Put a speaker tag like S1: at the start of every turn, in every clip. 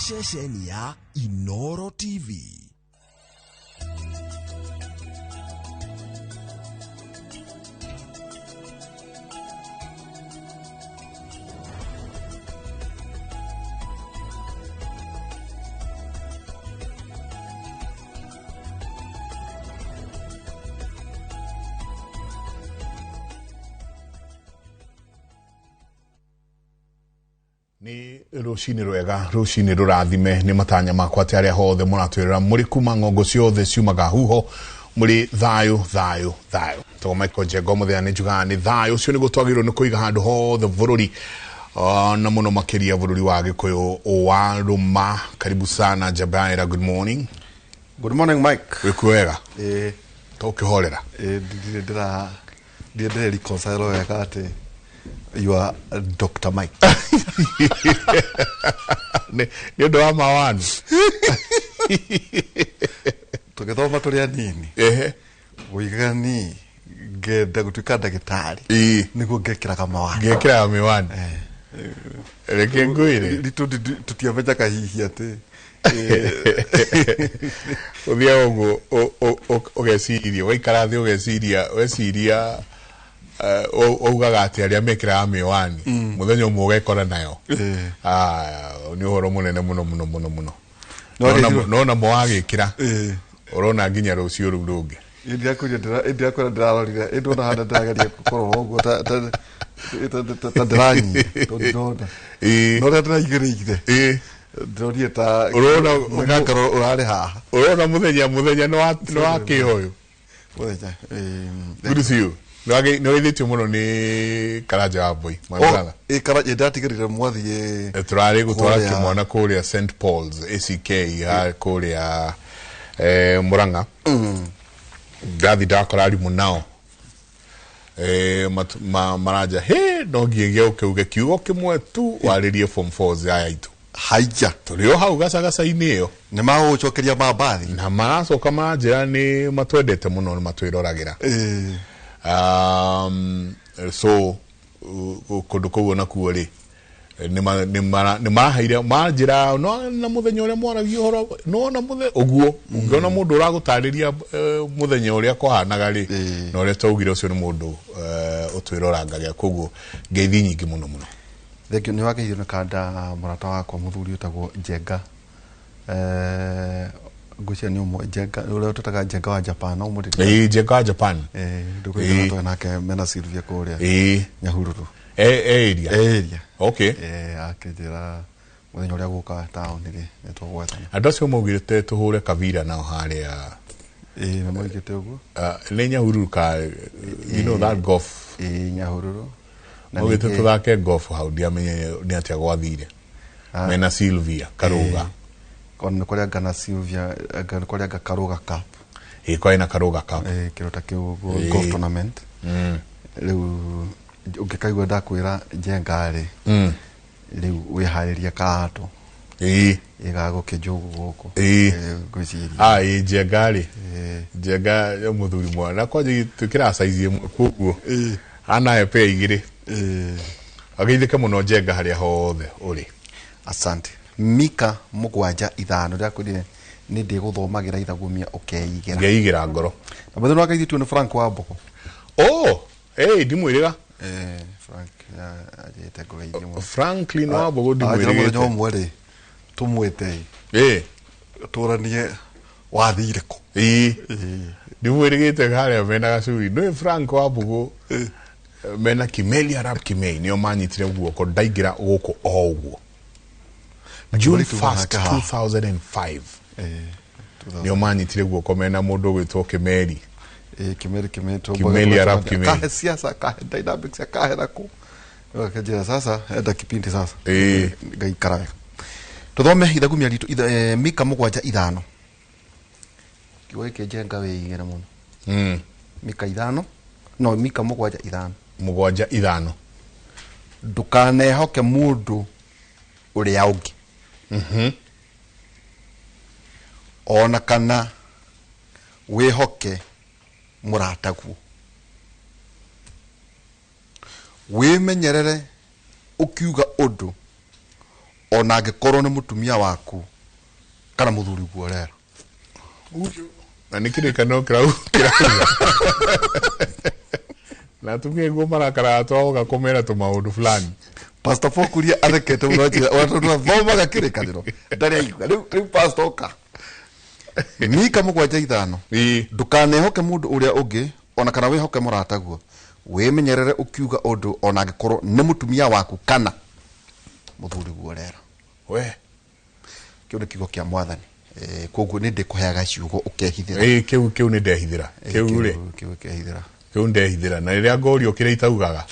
S1: Ceceni ya Inoro TV.
S2: Nĩ rũcinĩ rwega, rũcinĩ rũrathime. Nĩ matanya makwa atĩ arĩa hothe mũratwĩrora mũrĩ kuma ng'ongo ciothe ciumaga huho mũrĩ thayũ thayũ thayũ. Tondũ Michael Njenga mũthenya nĩ njugaga nĩ thayũ ũcio nĩguo twagĩrĩirwo nĩ kũiga handũ hothe bũrũri, na mũno makĩria bũrũri wa Gĩkũyũ wa Rũma. Karibu sana Jabaira, good morning.
S3: Good morning, Mike.
S2: Wĩkuo wega?
S3: Ĩĩ.
S2: To ũkĩhorera?
S3: Ĩĩ, ndirĩ ndĩra ndirĩ ndĩra reconcile wega atĩ you are Dr. Mike.
S2: Nĩ ũndũ wa mawani.
S3: Tũgĩthoma tũrĩ anini. Woigaga ni ngenda gũtuĩka ndagĩtarĩ. Nĩguo ngekĩraga mawani.
S2: Ngekĩraga mĩwani. Reke ngwĩre.
S3: Ritũ tũtiamenyaga hihi atĩ
S2: Ũthiaga ũguo ũgeciria, ũgaikara thĩ ũgeciria, weciria waugaga atĩ arĩa mekĩraga mĩwani mũthenya ũmwe ũgekora nayo. Nĩ ũhoro mũnene mũno mũno mũno mũno. Nona mo wagĩkĩra ũrona nginya rũciũ rũu rũngĩ.
S3: Ndirakwĩra ndĩrarorire ĩndona hana ndĩrageria kũrora ũguo ta ndĩranyia tondũ ndĩrona no ũrĩa ndĩraigĩrĩire ndĩronire ta
S2: Ũrona
S3: mũgakaro ũrarĩ haha.
S2: Ũrona mũthenya mũthenya nĩ wa kĩhoyo.
S3: Mũthenya.
S2: Good to see you. Nĩ wageithĩtio mũno nĩ Karanja wa Mbui, my brother.
S3: Ĩ Karanja ndatigĩrire mwathiĩ.
S2: Tũrarĩ gũtwara kĩmwana kũrĩa St Paul's ACK kũrĩa Murang'a. Ndathi ndakora arimũ nao maranja he no nginya ũke uge kiugo kĩmwe tu warĩrie form 4 aya aitũ.
S3: Haija.
S2: Tũrĩ o hau gacagaca-inĩ ĩyo.
S3: Nĩ magũgũcokeria mambathi.
S2: Na maracoka maranjĩra nĩ matwendete mũno nĩ matwĩroragĩra. So kũndũ kũu onakuo rĩ nĩ maraheire manjĩra no na mũthenya ũrĩa mwaragia ũhoro no na mũthenya ũguo ũngĩona mũndũ ũragũtarĩria mũthenya ũrĩa kwahanaga rĩ na ũrĩa twaugire ũcio nĩ mũndũ ũtwĩrorangagia, koguo ngeithi nyingĩ mũno mũno.
S3: Thank you. Nĩ wageithio nĩ kanda mũrata wakwa mũthuri ũtagwo Njenga. Ngwĩciria nĩ ũmwe Njenga ũrĩa tũtaga Njenga wa Japan, no mũririkane.
S2: Ĩĩ, Njenga wa Japan.
S3: Ndũkũigana tũrĩ nake mena Sylvia kũrĩa Nyahururu.
S2: Area.
S3: Area.
S2: Okay.
S3: Akĩnjĩra mũthenya ũrĩa gũka taũni rĩ nĩ tũgwethana.
S2: Andũ acio maugĩte tũhũre kabira nao harĩa.
S3: Ĩĩ, nĩ maugĩte ũguo.
S2: Nĩ Nyahururu ka, you know that golf.
S3: Ĩĩ, Nyahururu.
S2: Maugĩte tũthake golf hau, ndiamenye nĩ atĩa gwathire. Mena Sylvia Karuga.
S3: Ona nĩ kũrĩa anga na Sylvia, anga nĩ kũrĩa anga Karuga Cup.
S2: Ĩĩ, kwarĩ na Karuga Cup.
S3: Ĩĩ, kĩndũ ta kĩu ũguo, golf tournament. Rĩu ũngĩkaigua ndakwĩra Njenga rĩ, rĩu wĩharĩrie karatũ. Ĩgagũkĩnjũgũ gũkũ. Ngwĩciria.
S2: Ĩĩ, Njenga rĩ. Njenga nĩ mũthuri mwana. Kwanja twĩkĩraga size ĩmwe koguo. Anahe pair igĩrĩ. Ageithĩke mũno Njenga harĩa hothe ũrĩ.
S3: Asante. Mika 7:5 ndĩrakwĩrire nĩ ndĩgũthomagĩra ithagumia ũkeigĩra.
S2: Ngeigĩra ngoro.
S3: Na mũthenya wageithĩtio nĩ Frank Wambugu.
S2: Oh, hey, ndimwĩrĩga.
S3: Frank, anjĩte ngũgeithie mũno.
S2: Franklin Wambugu
S3: Anjĩra
S2: ndimwĩrĩgĩte.
S3: mũthenya ũmwe rĩ, tũmwĩte. Tũranie wathire kũ.
S2: Ndimwĩrĩgĩte harĩa mena gacui. Nĩ Frank Wambugu. Mena Kimeli Arap Kimei nĩo manyitire guoko ndaingĩra gũkũ o ũguo. June 1st, 2005. Nĩo manyitire guoko mena mũndũ ũgwĩtwo Kimeli.
S3: Kimeli, Kimeli,
S2: Kimeli Arap Kimeli.
S3: Kahe siasa, kahe dynamics, kahe naku. Akajira sasa, enda kipindi sasa. Ngaikara wega. Tuthome ithagumia ritũ, Mika 7:5. Kiugo gĩkĩ Njenga wĩigĩre mũno. Mika 5, no Mika 7:5.
S2: 7:5.
S3: Ndũkanehoke mũndũ ũrĩa ũngĩ. Ona kana wĩhoke mũrataguo. Wĩmenyerere ũkiuga ũndũ Ona angĩkorwo nĩ mũtumia waku kana mũthuri guorera.
S2: Na nĩ kĩrĩkanĩro kĩrauga na atumia guo marakaraga twagoka kũmera tũmaũndũ fulani.
S3: Pastor Fokuria athekete mũno anjĩra ona tondũ athomaga kĩrĩkanĩro ndarĩ aigua. Rĩu pastor oka. Mika 7:5. Ndũkanehoke mũndũ ũrĩa ũngĩ ona kana wĩhoke mũrataguo. Wĩmenyerere ũkiuga ũndũ ona angĩkorwo nĩ mũtumia waku kana mũthuri guorera.
S2: We.
S3: Kĩu nĩ kiugo kĩa mwathani. Koguo nĩ ndĩkũheaga ciugo ũkehithĩra.
S2: Kĩu nĩ ndehithĩra. Kĩu rĩ.
S3: Kĩu ũkehithĩra.
S2: Kĩu ndehithĩra. Na rĩrĩa ngorio kĩrĩa itaugaga.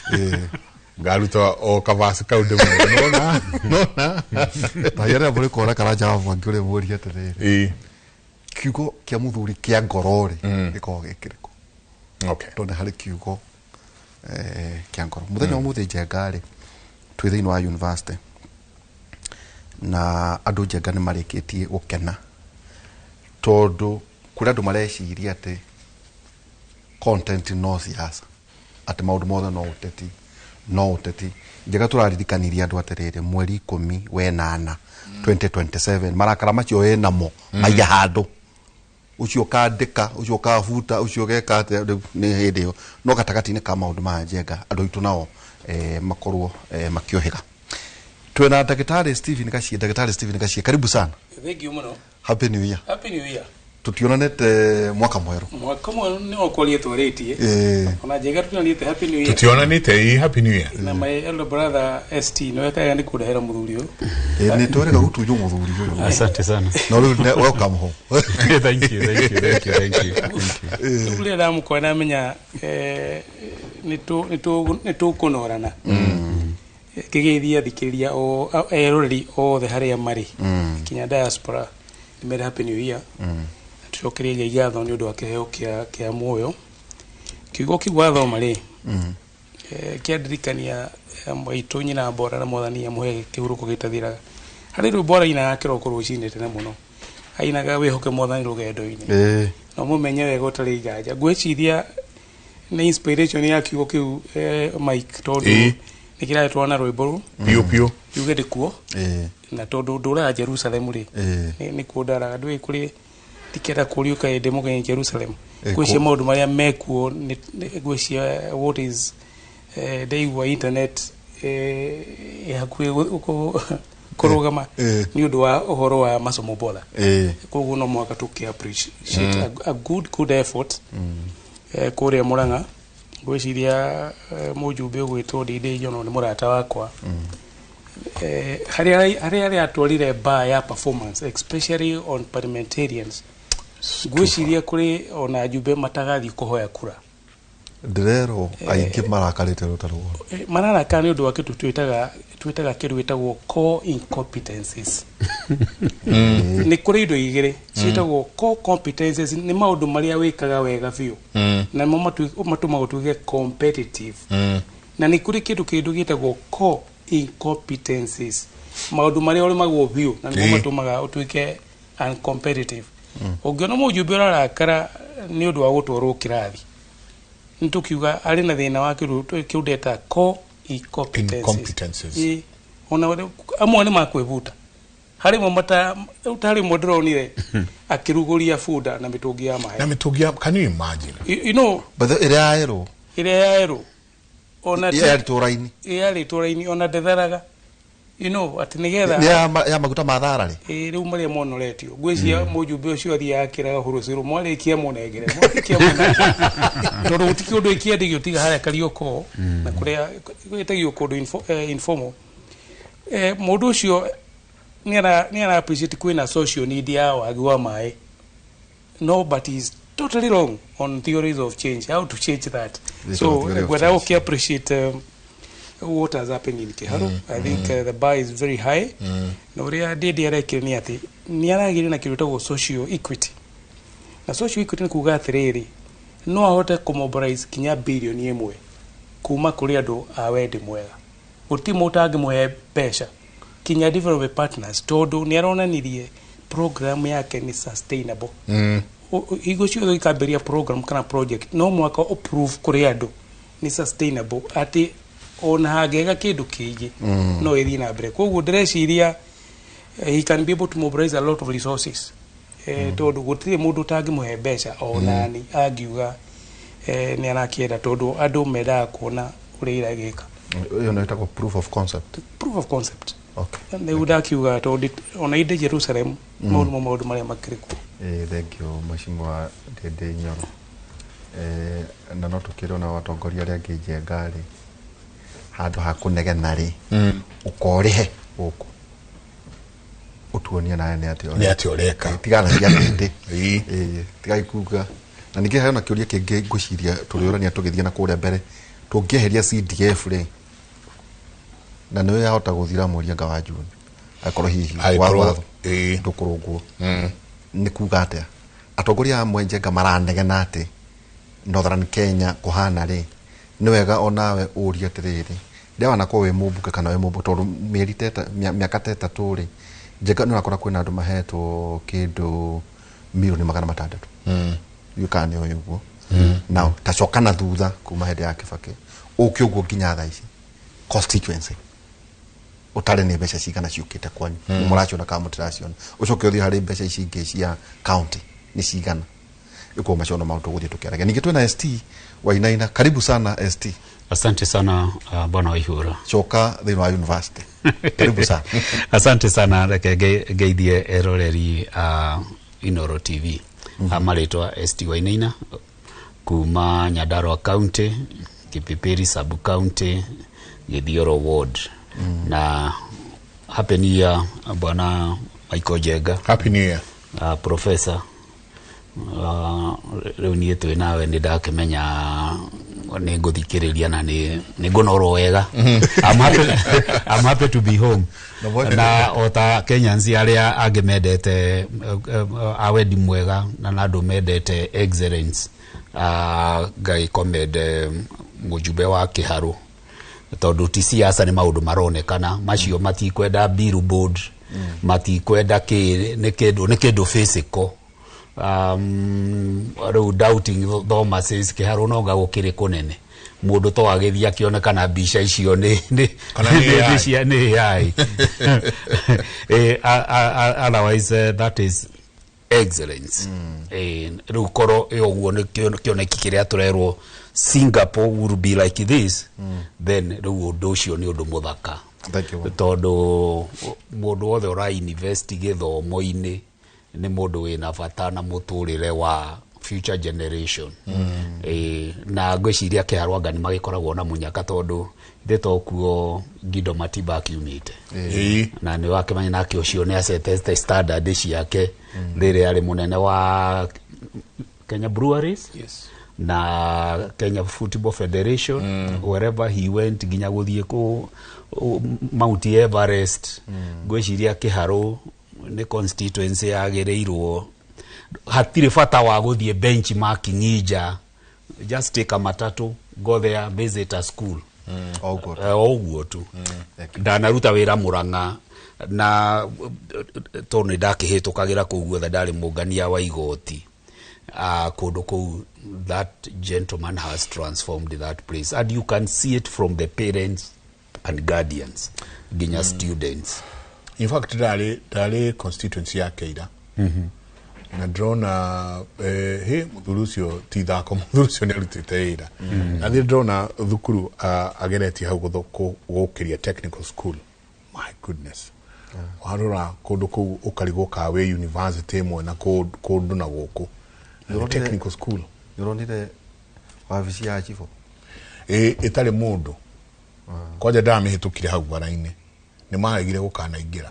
S2: Ngaruta o kavasi kau ndĩmwĩre. Nona. Nona.
S3: Ta rĩrĩa mũrĩ kora karanja wa mwangi ũrĩa mũrie atĩrĩrĩ. Kiugo kĩa mũthuri kĩa ngoro rĩ, gĩkoragwo gĩ kĩrĩkũ?
S2: Okay.
S3: Tondũ harĩ kiugo kĩa ngoro. Mũthenya wa ũmũthĩ Njenga rĩ, twĩ thĩinĩ wa university. Na andũ Njenga nĩ marĩkĩtie gũkena. Tondũ kũrĩ andũ mareciria atĩ content no siasa. Atĩ maũndũ mothe no ũteti. No ũteti. Njenga tũraririkanirie andũ atĩrĩrĩ, mweri 18 2027 marakara macio wĩnamo maiga handũ. Ũcio ũkandĩka, ũcio ũkabuta, ũcio ũgeka atĩa, rĩu nĩ hĩndĩ ĩyo. No gatagatĩ-inĩ ka maũndũ maya Njenga, andũ aitũ nao makorwo makĩũhĩga. Twĩna Ndagĩtarĩ Stephen Gachie. Ndagĩtarĩ Stephen Gachie, karibu sana.
S4: Thank you mũno.
S3: Happy New Year.
S4: Happy New Year.
S3: Tutionanĩte mwaka mwerũ.
S4: Mwaka mwerũ nĩ wakwaria twarĩtie. Ona Njenga tũtionanĩte Happy New Year.
S2: Tutionanĩte Happy New Year.
S4: Na my elder brother ST nĩwe kaega nĩ kũndehera mũthuri ũyũ.
S3: Nĩ twerega gũtunywo mũthuri ũyũ.
S5: Asante sana.
S3: No rĩu welcome home.
S5: Thank you, thank you, thank you, thank you.
S4: Rĩu rĩrĩa ndamũkora ndamenya nĩ tũkũnorana. Kĩgeithia athikĩrĩria o eroreri othe harĩa marĩ. Kinya diaspora nĩ Happy New Year. Tucokerie Ngai ngatho nĩ ũndũ wa kĩheo kĩa muoyo. Kiugo kĩu wathoma rĩ, kĩandirikania maitũ nyina Mbora na mwathani amũhe kĩhurũko gĩtathiraga. Harĩ rwĩmbo arainaga kĩroko rũcinĩ tene mũno. Ainaga wĩhoke mwathani rũgendo-inĩ. Na ũmũmenye wega ũtarĩ nganja. Ngwĩciria nĩ inspiration ya kiugo kĩu Mike tondũ nĩ kĩratwarana na rwĩmbo rũu.
S2: Piũ piũ.
S4: Yuge ndĩkuo. Na tondũ ndũraga Jerusalem rĩ, nĩ kuo ndaraga. Ndũĩ kũrĩ tikenda kũriũka hĩndĩ mũgeni Jerusalem. Ngwĩciria maũndũ marĩa mekuo ngwĩciria what is ndaigua internet hakuhĩ kũrũgama nĩ ũndũ wa ũhoro wa masomo bora. Koguo no mũhaka tũkĩ appreciate a good effort kũrĩa Murang'a. Ngwĩciria mũjumbe ũgwĩtwo Ndindi Njono nĩ mũrata wakwa. Harĩa arĩa atwarire bar ya performance especially on parliamentarians. Ngwĩciria kũrĩ ona ajumbe matagathiĩ kũhoya kura.
S3: Ndĩrerwo aingĩ marakarĩte rũta rũo.
S4: Mararakara nĩ ũndũ wa kĩndũ twĩtaga kĩndũ gĩtagwo core incompetencies. Nĩ kũrĩ indo igĩrĩ ciĩtagwo core competencies, nĩ maũndũ marĩa wĩkaga wega biũ na nĩmo matũmaga ũtuĩke competitive. Na nĩ kũrĩ kĩndũ gĩtagwo core incompetencies, maũndũ marĩa ũremagwo biũ na nĩmo matũmaga ũtuĩke uncompetitive. Ũngĩona mũjumbe ũrarakara nĩ ũndũ wa gũtwarwo kĩrathi, nĩ tũkiuga arĩ na thĩna wa kĩndũ kĩu ndeta core incompetencies. Ona amwe nĩ makwĩbuta. Harĩ mo tarĩ mo ndĩronire akĩrugũria bunda na mĩtũngi ya maĩ.
S2: Na mĩtũngi ya, can you imagine?
S4: You know,
S3: but ĩrĩa ya erũ.
S4: Ĩrĩa ya erũ. Ona
S3: yarĩ tũraini.
S4: Yarĩ tũraini ona ndetharaga. You know, atĩ nĩgetha
S3: ya maguta ma thara rĩ.
S4: Rĩu marĩa monoretio. Ngwĩciria mũjumbe ũcio athiaga akĩraga hũrũcĩrũ mwarĩkia mũnengere, mwarĩkia mũnengere. Tondũ gũtirĩ ũndũ ĩkĩendagio tiga harĩa Kariokor na kũrĩa ĩtagio kũndũ informal. Mũndũ ũcio nĩ ara appreciate kwĩna social need ya wagi wa maĩ. No, but he's totally wrong on theories of change, how to change that. So ngwenda gũkĩ appreciate what has happened in Kiharu. I think the bar is very high. Na ũrĩa Ndindi arekire nĩ atĩ nĩ aragĩire na kĩndũ gĩtagwo social equity. Na social equity nĩ kuga atĩrĩrĩ, no ahote kũmobilize kinya bilioni 1 kuma kũrĩ andũ a wendi mwega. Gũtirĩ mũndũ angĩmũhe mbeca kinya development partners, tondũ nĩ aronanirie program yake nĩ sustainable. Hingo ciothe ũgĩkambĩrĩria program kana project no mũhaka ũprove kũrĩ andũ nĩ sustainable, atĩ ona hangĩaga kĩndũ kĩngĩ no ĩthiĩ na mbere. Koguo ndĩreciria He can be able to mobilize a lot of resources, tondu gutire mundu utangimuhe mbeca onani angiuga ni arakienda, tondu andu mendaga kuona uria iragika.
S3: Ĩyo nĩ ĩtagwo proof of concept.
S4: Proof of concept.
S3: Okay.
S4: Rĩu ndakiuga tondu ona inde Jerusalem maundu mo maundu maria makĩrĩ kuo.
S3: Thank you, Mheshimiwa Ndindi Nyoro. Na no tũkĩrwo na atongoria arĩa angĩ Njenga rĩ, handũ ha kũnegena rĩ, ũkorĩhe gũkũ ũtuonie nawe nĩ atĩa.
S2: Nĩ atĩa ũreka.
S3: Tigana cia Ndindi.
S2: Ĩĩ.
S3: Tigai kuga. Na ningĩ hena kĩũria kĩngĩ ngwĩciria tũrĩũrania tũgĩthiĩ na kũrĩa mbere, tũngĩeheria CDF rĩ, na nĩyo yahota gũthira mweri anga wa Juni akorwo hihi
S2: Angĩkorwo-
S3: watho
S2: ĩĩ.
S3: ndũkũrũngwo, nĩ kuga atĩa atongoria amwe Njenga maranegena atĩ Northern Kenya kũhana rĩ, nĩ wega onawe ũrie atĩrĩrĩ, rĩrĩa wanakorwo wĩ mũmbunge kana wĩ mũmbunge, tondũ mĩeri ta mĩaka ta 3 rĩ, Njenga, nĩ ũrakora kwĩna andũ mahetwo kĩndũ mirioni 600. Ndiũĩ kana nĩ ũĩ ũguo. Now tacoka na thutha kuma hĩndĩ ya Kibaki ũke ũguo nginya thaa ici, constituency ũtare nĩ mbeca cigana ciũkĩte kwanyu, mm. Mũraciona kana mũtiraciona? Ũcoke ũthiĩ harĩ mbeca ici ingĩ cia county nĩ cigana ĩkorwo macio no maũndũ tũgũthiĩ tũkĩaragia. Ningĩ twĩna ST Wainaina, karibu sana ST.
S5: Asante sana, bwana Waihura.
S3: Coka thĩinĩ wa university, karibu sana.
S5: Asante sana. Reke ngeithie eroreri a Inoro TV. Marĩtwa ST Wainaina kuma Nyandarua County, Kipipiri sub county, Githioro ward. Na happy new year, bwana Michael Njenga.
S2: Happy New Year.
S5: Professor, rĩu niĩ twĩ nawe nĩ ndakĩmenya nĩ ngũthikĩrĩria na nĩ ngũnorwo wega. I'm happy to be home. Na o ta Kenyans arĩa angĩ mendete a wendi mwega na andũ mendete excellence, ngagĩkomende mũjumbe wa Kĩharũ, tondũ ti siasa, nĩ maũndũ maronekana macio, matikwenda billboard, matikwenda kĩ, nĩ kĩndũ physical. Rĩu doubting Thomases Kĩharũ no gũkĩrĩ kũnene mũndũ to agĩthiĩ akĩonekana mbica icio nĩ
S2: Kana nĩ AI.
S5: Nĩ AI. Otherwise, that is excellence. Rĩu korwo ĩ ũguo nĩ kĩoneki kĩrĩa tũrerwo Singapore will be like this, then rĩu ũndũ ũcio nĩ ũndũ mũthaka.
S3: Thank you.
S5: Tondũ mũndũ wothe ũra invest gĩthomo-inĩ nĩ mũndũ wĩna bata na mũtũrĩre wa future generation. Na ngwĩciria Kĩharũ anga nĩ magĩkoragwo na mũnyaka, tondũ ithe tokuo Gido Matiba akiumĩte. Na nĩ wakĩmenya nake ũcio nĩ acetete standard ciake rĩrĩa arĩ mũnene wa Kenya Breweries na Kenya Football Federation, wherever he went, nginya gũthiĩ kũ Mount Everest. Ngwĩciria Kĩharũ nĩ constituency yagĩrĩirwo, hatirĩ bata wa gũthiĩ benchmarking nja, just take a matatu, go there, visit a school.
S3: O ũguo.
S5: O ũguo tu. Ndanaruta wĩra Mũrang'a na tondũ nĩ ndakĩhĩtũkagĩra kũu guothe, ndarĩ mũngania wa igoti kũndũ kũu. That gentleman has transformed that place, and you can see it from the parents and guardians nginya students.
S2: In fact, ndarĩ constituency ya Keira na ndĩrona he mũthuri ũcio ti thako, mũthuri ũcio nĩ arutĩte wĩra na thiĩ ndĩrona thukuru ageretie hau gũkĩria technical school. My goodness, warora kũndũ kũu ũkarigwo ka wĩ university ĩmwe na kũndũ na gũkũ. Na nĩ technical school.
S3: Nĩ ũronire wabici ya chibũ?
S2: Ĩ ĩtarĩ mũndũ kwanja, ndamĩhĩtũkire hau bara-inĩ, nĩ maregire gũkanaingĩra.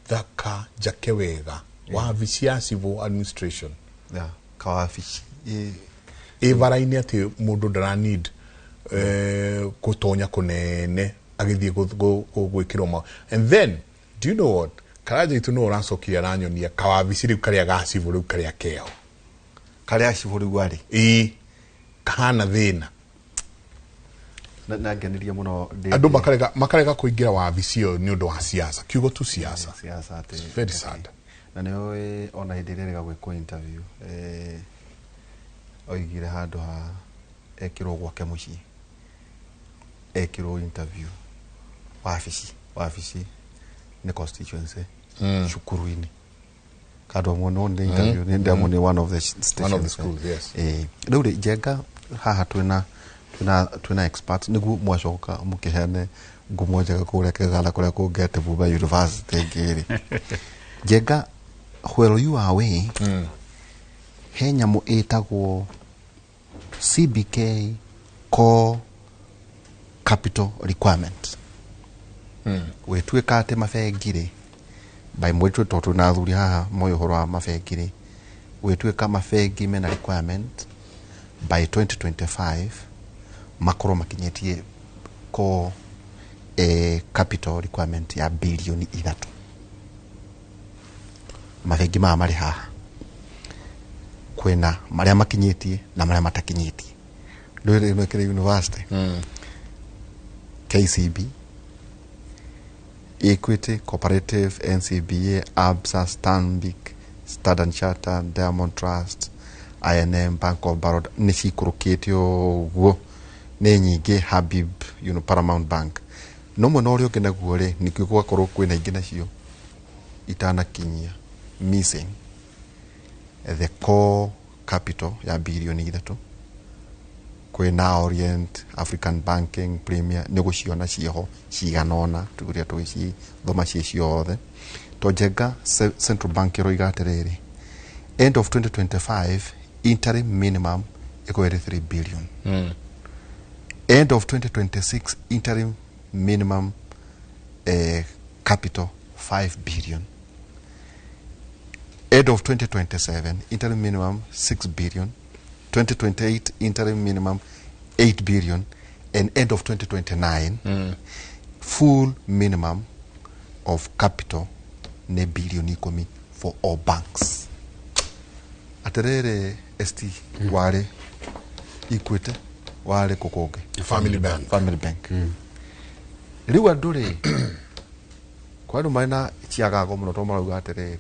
S2: Thaka njake wega, wabici ya civil administration.
S3: Ya kawabici.
S2: Ĩ bara-inĩ, atĩ mũndũ ndara need gũtonya kũnene agĩthiĩ gwĩkĩrwo ma. And then, do you know what, Karanja itũ no ũracokire aranyonia kawabici rĩu karĩa ga civil rĩu karĩa keho.
S3: Karĩa cibũ rĩu arĩ.
S2: Ĩ kahana thĩna.
S3: Na ngenirie mũno
S2: Andũ makarega kũingĩra wabici ĩyo nĩ ũndũ wa siasa, kiugo tu siasa.
S3: Siasa atĩ.
S2: It's very sad.
S3: Na nĩ ũĩ ona hĩndĩ ĩrĩa erĩga gwĩkwo interview, oigire handũ ha ekĩrwo gwake mũciĩ ekĩrwo interview wabici. Nĩ constituency cukuru-inĩ kandũ amwe no nĩ interview nĩ ndamwe nĩ one of the stations.
S2: One of the schools, yes.
S3: Rĩu rĩ, Njenga, haha twĩna experts nĩguo mwacoka mũkĩheane ngumo njega kũrĩa Kĩganda, kũrĩa kũngĩ atĩ muma university ĩngĩ rĩ. Njenga, while you are away, he nyamũ ĩtagwo CBK, core capital requirement. Gwĩtuĩka atĩ mabengi rĩ, by mweri tondũ twĩna athuri haha moĩ ũhoro wa mabengi rĩ, gwĩtuĩka mabengi mena requirement by 2025 makorwo makinyĩtie core capital requirement ya 3 bilioni. Mabengi maya marĩ haha, kwĩna marĩa makinyĩtie na marĩa matakinyĩtie. Ndũrĩ ĩno ĩkĩrĩ university, KCB, Equity, Cooperative, NCBA, Absa, Stanbic, Standard Chartered, Diamond Trust, I&M, Bank of Baroda nĩ cikũrũkĩte ũguo, nĩ nyingĩ, Habib, Paramount Bank. No mwena ũrĩa ũngĩ naguo rĩ, nĩkĩo gũgakorwo kwĩna ingĩ nacio itanakinyia, missing the core capital ya 3 bilioni. Kwĩna Orient, African Banking, Premier, nĩ gũciona ciĩho cigana ũna tũrĩa tũgĩcithoma ciĩ ciothe. To Njenga, Central Bank ĩroiga atĩrĩrĩ, end of 2025 interim minimum ĩkorwo ĩrĩ 3 billion, end of 2026 interim minimum capital 5 billion, end of 2027 interim minimum 6 billion, 2028 interim minimum 8 billion, and end of 2029 full minimum of capital nĩ 10 bilioni for all banks. Atĩrĩrĩ, ST, warĩ Equity, warĩ kũ kũngĩ?
S2: Family Bank.
S3: Family Bank. Rĩu andũ rĩ, kwa andũ marĩ na ciagago mũno tondũ marauga atĩrĩrĩ,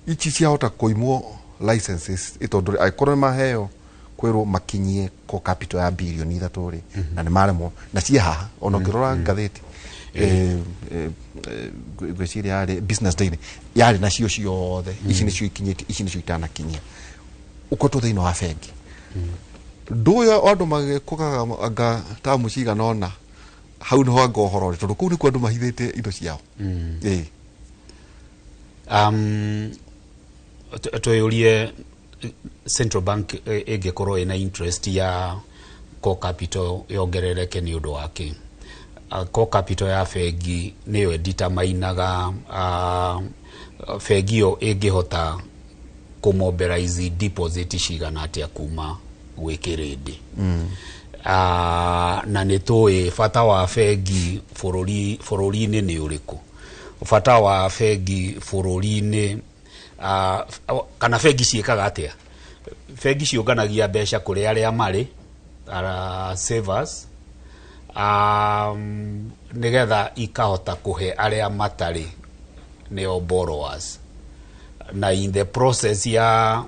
S3: ici ciahota kũimwo licenses tondũ rĩ, angĩkorwo nĩ maheo kwĩrwo makinyie ko capital ya 3 bilioni rĩ, na nĩ maremwo na ciĩ haha ona ũngĩrora ngathĩti, ngwĩciria yarĩ Business Daily, yarĩ nacio ciothe, ici nĩcio ikinyĩtie, ici nĩcio itanakinyia. Ũkoretwo thĩinĩ wa bengi ndũyũ, andũ magĩkũgaga anga tamu cigana ũna hau nĩho anga ũhoro ũrĩ, tondũ kũu nĩkuo andũ mahithĩte indo ciao. Ĩĩ.
S5: Twĩyũrie central bank ĩngĩkorwo ĩna interest ya core capital yongerereke nĩ ũndũ wa kĩ? Core capital ya bengi nĩyo ĩditamainaga bengi ĩyo ĩngĩhota kũmobilize deposit cigana atĩa kuma gwĩ kĩrĩndĩ. Na nĩ tũĩ bata wa bengi bũrũri-inĩ nĩ ũrĩkũ. Bata wa bengi bũrũri-inĩ, kana bengi ciĩkaga atĩa? Bengi ciũnganagia mbeca kũrĩ arĩa marĩ savers, nĩgetha ikahota kũhe arĩa matarĩ, nĩo borrowers. Na in the process ya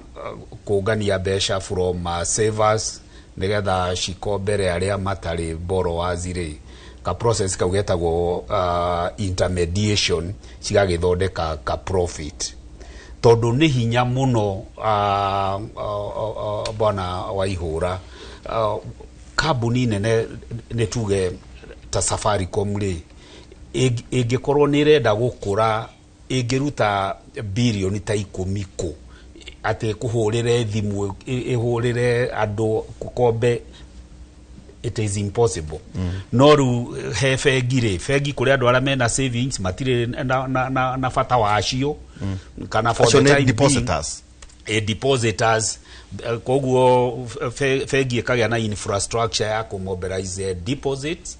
S5: kũngania mbeca from savers nĩgetha cikombere arĩa matarĩ, borrowers rĩ, ka process kau getagwo intermediation, cigagĩthondeka ka profit, tondũ nĩ hinya mũno, bwana Waihũra, kambuni nene nĩ tuge ta Safaricom rĩ, ĩngĩkorwo nĩ ĩrenda gũkũra, ĩngĩruta 10 bilioni kũ atĩ kũhũrĩre thimũ, ĩhũrĩre andũ kombe? It is impossible. No rĩu he bengi rĩ, bengi kũrĩ andũ arĩa mena savings matirĩ na bata wacio, kana for
S3: acio
S5: the
S3: nĩ
S5: time being,
S3: depositors.
S5: Depositors. Koguo bengi ĩkagĩa na infrastructure ya kũmobilize deposits,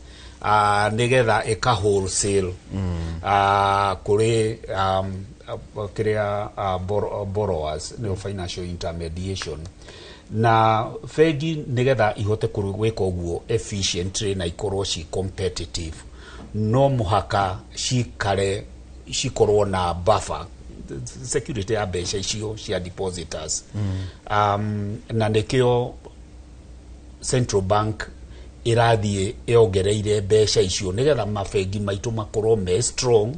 S5: nĩgetha ĩka wholesale kũrĩ kĩrĩa borrowers, nĩyo financial intermediation. Na bengi nĩgetha ihote gwĩka ũguo efficiently na ikorwo ci competitive, no mũhaka cikare cikorwo na buffer security ya mbeca icio cia depositors. Na nĩkĩo central bank Ĩrathiĩ yongereire mbeca icio nĩgetha mabengi maitũ makorwo me strong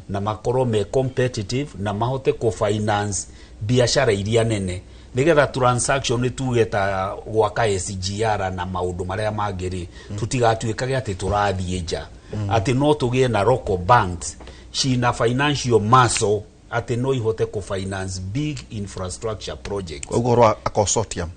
S5: na makorwo me competitive na mahote kũ finance biacara iria nene, nĩgetha transaction tuge ta gwaka SGR na maũndũ marĩa mangĩ rĩ, tũtigatuĩkage atĩ tũrathiĩ nja, atĩ no tũgĩe na local banks cina financial muscle atĩ no ihote kũ finance big infrastructure projects.
S3: Koguo ũhoro wa consortium.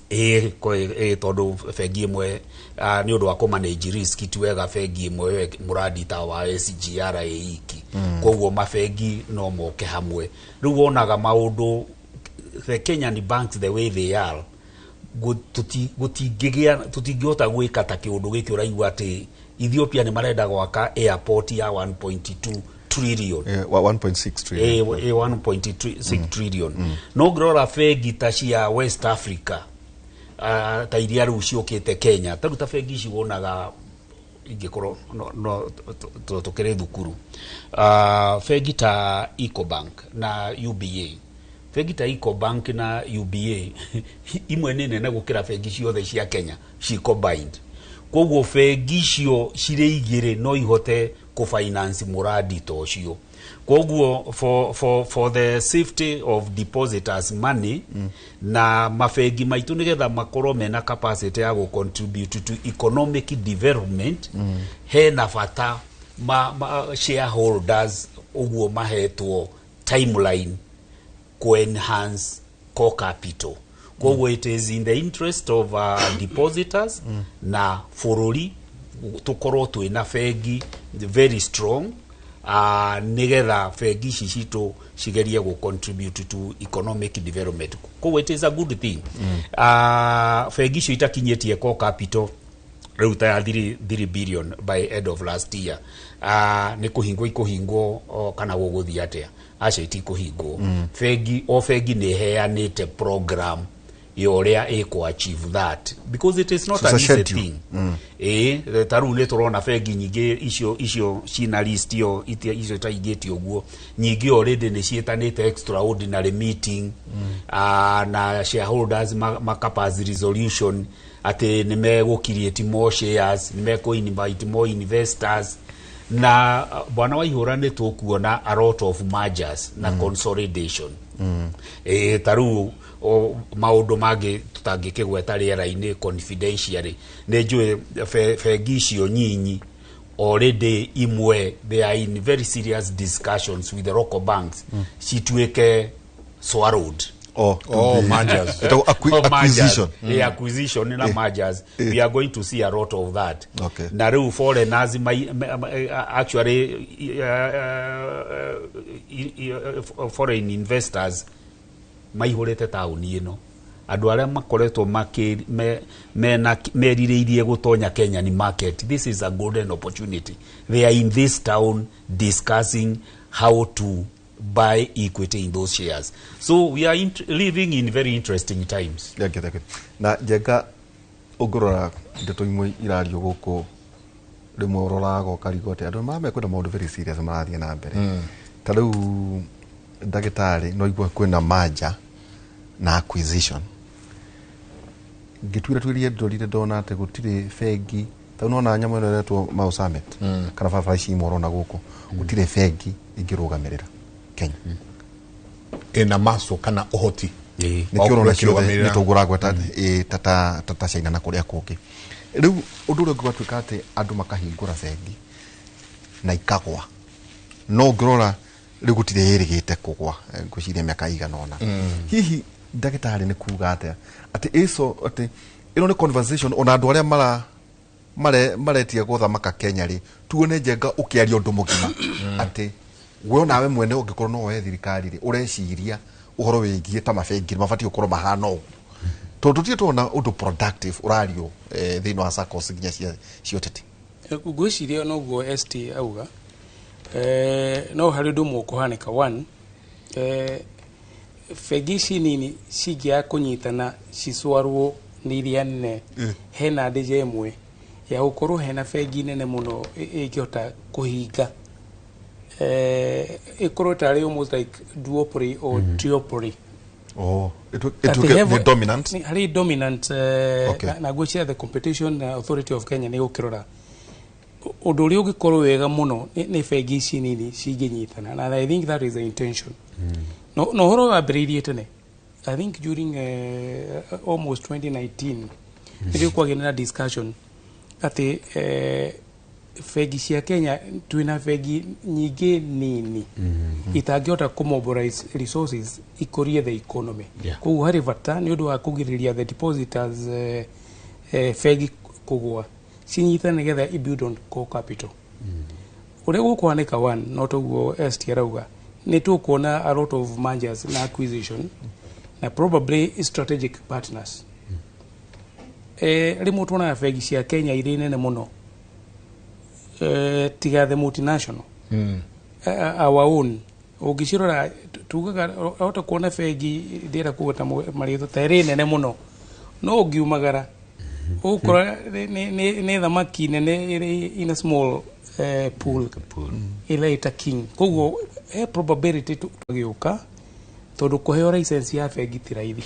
S5: Ĩĩ, tondũ bengi ĩmwe, nĩ ũndũ wa kũ manage risk, ti wega bengi ĩmwe yoe mũradi ta wa SGR ĩ iki. Koguo mabengi no moke hamwe. Rĩu wonaga maũndũ, the Kenyan banks the way they are, gũtingĩgĩa, tũtingĩhota gwĩka ta kĩũndũ gĩkĩ ũraigua atĩ Ethiopia nĩ marenda gwaka airport ya 1.2 trillion.
S3: 1.6 trillion.
S5: 1.6 trillion. No ngĩrora bengi ta cia West Africa, ta iria rĩu ciũkĩte Kenya, ta rĩu ta bengi ici wonaga ingĩkorwo no tũkĩrĩ thukuru, bengi ta Ecobank na UBA, bengi ta Ecobank na UBA imwe nĩ nene gũkĩra bengi ciothe cia Kenya ci combined. Koguo bengi icio cirĩ igĩrĩ no ihote kũ-finance mũradi ta ũcio. Koguo for the safety of depositors' money na mabengi maitũ, nĩgetha makorwo mena capacity ya gũ contribute to economic development, hena bata ma shareholders ũguo mahetwo timeline ku enhance core capital. Koguo it is in the interest of depositors na bũrũri tũkorwo twĩna bengi very strong, nigetha bengi ici citũ cigerie gũ contribute to economic development. Koguo it is a good thing. Bengi icio itakinyĩtie core capital rĩu ta ya 3 billion by end of last year, nĩ kũhingwo ikũhingwo kana gũgũthiĩ atĩa? Aca, itikũhingwo. Bengi o bengi nĩ ĩheanĩte program ya ũrĩa ĩkũ achieve that, because it is not
S3: So
S5: an
S3: it's a
S5: easy
S3: schedule.
S5: thing. Ĩĩ, ta rĩu nĩ tũrona bengi nyingĩ icio cina list ĩyo icio itaingĩte ũguo nyingĩ already nĩ ciĩtanĩte extraordinary meeting, na shareholders makapass resolution atĩ nĩ megũ create more shares, nĩ mekũ invite more investors. Na bwana Waihũra, nĩ tũkuona a lot of mergers na consolidation. Ta rĩu maũndũ mangĩ tũtangĩkĩgweta rĩera-inĩ confidentially, nĩ njũĩ bengi icio nyinyi already imwe they are in very serious discussions with the local banks cituĩke swallowed.
S3: Oh,
S2: Oh, mergers.
S3: Ĩtagwo
S5: Oh, mergers.
S3: acquisition.
S5: Acquisition na mergers. We are going to see a lot of that. Na rĩu foreigners actually foreign investors maihũrĩte taũni ĩno. Andũ arĩa makoretwo merirĩirie gũtonya Kenyan market, this is a golden opportunity. They are in this town discussing how to buy equity in those shares. So we are living in very interesting times.
S3: Thank you, thank you. Na Njenga, ũngĩrora ndeto imwe irario gũkũ, rĩmwe ũroraga ũkarigwo atĩ andũ mamekwenda maũndũ very serious marathiĩ na mbere. Ta rĩu ndagĩtarĩ, no igua kwĩna merger na acquisition. Ngĩtuĩra tuĩrie, ndorire ndona atĩ gũtirĩ bengi ta nona nyamũ ĩno ĩretwo Mau Summit kana barabara ici imwe ũrona gũkũ, gũtirĩ bengi ĩngĩrũgamĩrĩra Kenya.
S2: Ĩna maco kana ũhoti
S3: nĩkĩo ũrona
S2: wa
S3: ciothe
S2: kũrũgamĩrĩra.
S3: Nĩ tũgũragweta ta China na kũrĩa kũngĩ. Rĩu ũndũ ũrĩa ũngĩ gwatuĩka atĩ andũ makahingũra bengi na ikagwa, no ngĩrora rĩu gũtirĩ ĩrĩgĩte kũgwa, ngwĩciria mĩaka igana ũna. Hihi ndagĩtarĩ, nĩ kuga atĩa atĩ ĩco atĩ ĩno nĩ conversation ona andũ arĩa mara mare maretia gũthamaka Kenya rĩ, tuone Njenga ũkĩaria ũndũ mũgima atĩ we onawe mwene ũngĩkorwo no woe thirikari rĩ, ũreciria ũhoro wĩgiĩ ta mabengi mabatiĩ gũkorwo mahana ũguo, tondũ tũtirĩ tuona ũndũ productive ũrario thĩinĩ wa SACCOs nginya cia ũteti.
S4: Ngwĩciria noguo ST auga, no harĩ ũndũ ũmwe ũkũhanĩka. One, bengi ici nini cingĩaga kũnyitana cicwarwo nĩ iria nene, hena ndĩja ĩmwe ya gũkorwo hena bengi nene mũno ĩngĩhota kũhinga, ĩkorwo tarĩ almost like duopoly or triopoly.
S3: Oh,
S4: Atĩ
S3: ĩtuĩke nĩ dominant.
S4: Harĩ dominant
S3: Okay.
S4: na ngwĩciria the Competition Authority of Kenya nĩ gũkĩrora ũndũ ũrĩa ũngĩkorwo wega mũno nĩ bengi ici nini cingĩnyitana, na I think that is the intention. No ũhoro wambĩrĩirie tene, I think during almost 2019 nĩrĩo kwagĩa na discussion atĩ bengi cia Kenya, twĩna bengi nyingĩ nini itangĩhota kũmobilize resources ikũrie the economy. Koguo harĩ bata nĩ ũndũ wa kũgirĩrĩria the depositors, bengi kũgũa, cinyitane nĩgetha i build on core capital. Ũrĩa gũkwanĩka one no toguo ST arauga, nĩ tũkuona a lot of mergers na acquisition na probably strategic partners. Rĩmwe tuonaga bengi cia Kenya irĩ nene mũno, tiga the multinational, our own ũngĩcirora tugaga ahota kuona bengi ndĩra kũgweta marĩtwa ta ĩrĩ nene mũno, no ũngiumagara ũgũkora nĩ thamaki nene ĩrĩ in a small pool ĩrĩa ĩta king. Koguo he probability tũgĩũka, tondũ kũheo license ya bengi ti raithi.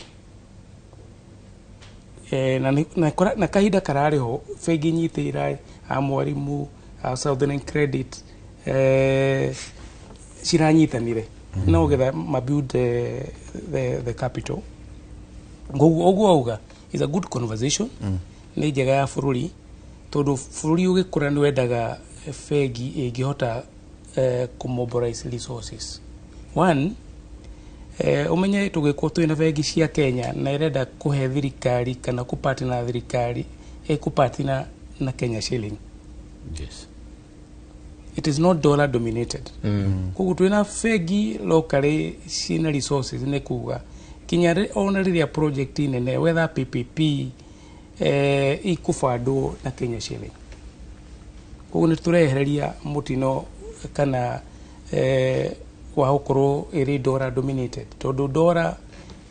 S4: Na kahinda kararĩ ho bengi nyitĩrĩra a Mwarimu, a Southern Credit, ciranyitanire no getha mabuild the capital. Koguo ũguo auga is a good conversation, nĩ njega ya bũrũri, tondũ bũrũri ũgĩkũra nĩ wendaga bengi ĩngĩhota kũmobilize resources. One, ũmenye tũgĩkorwo twĩna bengi cia Kenya na ĩrenda kũhe thirikari kana kũpartner na thirikari, ĩkũpartner na Kenya shilling. It is not dollar dominated. Koguo twĩna bengi locally ciĩna resources, nĩ kuga kinya ona rĩrĩa project nene, whether PPP, ikũbandwo na Kenya shilling. Koguo nĩ tũrehereria mũtino kana wa gũkorwo ĩrĩ dollar dominated, tondũ dollar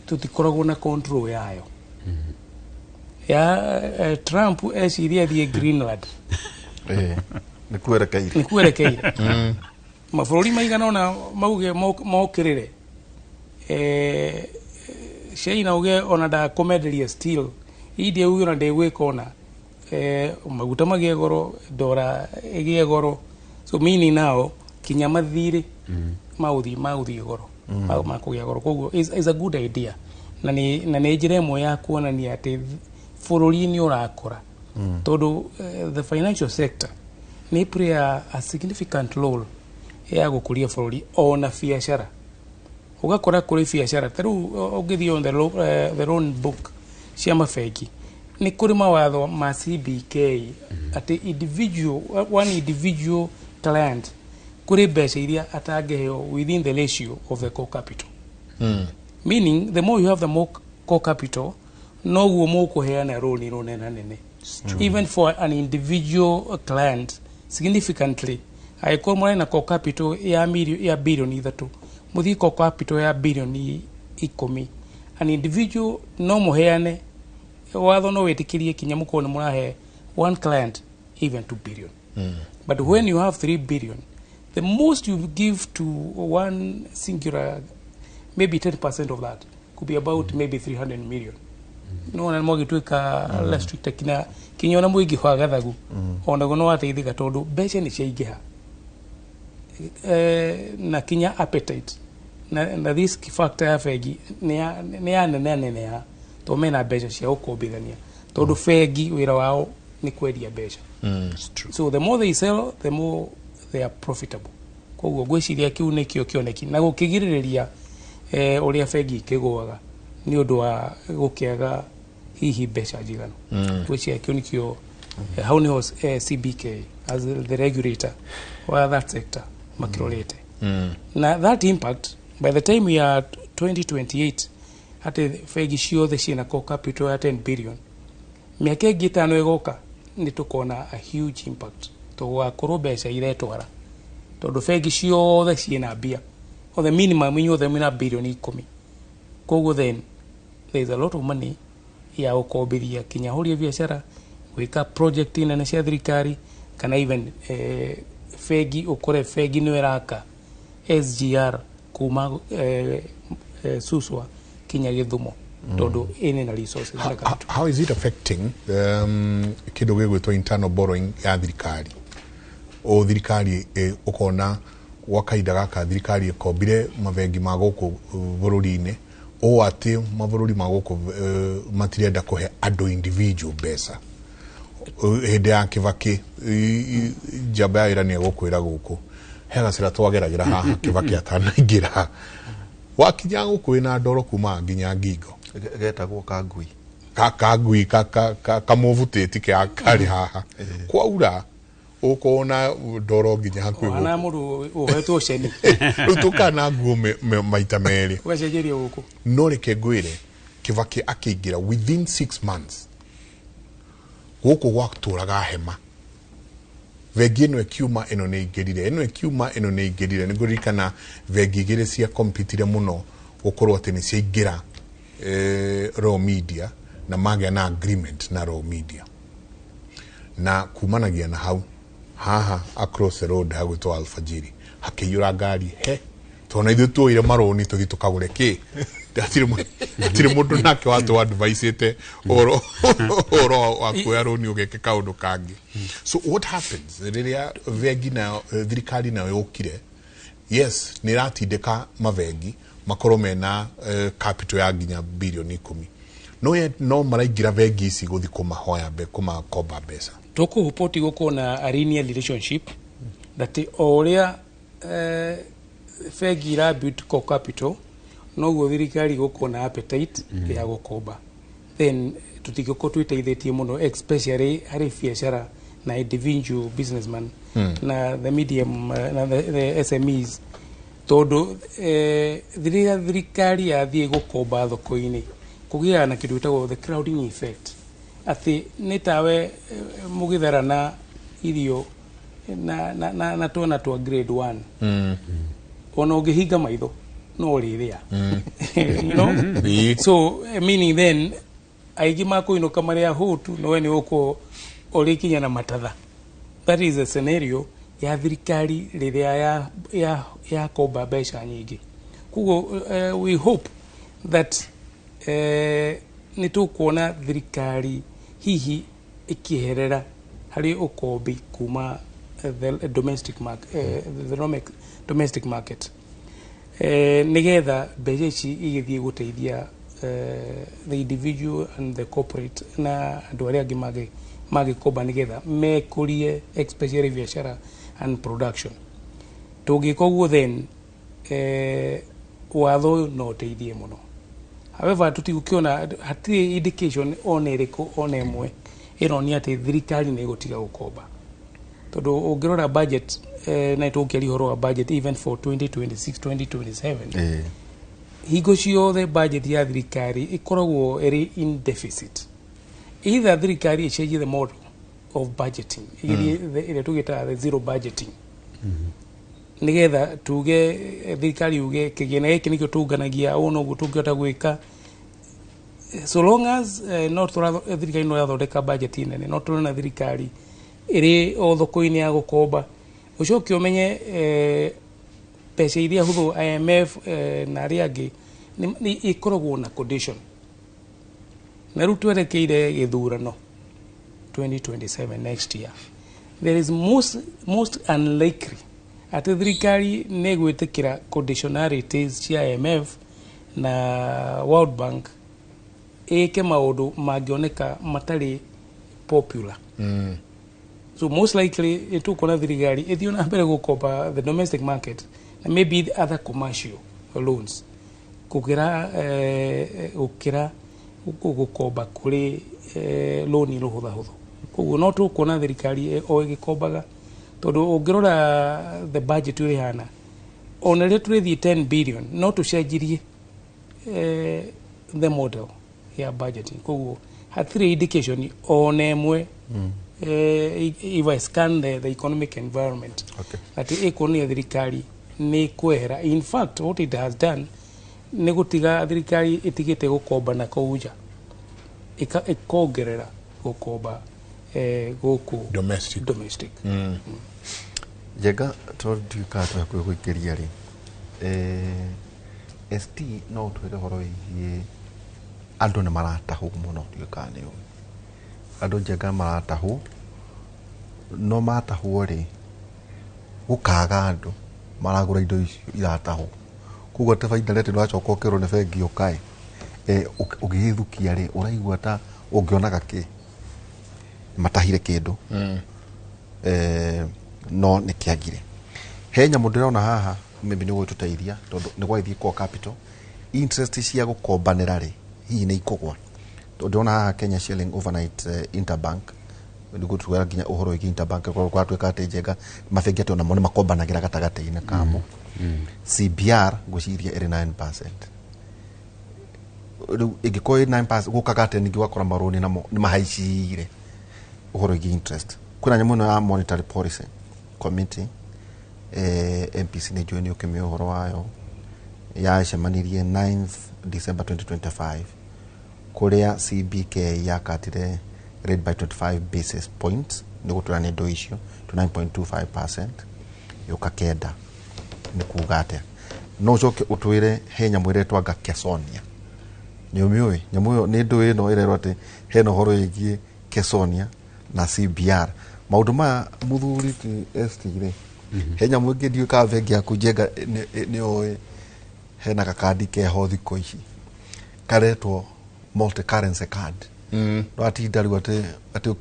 S4: tũtikoragwo na control yayo. Ya Trump eciria athiĩ Greenland.
S3: Nĩ kwerekeire.
S4: Nĩ kwerekeire mabũrũri maigana ona mauge mokĩrĩre China, uge ona ndakũmenderia steel, India uge ona ndĩgwĩka ona maguta magĩe goro, dora ĩgĩe goro. So meaning now kinya mathirĩ magũthiĩ goro, makũgĩa goro. Koguo is a good idea na nĩ njĩra ĩmwe ya kuonania atĩ bũrũri nĩ ũrakũra, tondũ the financial sector nĩ play a significant role ya gũkũria bũrũri. Ona biacara, ũgakora kũrĩ biacara ta rĩu ũngĩthiĩ on the loan book cia mabengi, nĩ kũrĩ mawatho ma CBK atĩ individual, one individual client, kũrĩ mbeca iria atangĩheo within the ratio of the core capital. Meaning the more you have, the more core capital, noguo mũkũheana rũni rũnena nene even for an individual client significantly. Angĩkorwo mũrarĩ na core capital ya ya 3 billion, mũthiĩ core capital ya 10 billion, an individual no mũheane, watho no wĩtĩkĩrie kinya mũkorwo nĩ mũrahe one client even 2 billion. But when you have 3 billion, the most you give to one singular, maybe 10% of that could be about maybe 300 million. No na mwagĩtuĩka restricted kinya kinya ona mũingĩ wa gathagu onaguo no wateithĩka, tondũ mbeca nĩ ciaingĩha, na kinya appetite na risk factor ya bengi nĩ ya nene nene ya tondũ mena mbeca cia gũkombithania, tondũ bengi wĩra wao nĩ kwendia mbeca. So the more they sell, the more they are profitable. Koguo ngwĩciria kĩu nĩkĩo kĩoneki na gũkĩgirĩrĩria ũrĩa bengi ikĩgũaga nĩ ũndũ wa gũkĩaga hihi mbeca njiganu. Ngwĩciria kĩu nĩkĩo, hau nĩho CBK as the regulator wa that sector makĩrorete. Na that impact, by the time we are 2028, atĩ bengi ciothe ciĩna core capital ya 10 billion, mĩaka ĩngĩ 5 ĩgoka nĩ tũkona a huge impact, tũgũgakorwo mbeca iretwara, tondũ bengi ciothe ciĩna mbia othe, minimum inyuothe mwĩna 10 billion. Koguo then there is a lot of money ya gũkombithia kinya hũrie biacara, gwĩka project nene cia thirikari, kana even bengi, ũkore bengi nĩyo ĩraka SGR kuma Suswa kinya. Kinya Gĩthumo tondũ ĩnĩ na resources na capital.
S2: How is it affecting kĩndũ gĩgwĩtwo internal borrowing ya thirikari? O thirikari ũkona gwa kahinda gaka thirikari ĩkombire mabengi ma gũkũ bũrũri-inĩ, ũũ atĩ mabũrũri ma gũkũ matirenda kũhe andũ individual mbeca. Hĩndĩ ya Kĩbakĩ, njamba ya wĩra nĩ egũkwĩra gũkũ he gacĩra twageragĩra haha Kĩbakĩ atanaingĩra, wakinya gũkũ wĩna ndoro kuma nginya ngingo.
S3: Getagwo kangui.
S2: Kangui kamũbutĩti ka karĩ haha, kwaura ũkona ndoro nginya hakuhĩ.
S4: Wana mũndũ ũhetwo ceni.
S2: Rĩu tũkana nguo maita merĩ.
S4: Ũgacenjeria gũkũ.
S2: No reke ngwĩre, Kĩbakĩ akĩingĩra, within 6 months gũkũ gwatũraga hema, bengi ĩno ĩkiuma, ĩno nĩ ĩingĩrire, ĩno ĩkiuma, ĩno nĩ ĩingĩrire. Nĩ ngũririkana bengi igĩrĩ cia competire mũno gũkorwo atĩ nĩ ciaingĩra Royal Media na magĩa na agreement na Royal Media, na kumanagia na hau haha across the road hagwĩtwo Alfajiri hakĩiyũra ngari he tondũ ithuĩ tuoire marũni tũthiĩ tũkagũre kĩ. Hatirĩ mũndũ nake watũ adviceĩte ũhoro wa kuoya rũni ũgeke kaũndũ kangĩ. So what happens rĩrĩa bengi nayo, thirikari nayo yũkire, yes, nĩ ĩratindĩka mabengi makorwo mena capital ya nginya 10 bilioni, no no maraingĩra bengi ici gũthiĩ kũmahoya kũmakomba mbeca?
S4: Tũkũhũpoti gũkorwo na a linear relationship that o ũrĩa bengi ira build core capital, noguo thirikari gũkorwo na appetite ya gũkomba. Then tũtingĩkorwo twĩteithĩtie mũno, especially harĩ biacara na individual businessman na the medium na the SMEs, tondũ rĩrĩa thirikari yathiĩ gũkomba thoko-inĩ, kũgĩaga na kĩndũ gĩtagwo the crowding effect, atĩ nĩ tawe mũgĩtharana irio na twana twa grade 1, ona ũngĩhinga maitho no ũrĩrĩa. So meaning then aingĩ makũinũka marĩa hũtu, no we nĩ ũkũ ũrĩkinya na matatha. That is a scenario ya thirikari rĩrĩa ya komba mbeca nyingĩ. Koguo we hope that nĩ tũkuona thirikari hihi ĩkĩherera harĩ ũkombi kuma the domestic market, the domestic market, nigetha mbeca ici igĩthiĩ gũteithia the individual and the corporate na andũ arĩa angĩ mangĩkomba nigetha mekũrie, especially biacara and production. Tũngĩka ũguo, then watho ũyũ no ũteithie mũno. However, tũtigũkĩona, hatirĩ indication ona ĩrĩkũ, ona ĩmwe ĩronia atĩ thirikari nĩ ĩgũtiga gũkomba, tondũ ũngĩrora budget, na tũngĩaria ũhoro wa budget even for 2026 2027, hingo ciothe budget ya thirikari ĩkoragwo ĩrĩ in deficit. Either thirikari ĩcenjie the model of budgeting, ĩgĩthiĩ ĩrĩa tũgĩtaga the zero budgeting, nigetha tuge thirikari yuge kĩgĩna gĩkĩ nĩkĩo tũnganagia, ũũ noguo tũngĩhota gwĩka. So long as no thirikari no ĩrathondeka budget nene, no tũrona thirikari ĩrĩ o thoko-inĩ ya gũkomba. Ũcoke ũmenye mbeca iria hũthũ IMF na arĩa angĩ nĩ ikoragwo na condition, na rĩu twerekeire gĩthurano 2027, next year. There is most unlikely atĩ thirikari nĩ gwĩtĩkĩra conditionalities cia IMF na World Bank, ĩke maũndũ mangĩoneka matarĩ popular. So most likely ĩtũkuona thirikari ĩthiĩ na mbere gũkomba the domestic market na maybe the other commercial loans gũkĩra gũkomba kũrĩ loan rũhũthahũthũ. Koguo no tũkuona thirikari o ĩgĩkombaga, tondũ ũngĩrora the budget ũrĩa ĩhana, ona rĩrĩa tũrĩthiĩ 10 billion no tũcenjirie the model ya budgeting. Koguo hatirĩ indication ona ĩmwe, if I scan the economic environment, atĩ ĩkuonia thirikari nĩ kwehera. In fact, what it has done nĩ gũtiga thirikari ĩtigĩte gũkomba na kũu nja, ĩkongerera gũkomba gũkũ
S2: domestic.
S4: Domestic.
S3: Njenga, tondũ ndiũĩ kana twĩ hakuhĩ gũikĩria rĩ, ST no ũtwĩre ũhoro wĩgiĩ andũ nĩ maratahwo mũno, ndiũĩ kana nĩ ũĩ andũ njenga maratahwo, no matahwo rĩ, gũkaga andũ maragũra indo icio iratahwo, koguo atĩ bainda rĩtĩ ndũracoka ũkerwo nĩ bengi ũkae ũgĩgĩthukia rĩ, ũraigua ta ũngĩonaga kĩ matahire kĩndũ no nĩ kĩagire. He nyamũ ndĩrona haha, maybe nĩ ũgũtũteithia tondũ nĩ gwagĩthiĩ Core Capital, interest cia gũkombanĩra rĩ, hihi nĩ ikũgwa? Tondũ ndĩrona haha Kenya shilling overnight interbank, nĩgũtwĩra nginya ũhoro wĩgiĩ interbank gwatuĩka atĩ njenga mabengi atĩ onamo nĩ makombanagĩra gatagatĩ-inĩ kamo. CBR ngwĩciria ĩrĩ 9%. Rĩu ĩngĩkorwo ĩ 9%, gũkaga atĩ ningĩ ũgakora marũni namo nĩ mahaicire ũhoro wĩgiĩ interest. Kwĩna nyamũ ĩno ya Monetary Policy Committee, MPC, nĩ njũĩ nĩ ũkĩmĩũĩ ũhoro wayo, yacemanirie 9th December 2025, kũrĩa CBK yakatire rate by 25 basis points, nĩ gũtwĩra nĩ ndũ icio, to 9.25% yũka kenda. Nĩ kuga atĩa? No ũcoke ũtwĩre he nyamũ ĩretwo anga Kesonia, nĩ ũmĩũĩ nyamũ ĩyo? Nĩ ndũ ĩno ĩrerwo atĩ hena ũhoro wĩgiĩ Kesonia na CBR, maũndũ maya mũthuri ti ST rĩ. He nyamũ ĩngĩ ndiũĩ kana bengi yaku njenga nĩ ũĩ, hena gakandi keho thikũ ici karetwo multi currency card. Ndwatinda rĩu atĩ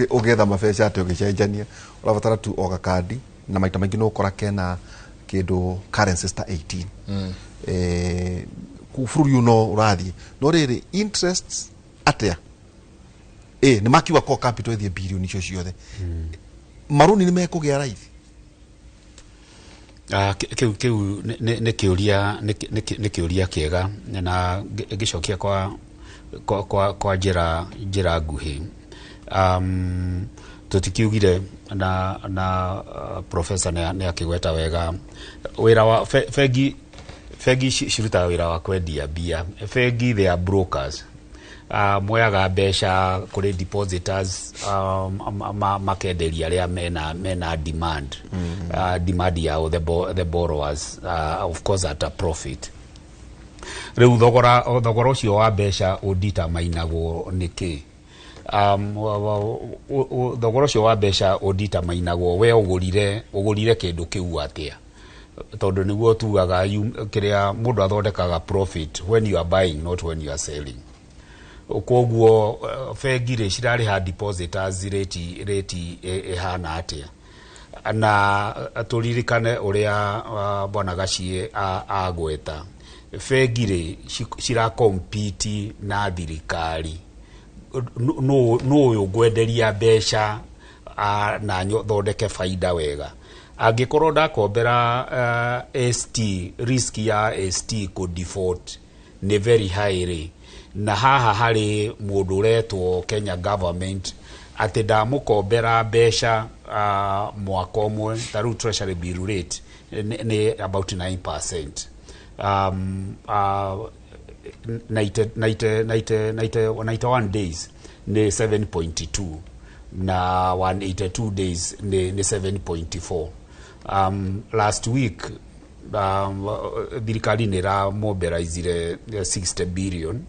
S3: ũgĩetha mabeca atĩ ũgĩcenjania, ũrabatara tu o gakandi, na maita maingĩ nĩ ũkora kena kĩndũ currencies ta 18. Bũrũri ũyũ no ũrathiĩ, no rĩrĩ interests atĩa nĩ makiuga Core Capital ĩthiĩ birioni icio ciothe, marũni nĩ mekũgĩa raithi?
S5: Kĩu nĩ kĩũria kĩega, na ngĩcokia kwa njĩra nguhĩ, tũtikiugire na professor nĩ akĩgweta wega wĩra wa bengi. Bengi cirutaga wĩra wa kwendia mbia. Bengi, they are brokers. Moyaga mbeca kũrĩ depositors, makenderia arĩa mena demand, demand yao, the borrowers, of course at a profit. Rĩu thogora ũcio wa mbeca ũnditamainagwo nĩ kĩ? Thogora ũcio wa mbeca ũnditamainagwo we ũgũrire kĩndũ kĩu atĩa, tondũ nĩguo tugaga kĩrĩa mũndũ athondekaga profit when you are buying, not when you are selling. Koguo bengi rĩ, cirarĩha depositors rate ĩhana atĩa? Na tũririkane ũrĩa bwana Gaciĩ agweta, bengi rĩ, cirakompiti na thirikari, nũ ũyũ ngwenderia mbeca na thondeke baida wega. Angĩkorwo ndakombera ST, risk ya ST kũ default nĩ very high rĩ, na haha harĩ mũndũ ũretwo Kenya government atĩ ndamũkombera mbeca mwaka ũmwe, ta rĩu treasury bill rate nĩ about 9%, 90, 90, 90, 90, 91 days nĩ 7.2 na 182 days nĩ 7.4. Last week thirikari nĩ ĩramobilizire 60 billion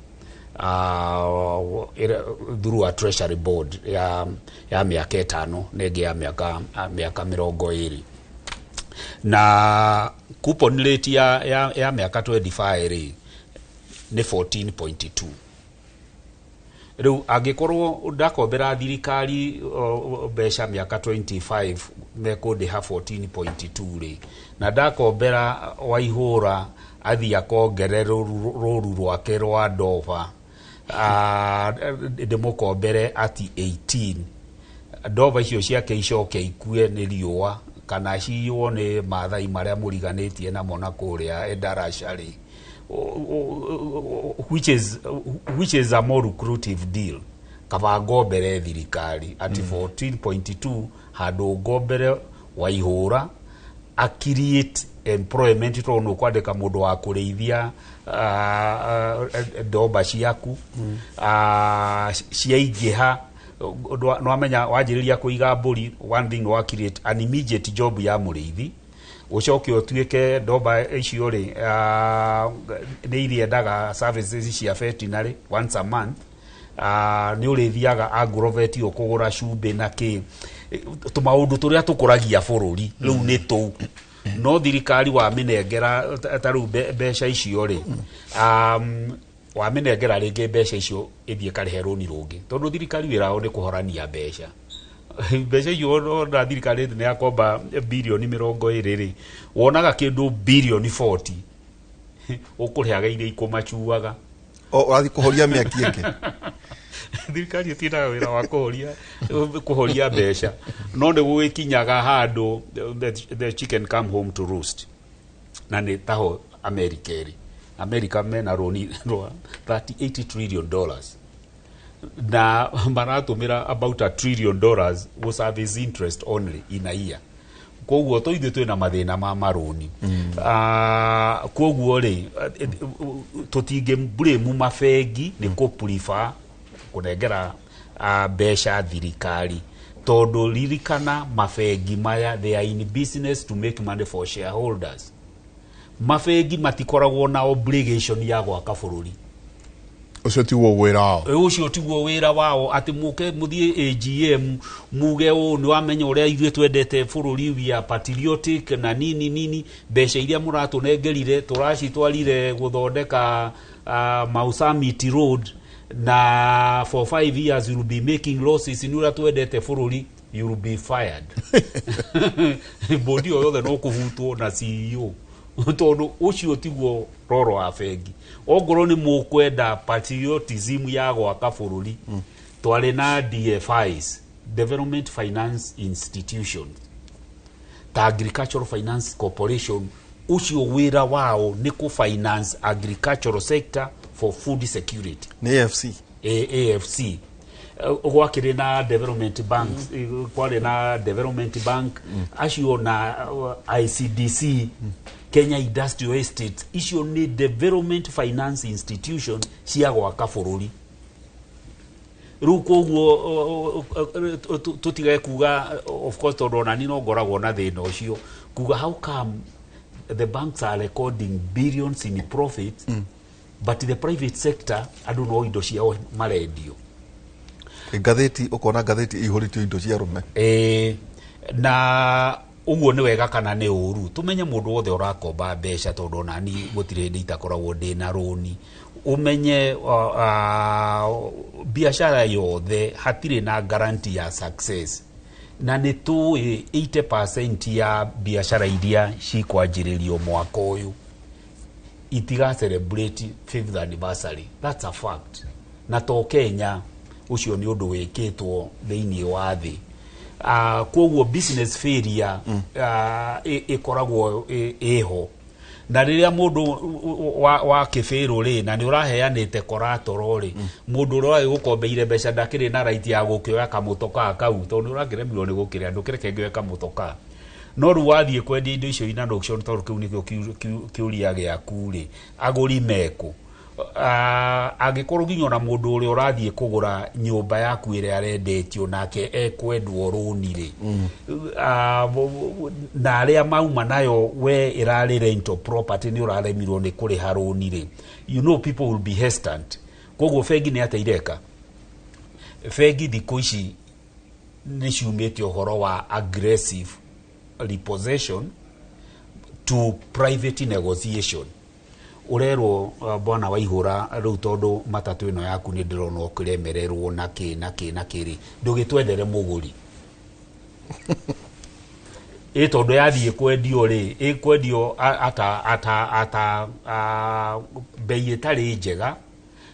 S5: through a treasury board ya mĩaka 5 na ĩngĩ ya mĩaka 20, na coupon rate ya mĩaka 25 rĩ, nĩ 14.2. Rĩu angĩkorwo ndakombera thirikari mbeca mĩaka 25 mekũndĩha 14.2 rĩ, na ndakombera Waihũra athiĩ akongere rũru rwake rwa ndova, ndĩmũkombere ati 18, ndova icio ciake icoke ikue nĩ riũa kana ciywo nĩ Mathai marĩa mũriganĩtie namo na kũrĩa Endarasha rĩ, which is a more lucrative deal? Kaba ngombere thirikari ati 14.2 handũ ngombere Waihũra a create employment, tondũ nĩ ũkwandĩka mũndũ wa kũrĩithia ndomba ciaku ciaingĩha. Nwamenya wanjĩrĩria kũiga mbũri, one thing wa create an immediate job ya mũrĩithi. Ũcoke ũtuĩke ndomba icio rĩ, nĩ iriendaga services cia veterinary once a month. Nĩ ũrĩthiaga agrovet ũkũgũra cumbĩ na kĩ, tũmaũndũ tũrĩa tũkũragia bũrũri. Rĩu nĩ tũu no thirikari wamĩnengera ta rĩu mbeca icio rĩ, wamĩnengera rĩngĩ mbeca icio ĩthiĩ karĩhe rũni rũngĩ, tondũ thirikari wĩra wao nĩ kũhorania mbeca. Mbeca icio ona thirikari nĩ yakomba birioni 20 rĩ, wonaga kĩndũ birioni 40 ũkũrĩhaga iria ikũmacuaga.
S3: O ũrathiĩ kũhoria mĩaki ĩngĩ.
S5: Thirikari ĩtindaga wĩra wa kũhoria mbeca, no nĩ gũgĩkinyaga handũ the chicken come home to roost. Na nĩ taho America ĩrĩ. America mena rũni rwa $38 trillion na maratũmĩra about $1 trillion gũ service interest only in a year. Koguo to ithuĩ twĩna mathĩna ma marũni. Koguo rĩ, tũtingĩ blame mabengi nĩ kũ prefer kũnengera mbeca thirikari, tondũ ririkana mabengi maya, they are in business to make money for shareholders. Mabengi matikoragwo na obligation ya gwaka bũrũri.
S2: Ũcio tiguo wĩra wao.
S5: Ũcio tiguo wĩra wao, atĩ mũke mũthiĩ AGM muge ũũ, nĩ wamenya ũrĩa ithuĩ twendete bũrũri, we are patriotic na nini nini, mbeca iria mũratũnengerire tũracitwarire gũthondeka Mau Summit Road, na for 5 years you will be making losses, nĩ ũrĩa twendete bũrũri. You will be fired. Bodi o yothe no kũhutwo na CEO, tondũ ũcio tiguo roro wa bengi. Ongorwo nĩ mũkwenda patriotism ya gwaka bũrũri, twarĩ na DFIs, Development Finance Institutions, ta Agricultural Finance Corporation. Ũcio wĩra wao nĩ kũ finance agricultural sector for food security.
S3: Nĩ AFC.
S5: AFC. Gwakĩrĩ na development banks, kwarĩ na development bank acio na ICDC, Kenya Industrial Estate. Icio nĩ development finance institution cia gwaka bũrũri. Rĩu koguo tũtige kuga, of course, tondũ onani no ngoragwo na thĩna ũcio kuga, how come the banks are recording billions in profit, but the private sector andũ no indo ciao marendio?
S3: Ngathĩti, ũkona ngathĩti ihũrĩtio indo cia arũme.
S5: Ĩ, na ũguo nĩ wega kana nĩ ũru? Tũmenye mũndũ wothe ũrakomba mbeca, tondũ onani gũtirĩ hĩndĩ itakoragwo ndĩ na rũni, ũmenye biacara yothe hatirĩ na guarantee ya success. Na nĩ tũĩ 80% ya biacara iria cikwanjĩrĩrio mwaka ũyũ itiga celebrate fifth anniversary. That's a fact. Na to Kenya, ũcio nĩ ũndũ wĩkĩtwo thĩinĩ wa thĩ. Koguo business failure ĩkoragwo ĩho, na rĩrĩa mũndũ wa kĩbĩrũ rĩ, na nĩ ũraheanĩte collateral rĩ, mũndũ ũrĩa ũragĩgũkombeire mbeca ndakĩrĩ na right ya gũkĩoya kamũtokaa kau, tondũ nĩ ũrakĩremirwo nĩ gũkĩrĩa, ndũkĩreke ngĩoe kamũtokaa. No rĩu wathiĩ kwendia indo icio in an auction, tondũ kĩu nĩkĩo kĩũria gĩaku rĩ, agũri mekũ? Angĩkorwo nginya ona mũndũ ũrĩa ũrathiĩ kũgũra nyũmba yaku ĩrĩa arendetio nake ekwendwo rũni rĩ, na arĩa mauma nayo we ĩrarĩ rental property, nĩ ũraremirwo nĩ kũrĩha rũni rĩ, you know people will be hesitant. Koguo bengi nĩ atĩa ireka? Bengi thikũ ici nĩ ciumĩte ũhoro wa aggressive repossession to private negotiation. Ũrerwo, bwana Waihũra, rĩu tondũ matatũ ĩno yaku nĩ ndĩrona ũkĩremererwo na kĩ na kĩ na kĩ rĩ, ndũgĩtwendere mũgũri ĩ, tondũ yathiĩ kwendio rĩ, ĩkwendio ata bei ĩtarĩ njega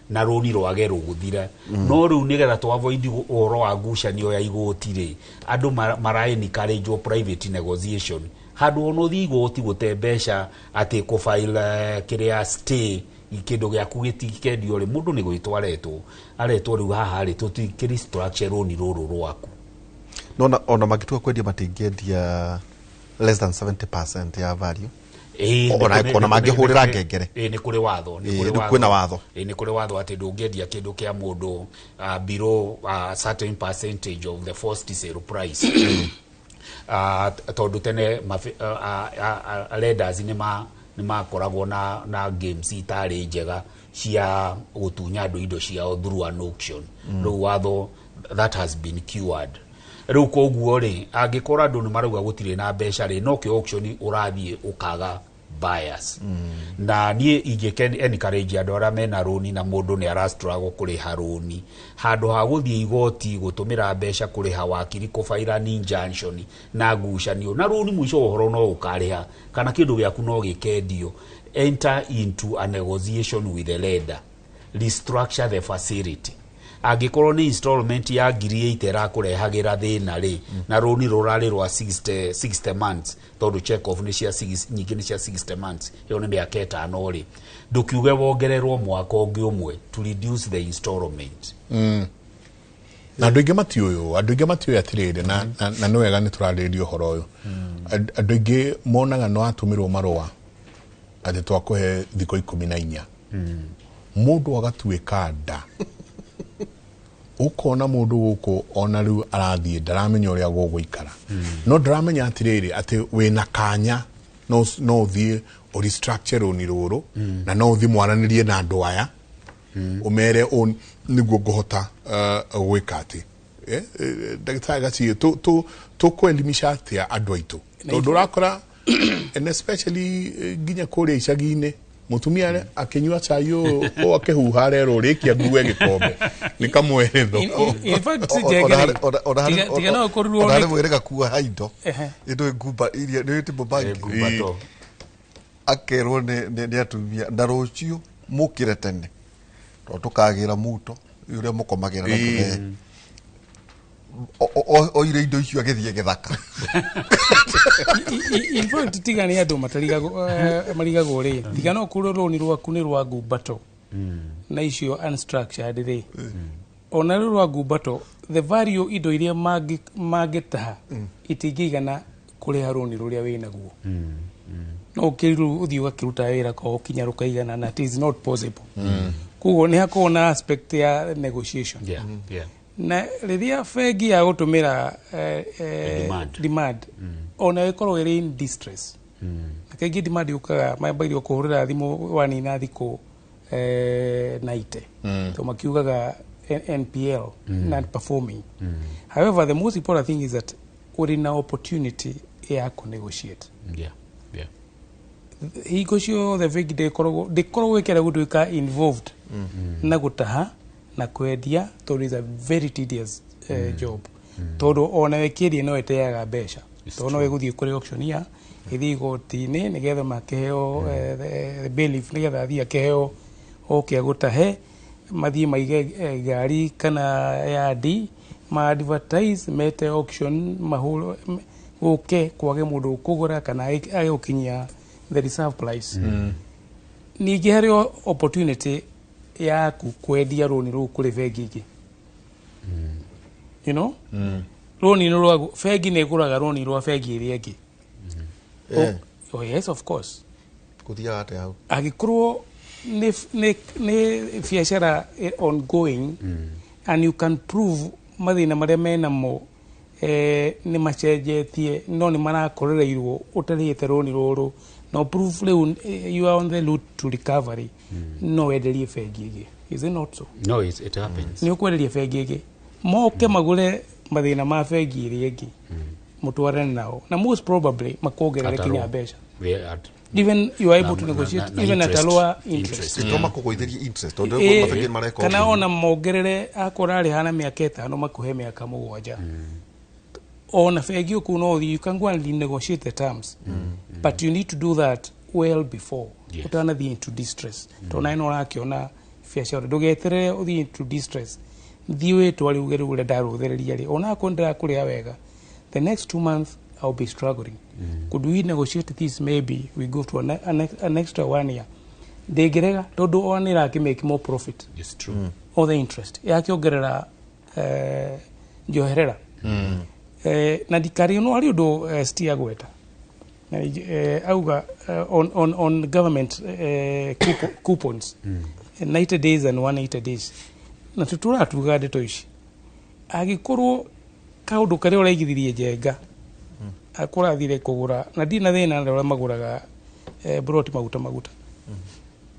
S5: na rũni rwage rũgũthira. No rĩu nĩgetha tũ avoid ũhoro wa ngucanio ya igoti rĩ, andũ mara encourage private negotiation handũ ona ũthiĩ igoti gũte mbeca atĩ kũ file kĩrĩa stay kĩndũ gĩaku gĩtikendio rĩ, mũndũ nĩ gwĩtwo aretwo, aretwo rĩu haha rĩ, tũtikĩ restructure rũni rũrũ rwaku.
S3: No ona mangĩtua kwendia, matingĩendia less than 70% ya value.
S5: Ĩĩ,
S3: Ona mangĩhũrĩra ngengere.
S5: Ĩĩ, nĩ kũrĩ watho, nĩ
S3: Ĩĩ,
S5: kũrĩ
S3: rĩu kwĩna watho.
S5: Ĩĩ, nĩ kũrĩ watho atĩ ndũngĩendia kĩndũ kĩa mũndũ below certain percentage of the first sale price. Tondũ tene lenders nĩ makoragwo na games itarĩ njega cia gũtunya andũ indo ciao through an auction. Rĩu watho that has been cured. Rĩu koguo rĩ, angĩkorwo andũ nĩ marauga gũtirĩ na mbeca rĩ, no kĩo auction ũrathiĩ ũkaga buyers. Na niĩ ingĩke encourage andũ arĩa mena rũni na mũndũ nĩ arastruggle kũrĩha rũni, handũ ha gũthiĩ igoti gũtũmĩra mbeca kũrĩha wakiri kũbaira an injunction na ngucanio na rũni, mũico wa ũhoro no ũkarĩha kana kĩndũ gĩaku no gĩkendio, enter into a negotiation with the lender, restructure the facility. Angĩkorwo nĩ installment ya 8,000 ĩrakũrehagĩra thĩna rĩ, na rũni rũrarĩ rwa 60 months, tondũ check off nĩ cia nyingĩ nĩ cia 60 months, ĩyo nĩ mĩaka 5 rĩ, ndũkiuge wongererwo mwaka ũngĩ ũmwe to reduce the installment.
S2: Na andũ aingĩ matiũyũ, andũ aingĩ matiũĩ atĩrĩrĩ, na nĩ wega nĩ tũrarĩrĩria ũhoro ũyũ. Andũ aingĩ monaga nĩ watũmĩrwo marũa atĩ twakũhe thikũ 14, mũndũ agatuĩka nda, ũkona mũndũ gũkũ ona rĩu arathiĩ ndaramenya ũrĩa gũgũikara, no ndaramenya atĩrĩrĩ atĩ wĩna kanya no ũthiĩ ũ restructure rũni rũrũ, na no ũthiĩ mwaranĩrie na andũ aya ũmere ũũ nĩguo ngũhota gwĩka atĩ. Ndagĩtarĩ Gaciĩ, tũkũelimisha atĩa andũ aitũ, tondũ ũrakora and especially nginya kũrĩa icagi-inĩ mũtumia akĩnyua cai ũyũ ũũ akĩhuha arerwo rĩkia ngue gĩkombe nĩ kamweretho.
S4: In fact, njengere, tiga no ũkorirwo
S3: ona harĩ mwĩrĩ gakua ha indo indo ngumba iria nĩ timbo bank.
S5: Ngumbato.
S3: Akerwo nĩ atumia na rũciũ mũkĩre tene tondũ tũkagĩra muto ũrĩa mũkomagĩra na tũhee. Oire indo icio agĩthiĩ gĩthaka.
S4: In fact, tiga nĩ andũ matarigagwo, marigagwo rĩ, tiga no kũrwo rũni rwaku nĩ rwa ngumbato na icio unstructured rĩ, ona rũ rwa ngumbato, the value indo iria mangĩtaha itingĩigana kũrĩha rũni rũrĩa wĩnaguo. No ũkĩrũ ũthiĩ ũgakĩruta wĩra ko ũkinya rũkaigana, na it is not possible. Koguo nĩ hakoragwo na aspect ya negotiation. Na rĩrĩa bengi ya gũtũmĩra
S5: demand.
S4: Demand ona ĩkorwo ĩrĩ in distress, na kaingĩ demand yũkaga mambagĩrĩrio kũhũrĩra thimũ wanina thikũ 90, so makiugaga NPL, non performing. However, the most important thing is that ũrĩ na opportunity ya kũ-negotiate. Hingo ciothe bengi ndĩkoragwo ĩkĩenda gũtuĩka involved na gũtaha na kwendia, tondũ is a very tedious job, tondũ ona ĩkĩendia no ĩteaga mbeca, tondũ no ĩgũthiĩ kũrĩ auctioneer, ĩthiĩ igoti-inĩ nĩgetha makĩheo the bailiff, nĩgetha athiĩ akĩheo oke agũtahe, mathiĩ maige ngari kana yandi, ma advertise, mete auction, mahũrwo gũke kwage mũndũ ũkũgũra kana age gũkinyia the reserve price. Ningĩ harĩ opportunity yaku kwendia rũni rũu kũrĩ bengi ĩngĩ. Rũni nĩ rwa bengi nĩ ĩgũraga rũni rwa bengi ĩrĩa ĩngĩ. Oh, yes, of course.
S3: Gũthiaga atĩa hau?
S4: Angĩkorwo nĩ biacara ongoing and you can prove mathĩna marĩa menamo nĩ macenjetie, no nĩ marakorereirwo ũtarĩhĩte rũni rũrũ, no prove rĩu you are on the route to recovery, no wenderie bengi ĩngĩ. Is it not so?
S5: No, it happens.
S4: Nĩ ũkwenderia bengi ĩngĩ, moke magũre mathĩna ma bengi ĩrĩa ĩngĩ, mũtwarane nao na most probably makuongerere
S5: At a
S4: kinya mbeca.
S5: Yeah, at,
S4: even you are able to
S5: na-
S4: negotiate
S5: na
S4: even at a
S5: interest.
S4: lower interest.
S5: Interest.
S3: Nĩkĩo makũgũithĩrie interest tondũ mabengi mareka
S4: kana
S3: ũguo.
S4: ona mongerere, akorwo arĩha na mĩaka 5, makũhe mĩaka 7. Ona bengi ũkũ no ũthiĩ, you can go and renegotiate the terms, but you need to do that well before ũtanathiĩ into distress, tondũ nawe no ũrakĩona biacara. Ndũgeterere ũthiĩ into distress, thiĩ wĩtware uge rĩu ũrĩa ndarũthĩrĩria rĩ, onakorwo ndĩrakũrĩha wega, the next 2 months I'll be struggling. Could we negotiate this? Maybe we go to an extra one year. Ndĩngĩrega tondũ ona nĩ ĩrakĩ make more profit.
S5: It's true.
S4: All the interest yakĩongerera njoherera. Na ndikari no harĩ ũndũ Stia gweta na auga on government coupons, 90 days and 180 days, na tũtũratuga ndeto ici, angĩkorwo kaũndũ karĩa ũraigithirie Njenga. Akũrathire kũgũra na ndirĩ na thĩna na arĩa magũraga broti maguta maguta.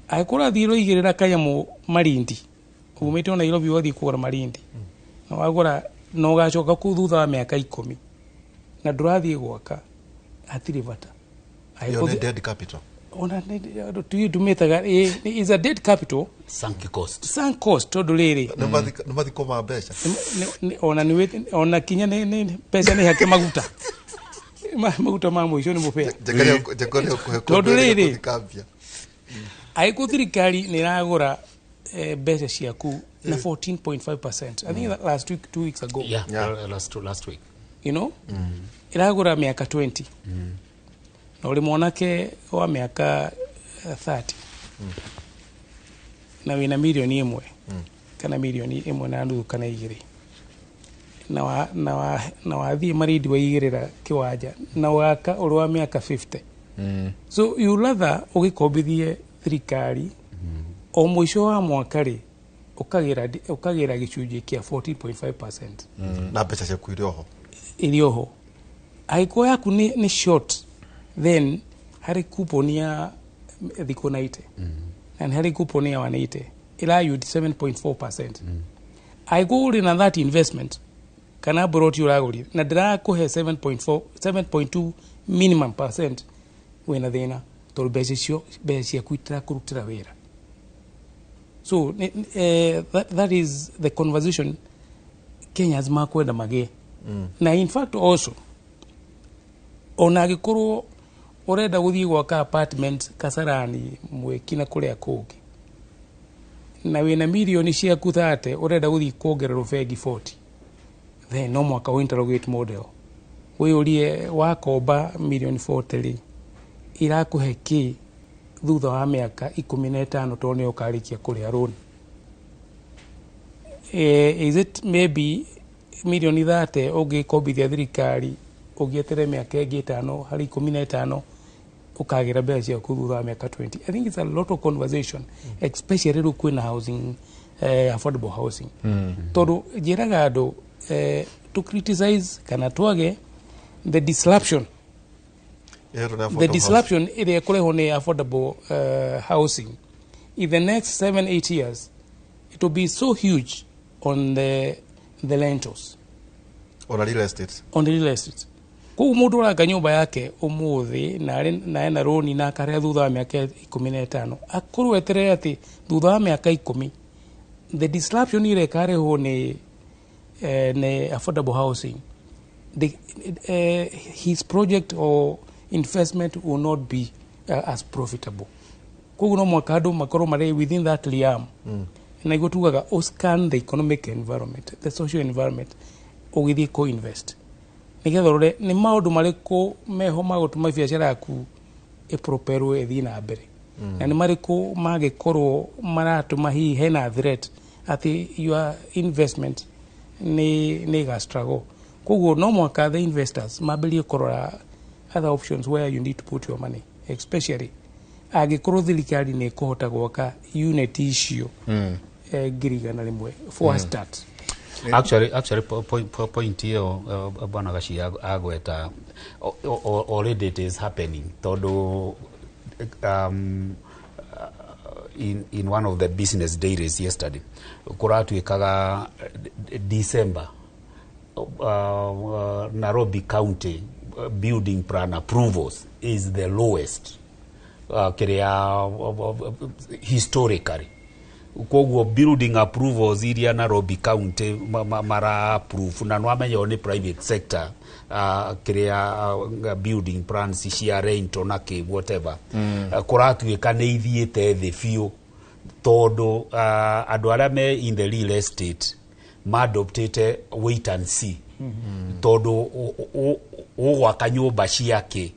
S4: Angĩkũrathire ũigĩrĩra kanyamũ Malindi, umĩte o Nairobi ũgathiĩ kũgũra Malindi, na wagũra na ũgacoka kũu thutha wa mĩaka 10 na ndũrathiĩ gwaka, hatirĩ bata.
S3: Ĩyo nĩ dead capital.
S4: Ona tumĩtaga is a dead capital.
S5: Sunk cost.
S4: Sunk cost, tondũ rĩrĩ
S3: Nĩ mathiko ma mbeca.
S4: Ona nĩ ona kinya nĩ mbeca nĩ hake maguta. Maguta ma mũico nĩ mũbea.
S3: Njekaria kũhe
S4: Tondũ rĩrĩ,
S3: kambia.
S4: Angĩkorwo thirikari nĩ ĩragũra mbeca ciaku na 14.5%, I think that last week, 2 weeks ago,
S5: Yeah,
S3: Yeah.
S5: last week.
S4: Ĩragũra mĩaka 20 na ũrĩ mwanake wa mĩaka 30 na wĩna 1 million kana 1.5 million kana 2 na wathiĩ Marindi waigĩrĩra kĩwanja na waka ũrĩ wa mĩaka 50, so you rather ũgĩkombithie thirikari o mũico wa mwaka rĩ ũkagĩra gĩcunjĩ kĩa 14.5%
S3: Na mbeca ciaku irĩ oho.
S4: Ĩrĩ oho. Angĩkorwo yaku nĩ short, then harĩ coupon ya thikũ 90 na nĩ harĩ coupon ya 180 ĩra yield 7.4%. Angĩkorwo ũrĩ na that investment kana broti ũragũrire na ndĩrakũhe 7.4, 7.2 minimum percent, wĩna thĩna tondũ mbeca icio, mbeca ciaku itirakũrutĩra wĩra. So that is the conversation Kenyans makwenda magĩe. Na in fact also, ona angĩkorwo ũrenda gũthiĩ gwaka apartment Kasarani, Mweki na kũrĩa kũngĩ, na wĩna mirioni ciaku 30 ũrenda gũthiĩ kuongererwo bengi 40, then no mwaka ũ interrogate model, wĩyũrie wakomba mirioni 40 rĩ, irakũhe kĩ thutha wa mĩaka 15, tondũ nĩyo ũkarĩkia kũrĩha rũni? Is it maybe mirioni 30 ũngĩkombithia thirikari ũngĩeterere mĩaka ĩngĩ 5 harĩ 15 ũkagĩra mbeca ciaku thutha wa mĩaka 20? I think it's a lot of conversation, especially rĩu kwĩna housing, affordable housing, tondũ njĩraga andũ to criticize kana twage the disruption
S3: Ĩhetwo nĩ
S4: the
S3: affordable housing.
S4: Disruption ĩrĩa ĩkũrehwo nĩ affordable housing in the next 7, 8 years, it will be so huge on the rentals.
S3: Ona real estate.
S4: On the real estate. Koguo mũndũ ũraka nyũmba yake ũmũthĩ na arĩ na ena rũni na akarĩa thutha wa mĩaka 15, akorwo eterere atĩ thutha wa mĩaka 10 the disruption ĩrĩa ĩkarehwo nĩ affordable housing, his project or investment will not be as profitable. Koguo no mwaka andũ makorwo marĩ within that realm, na iguo tugaga scan the economic environment, the social environment ũgĩthiĩ co-invest, nĩgetha ũrore nĩ maũndũ marĩkũ meho ma gũtũma biacara yaku ĩproperwo, ĩthiĩ na mbere, na nĩ marĩkũ mangĩkorwo maratũma hihi hena threat atĩ your investment nĩ ĩga struggle. Koguo no mwaka the investors mambĩrĩrie kũrora other options where you need to put your money, especially angĩkorwo thirikari nĩ ĩkũhota gwaka unit icio 100,000 for a start.
S5: Actually, point ĩyo bwana Gaci agweta, already it is happening, tondũ in one of the business dailies yesterday kũratuĩkaga December Nairobi County building plan approvals is the lowest kĩrĩa historically. Koguo building approvals iria Nairobi County mara approve, na nwamenya nĩ private sector, kĩrĩa building plans cia rental na kĩ whatever, kũratuĩka nĩ ithiĩte thĩ biũ, tondũ andũ arĩa me in the real estate maadoptĩte wait and see, tondũ ũgwaka nyũmba ciake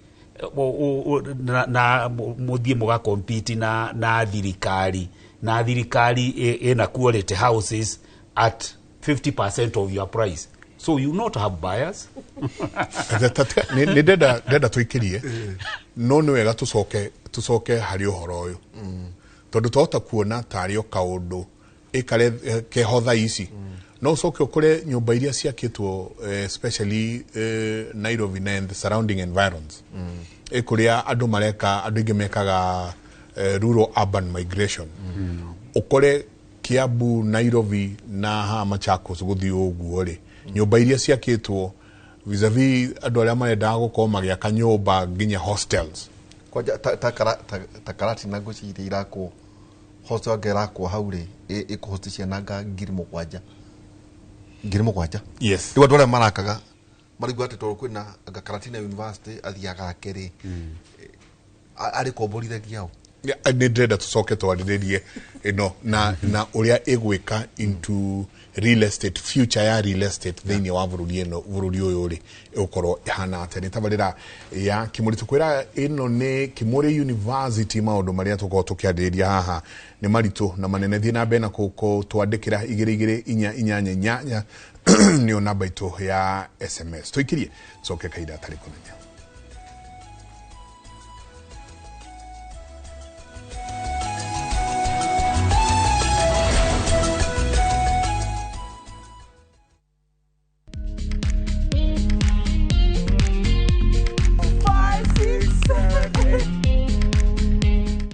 S5: na mũthiĩ mũgakompete na thirikari, na thirikari ĩna quality houses at 50% of your price, so you not have buyers.
S2: Nĩ ndenda tũikĩrie, no nĩ wega tũcoke harĩ ũhoro ũyũ, tondũ twahota kuona tarĩ o kaũndũ. Ĩkare keho thaa ici no ũcoke ũkore nyũmba iria ciakĩtwo, especially Nairobi na the surrounding environs, kũrĩa andũ mareka, andũ aingĩ mekaga rural urban migration, ũkore Kiambu, Nairobi na haha Machakos gũthiĩ ũguo rĩ, nyũmba iria ciakĩtwo vis-a-vis andũ arĩa marendaga gũkorwo magĩaka nyũmba nginya hostels.
S3: Kwanja ta Karatina, ngwĩciria irakwo hostel anga irakwo hau rĩ, ĩkũhost ciana anga 7,000, 7,000. Rĩu andũ arĩa marakaga maraigua atĩ tondũ kwĩna anga Karatina University athiaga ake rĩ, arĩ komborithagia o.
S2: Nĩ ndĩrenda tũcoke twarĩrĩrie ĩno na ũrĩa ĩgwĩka into real estate, future ya real estate thĩinĩ wa bũrũri ĩno, bũrũri ũyũ rĩ, ĩgũkorwo ĩhana atĩa. Nĩ tabarĩra ya Kĩmũrĩ, tũkwĩra ĩno nĩ Kĩmũrĩ University. Maũndũ marĩa tũkorwo tũkĩarĩrĩria haha nĩ maritũ na manene. Thiĩ na mbere na kũtwandĩkĩra 22488 nĩyo namba itũ ya SMS. Tũikirie coke kahinda gatarĩ kũnene.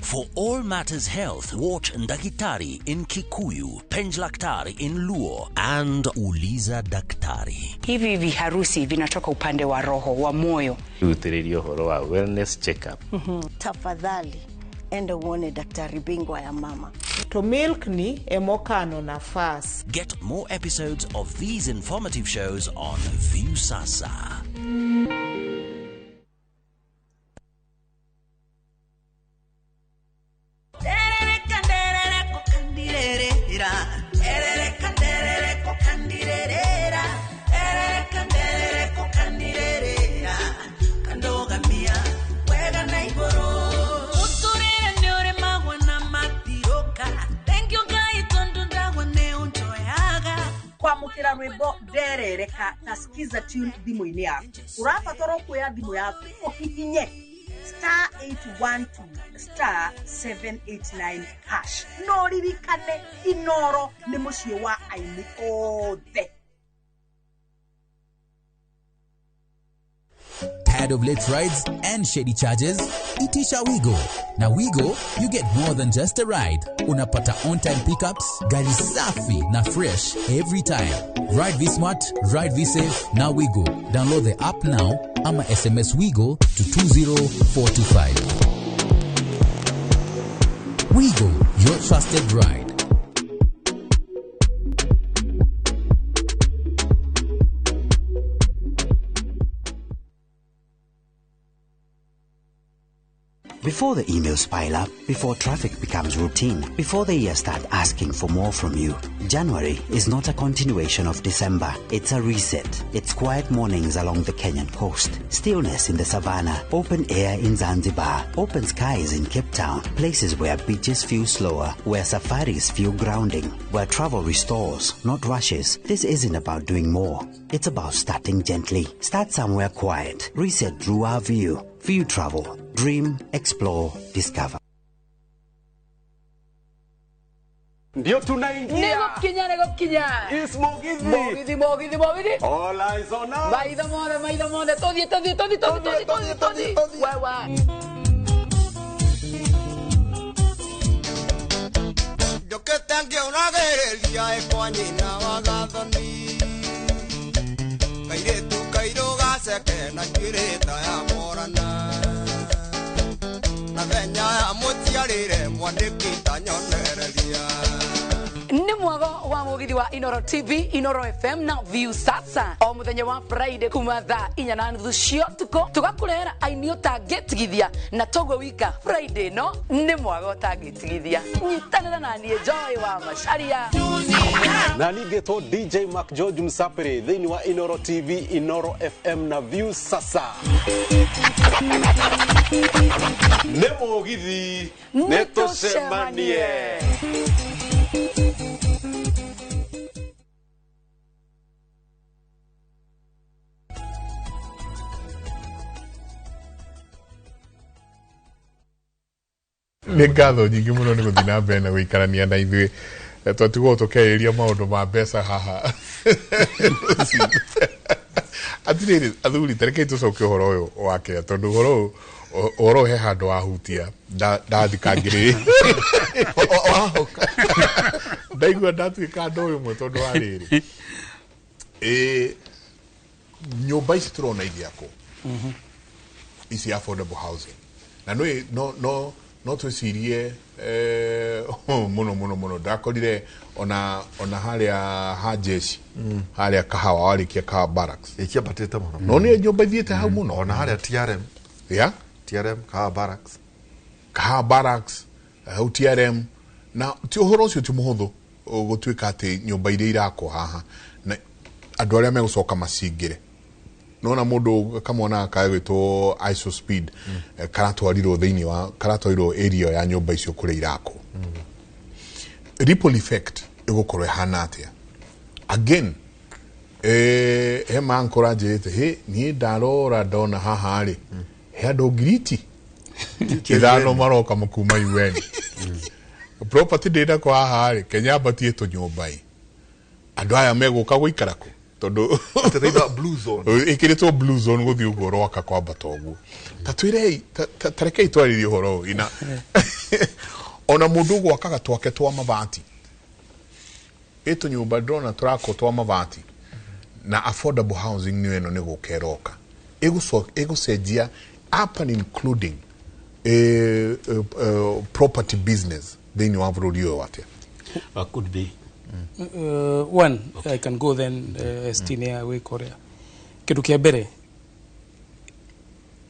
S6: For all matters health, watch Ndakitari in Kikuyu, Penjlaktari in Luo, and Uliza Daktari.
S7: Hivi viharusi vinatoka upande wa roho, wa moyo.
S8: Rutĩrĩria ũhoro wa wellness check up.
S9: Tafadhali enda uone daktari bingwa ya mama.
S10: To milk ni emokano nafas.
S6: Get more episodes of these informative shows on Viusasa.
S11: Kwamũkĩra rwĩmbo nderereka na Skiza tune thimũ-inĩ yaku, ũrabatara kuoya thimũ yaku ũhihinye *812*789#. No ririkane, Inoro nĩ mũciĩ wa aini othe.
S12: Tired of late rides and shady charges? Itisha Wigo. Now Wigo, you get more than just a ride. Unapata on-time pickups, gari safi na fresh every time. Ride V-Smart, ride V-Safe, now Wigo. Download the app now ama SMS Wigo to 20425. Wigo, your trusted ride.
S13: Before the emails pile up, before traffic becomes routine, before the year start asking for more from you, January is not a continuation of December. It's a reset. It's quiet mornings along the Kenyan coast, stillness in the savannah, open air in Zanzibar, open skies in Cape Town, places where beaches feel slower, where safaris feel grounding, where travel restores, not rushes. This isn't about doing more. It's about starting gently. Start somewhere quiet. Reset through our view. View travel. Dream, explore, discover.
S14: Ndio tunaingia.
S15: Nĩgũkinya, nĩgũkinya.
S14: Is Mugithi.
S15: Mugithi, Mugithi, Mugithi.
S14: All eyes on us.
S15: Maitho mothe, maitho mothe. Tũthiĩ, tũthiĩ, tũthiĩ, tũthiĩ, tũthiĩ, tũthiĩ, tũthiĩ. Wewe.
S16: Njũkĩte ngĩũragĩrĩria ĩkwa nyina wa gathoni, kairĩtu kairũ gaceke na njuĩrĩ ta ya morana, na thenya ya mũciarĩre mwandĩki ta nyonereria.
S15: Nĩ mwago wa Mugithi wa Inoro TV, Inoro FM na Viusasa o muthenya wa Friday kuma thaa 4:30 cia ũtukũ, tũgakũrehera aini ũtangĩtigithia na toguo wika Friday no nĩ mwago ũtangĩtigithia. Nyitanĩra na niĩ Joy wa Macharia
S14: na ningĩtwo DJ Mark George Msapiri thĩinĩ wa Inoro TV, Inoro FM na Viusasa. Nĩ Mugithi, nĩ tũcemanie.
S2: Nĩ ngatho nyingĩ mũno nĩ gũthiĩ na mbere na gũikarania na ithuĩ. Twatigwo tũkĩarĩria maũndũ ma mbeca haha. Atirĩrĩ athuri, tarekei tũcoke ũhoro ũyũ wa kĩrĩa, tondũ ũhoro ũyũ he handũ wahutia ndathikangĩrĩria, ndaigua ndatuĩka andũ ũyũ ũmwe, tondũ wa rĩrĩ, ĩ nyũmba ici tũrona igĩakwo ici affordable housing, na no twĩcirie mũno mũno mũno. Ndakorire ona harĩa ha jeshi, harĩa Kahawa, warĩkia Kahawa Barracks.
S3: Ĩkĩambatĩte mũno.
S2: No nĩ nyũmba ithiĩte hau mũno.
S3: Ona harĩa TRM. TRM, Kahawa Barracks.
S2: Kahawa Barracks, hau TRM. Na ti ũhoro ũcio ti mũhũthũ gũtuĩka atĩ nyũmba iria irakwo haha na andũ arĩa megũcoka macingĩre. Nona mũndũ kamwana kagwĩtwo ISO Speed, karatwarirwo thĩinĩ wa karatwarirwo area ya nyũmba icio kũrĩa irakwo. Ripple effect ĩgũkorwo ĩhana atĩa? Again, he mankora njĩrĩte hĩ niĩ ndarora ndona haha rĩ, he andũ 5,000 maroka makuma UN. Property ndĩnako haha rĩ, Kenya ambatie tũnyũmba ĩ, andũ aya megũka gũikara kũ? Tondũ
S3: Tũraitha blue zone.
S2: Ĩkĩrĩtwo blue zone gũthiĩ ũguo rwaka kwambata ũguo. Ta twĩrei, ta rekei twarĩrie ũhoro ũyũ ina ona mũndũ ũgwakaga twake twa mabati, ĩ tũnyũmba ndĩrona tũrakwo twa mabati na affordable housing nĩyo ĩno nĩ gũka ĩroka. Ĩgũcenjia up and including property business thĩinĩ wa bũrũri ũyũ atĩa?
S5: Could be.
S4: One, I can go then, ST nĩ ya gwĩka ũrĩa kĩndũ kĩa mbere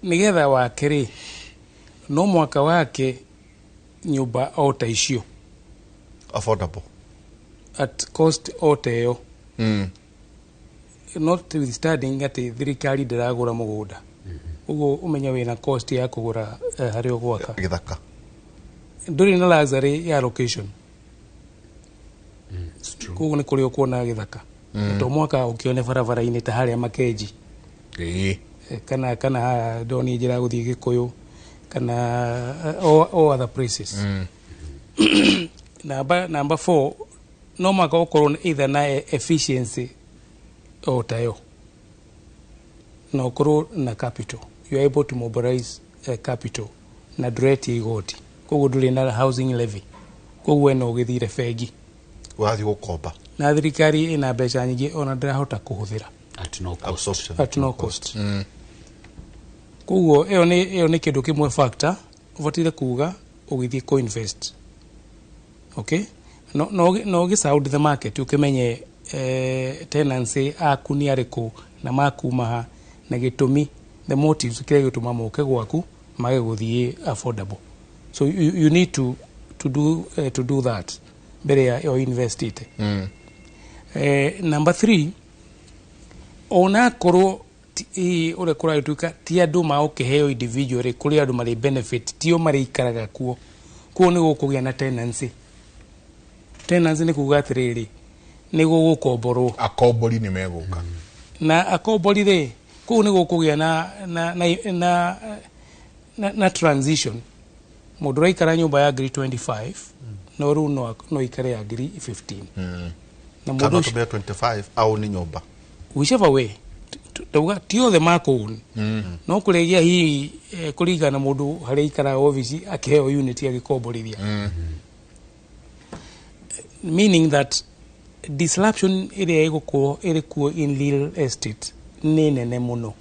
S4: nĩgetha wake rĩ, no mwaka wake nyũmba o ta icio
S3: affordable
S4: at cost o ta ĩyo, notwithstanding atĩ thirikari ndĩragũra mũgũnda, ũguo ũmenye wĩna cost ya kũgũra harĩa ũgwaka.
S3: Gĩthaka.
S4: Ndũrĩ na luxury ya location, koguo nĩ kũrĩa ũkuona gĩthaka. To mwaka ũkĩone barabara-inĩ ta harĩa Makenji, kana haha ndoni njĩra ya gũthiĩ Gĩkũyũ kana all other places. Number four, no mwaka ũkorwo either na efficiency o ta ĩyo na ũkorwo na capital, you are able to mobilize capital na ndũretia igoti, koguo ndũrĩ na housing levy, koguo we no ũgĩthire bengi.
S3: Ũrathiĩ gũkomba.
S4: Na thirikari ĩna mbeca nyingĩ ona ndĩrahota kũhũthĩra.
S5: At no cost.
S3: Absorption.
S4: At no cost. Koguo ĩyo nĩ kĩndũ kĩmwe factor ũbataire kuga ũgĩthiĩ co-invest, okay? No ũgĩ sound the market, ũkĩmenye tenancy aku nĩ arĩkũ na makuma ha na gĩtũmi, the motives kĩrĩa gĩtũma moke gwaku mage gũthiĩ affordable. So you need to do that mbere ya ĩyo investite. Number three, onakorwo ũrĩa kũragĩtuĩka ti andũ magũkĩheo individually, kũrĩ andũ marĩ benefit, tio marĩikaraga kuo, kuo nĩ gũkũgĩa na tenancy. Tenancy nĩ kuga atĩrĩrĩ, nĩ gũgũkomborwo.
S2: Akombori nĩ megũka.
S4: Na akombori rĩ, kũu nĩ gũkũgĩa na transition. Mũndũ ũraikara nyũmba ya ngiri 25 no rĩu no ikare ya ngiri 15 na
S3: kana
S4: mũndũ ũcio
S3: ũtũmĩre 25 au nĩ nyũmba.
S4: Whichever way, ndauga ti othe makũũni, no kũrĩgia hihi kũringana na mũndũ harĩa aikaraga obici akĩheo unit agĩkomborithia, meaning that disruption ĩrĩa ĩgũkorwo ĩrĩ kuo in real estate nĩ nene mũno,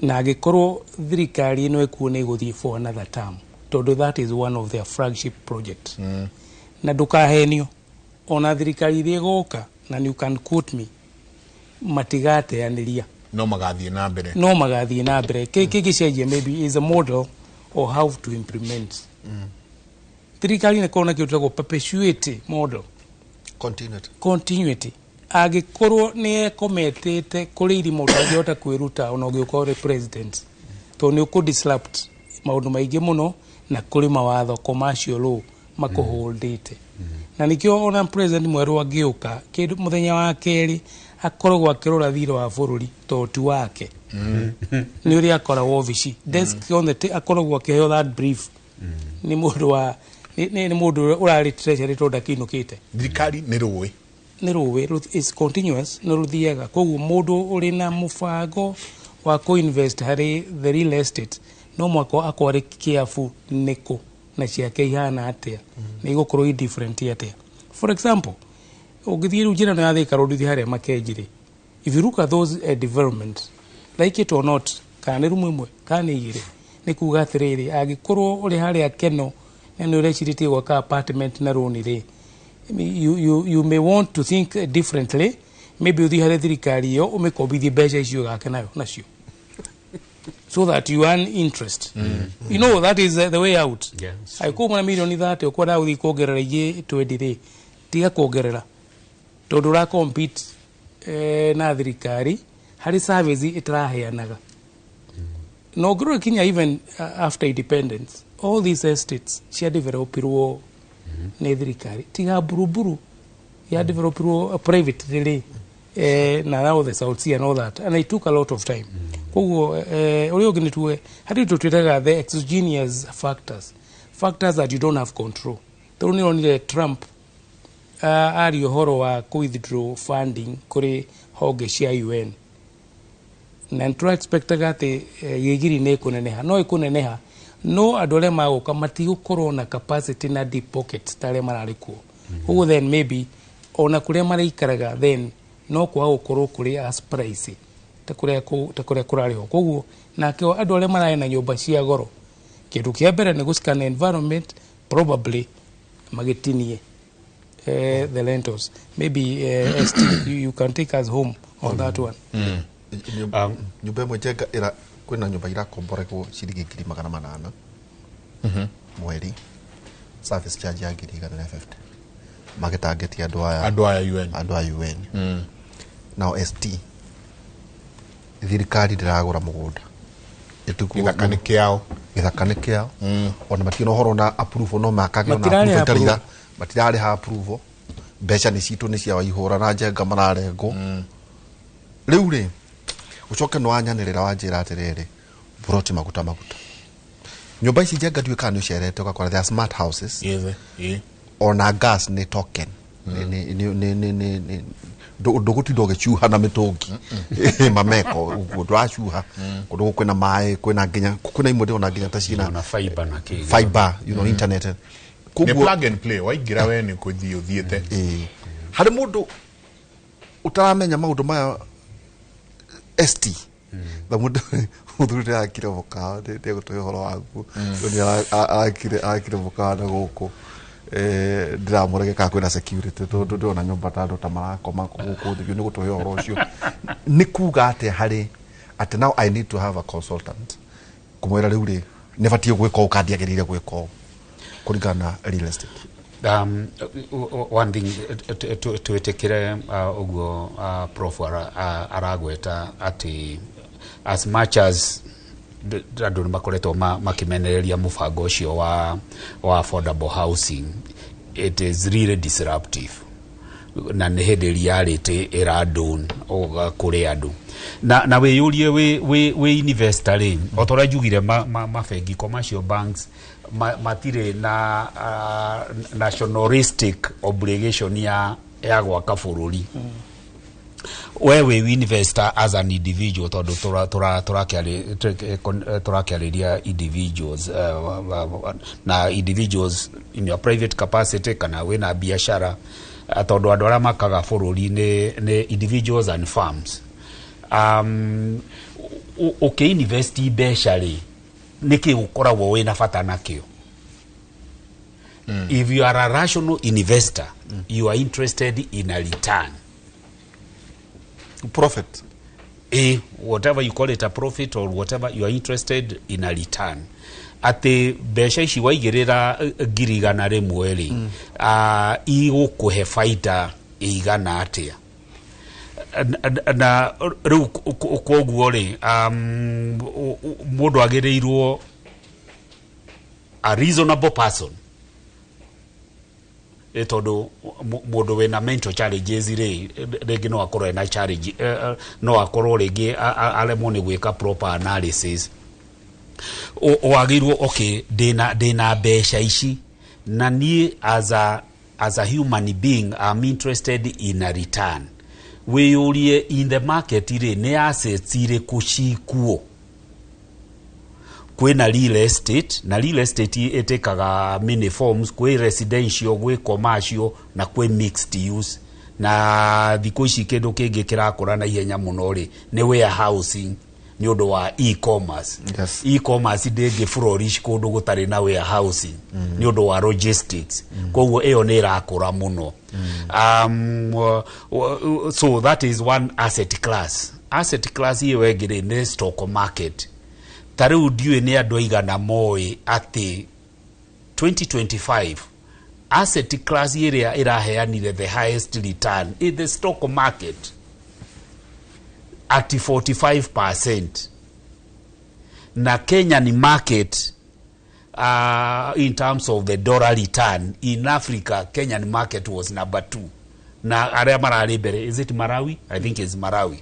S4: na angĩkorwo thirikari ĩno ĩkuo nĩ ĩgũthiĩ for another term, tondũ that is one of their flagship project. Na ndũkahenio, ona thirikari iria ĩgoka, na you can quote me, matigateanĩria.
S2: No magathiĩ na mbere.
S4: No magathiĩ na mbere. Kĩngĩcenjia maybe is a model or how to implement. Thirikari nĩ korwo na kĩndũ gĩtagwo perpetuity model.
S3: Continuity.
S4: Continuity. Angĩkorwo nĩ ekometete kũrĩ irima ũtangĩhota kwĩruta ona ũngĩũka ũrĩ president, tondũ nĩ ũkũ disrupt maũndũ maingĩ mũno, na kũrĩ mawatho commercial law makũholdĩte, na nĩkĩo ona president mwerũ angĩũka, kĩndũ mũthenya wa kerĩ akoragwo akĩrora thirĩ wa bũrũri, tondũ ti wake, nĩ ũrĩa akoragwo obici desk on the akoragwo akĩheo that brief nĩ mũndũ wa Nĩ mũndũ ũrarĩ treasury tondũ ndakĩinũkĩte.
S2: Thirikari nĩ rũĩ.
S4: Nĩ rũĩ, is continuous, nĩ rũthiaga. Koguo mũndũ ũrĩ na mũbango wa kũ-invest harĩ the real estate no mwaka akorwo arĩ careful nĩkũ na ciake ihana atĩa, nĩ igũkorwo i different atĩa. For example, ũngĩthiĩ rĩu njĩra ĩno ya Thika Road, ũthiĩ harĩa Makenji rĩ, if you look at those developments, like it or not, kana nĩ rumu ĩmwe kana nĩ igĩrĩ, nĩ kuga atĩrĩrĩ, angĩkorwo ũrĩ harĩa Keno na nĩ ũrecirĩtie gwaka apartment na rũni rĩ, you may want to think differently. Maybe ũthiĩ harĩ thirikari ĩyo ũmĩkombithie mbeca icio gake nayo nacio so that you earn interest. You know that is the way out. Angĩkorwo na mirioni 30 ũkwenda gũthiĩ kuongerera ingĩ 20 rĩ, tiga kuongerera tondũ ũra compete na thirikari harĩ service ĩtaraheanaga. Na ũngĩrora kinya even after independence, all these estates cia developirwo nĩ thirikari tiga Buruburu ya developirwo private rĩ, na now the South Sea and all that, and it took a lot of time. Koguo ũrĩa ũngĩ nĩ tuge harĩ tũ twĩtaga the exogenous factors, factors that you don't have control. Tondũ nĩ onire Trump aria ũhoro wa kũ withdraw funding kũrĩ honge cia UN, na nĩ tũra-expectaga atĩ gĩgiri nĩ ĩkũneneha, no ĩkũneneha, no andũ arĩa magũka matigũkorwo na capacity na deep pockets ta arĩa mararĩ kuo. Koguo then maybe ona kũrĩa maraikaraga then no kwaga gũkorwo kũrĩ as pricey ta kũrĩa ta kũrĩa kũrarĩhwo. Koguo nakĩo andũ arĩa mararĩ na nyũmba cia goro, kĩndũ kĩa mbere nĩ gũscan environment, probably magĩtinie the rentals. Maybe ST, you can take us home on that one.
S3: Nyũmba ĩmwe njenga ĩra kwĩna nyũmba irakomboregwo ciringi 800,000 mweri, service charge ya 150,000, magĩtangĩtie andũ aya.
S2: Andũ aya UN.
S3: Andũ a UN. Nao ST, thirikari ndĩragũra mũgũnda.
S2: Gĩthaka nĩ kĩao.
S3: Gĩthaka nĩ kĩao. Ona matirĩ na ũhoro na approval, no makage ona
S4: Matirarĩha
S3: approval ĩtarĩ
S4: approval.
S3: Matirarĩha approval. Mbeca nĩ citũ, nĩ cia Waihũra na Njenga mararengwo rĩu rĩ. Ũcoke nĩ wanyanĩrĩra wanjĩra atĩrĩrĩ, buroti maguta maguta, nyũmba ici Njenga, ndiũĩ kana nĩ ũcerete ũgakora they are smart houses. Ona gas nĩ token. Ndũgũtinda ũgĩcuha na mĩtũngi mameko ũguo, ndũracuha kũndũ kwĩna maĩ, kwĩna nginya, kwĩna imwe ndĩrona nginya ta ciĩna
S5: na fiber na kĩ.
S3: Fiber, internet.
S2: Nĩ
S3: Koguo
S2: plug and play, waingĩra we nĩ kũthiĩ ũthiĩte.
S3: Harĩ mũndũ ũtaramenya maũndũ maya, ST, na mũndũ mũthuri ndĩrakire mũkawa, ndĩgũtũhe ũhoro waguo. Nĩ arakire mũkawa na gũkũ. Ndĩramũrege kana kwĩna security, tondũ ndĩrona nyũmba ta andũ ta marakoma gũkũ thĩ. Nĩ gũtũhe ũhoro ũcio nĩ kuga atĩa harĩ atĩ now I need to have a consultant kũmwĩra rĩu rĩ nĩ batiĩ gwĩka ũũ kana ndiagĩrĩire gwĩka ũũ kũringana na real estate?
S5: One thing, twĩtĩkĩre ũguo prof aragweta atĩ as much as andũ nĩ makoretwo makĩmenereria mũbango ũcio wa affordable housing, it is really disruptive na nĩ hĩndĩ reality ĩradon kũrĩ andũ na wĩyũrie wĩ investor rĩ, o ta ũrĩa njugire, mabengi, commercial banks matirĩ na nationalistic obligation ya gwaka bũrũri. We wĩ investor as an individual, tondũ tũrakĩarĩria individuals, na individuals in your private capacity kana wĩna biacara, tondũ andũ arĩa makaga bũrũri nĩ individuals and firms. Ũkĩ-invest mbeca rĩ, nĩkĩ ũkoragwo wĩna bata nakĩo? If you are a rational investor, you are interested in a return.
S3: Profit.
S5: Whatever you call it, a profit or whatever, you are interested in a return, atĩ mbeca ici waigĩrĩra 100,000 rĩ, igũkũhe baita ĩigana atĩa? Na rĩu koguo rĩ, mũndũ agĩrĩirwo, a reasonable person, tondũ mũndũ wĩna mental challenges rĩ, rĩngĩ no akorwo ena challenge, no akorwo rĩngĩ aremwo nĩ gwĩka proper analysis. Wagĩrĩirwo, okay, ndĩna mbeca ici, Na niĩ as a human being, I'm interested in a return. Wĩyũrie, in the market rĩ, nĩ assets irĩkũ cikuo? Kwĩna real estate, na real estate ĩtĩkaga many forms. Kwĩ residential, gwĩ commercial na kwĩ mixed use. Na thikũ ici kĩndũ kĩngĩ kĩrakũra na ihenya mũno rĩ, nĩ warehousing, nĩ ũndũ wa e-commerce. E-commerce ndĩngĩ flourish kũndũ gũtarĩ na warehousing nĩ ũndũ wa logistics. Koguo ĩyo nĩ ĩrakũra mũno. So that is one asset class. Asset class ĩyo ĩngĩ rĩ, nĩ stock market. Ta rĩu ndiũĩ nĩ andũ aigana moĩ atĩ 2025 asset class ĩrĩa ĩraheanire the highest return is the stock market at 45%, na Kenyan market, in terms of the dollar return in Africa, Kenyan market was number two, na arĩa mararĩ mbere, is it Malawi? I think it's Malawi.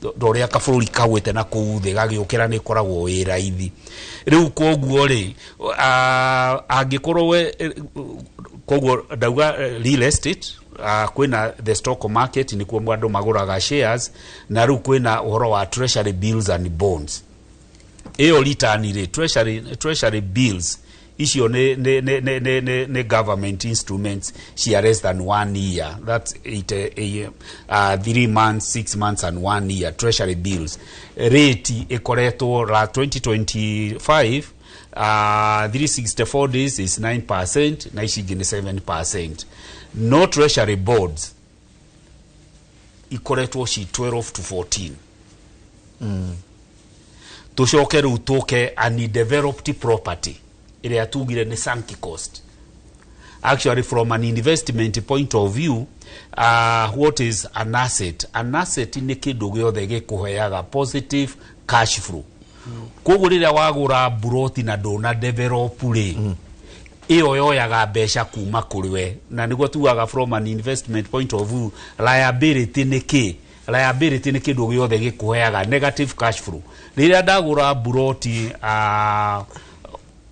S5: Ndorĩa kabũrũri kagwĩte na kũu thĩ gagĩũkĩra nĩ ĩkoragwo wĩ raithi. Rĩu koguo rĩ, angĩkorwo we, koguo ndauga real estate, kwĩna the stock market, nĩkuo andũ magũraga shares, na rĩu kwĩna ũhoro wa treasury bills and bonds. Ĩyo return rĩ, treasury bills icio nĩ government instruments cia less than one year, that's eight, 3 months, 6 months and one year. Treasury bills rate ĩkoretwo la 2025, 364 days is 9%, na ici ingĩ nĩ 7%. No treasury bonds ikoretwo ci 12 to 14. Tucoke rĩu tũke undeveloped property, ĩrĩa tugire nĩ sunk cost. Actually, from an investment point of view, what is an asset? An asset nĩ kĩndũ gĩothe gĩkũheaga positive cash flow. Koguo rĩrĩa wagũra buroti na ndũna develop rĩ, ĩyo yoyaga mbeca kuma kũrĩ we, na nĩguo tugaga from an investment point of view, liability nĩ kĩ? Liability nĩ kĩndũ gĩothe gĩkũheaga negative cash flow. Rĩrĩa ndagũra buroti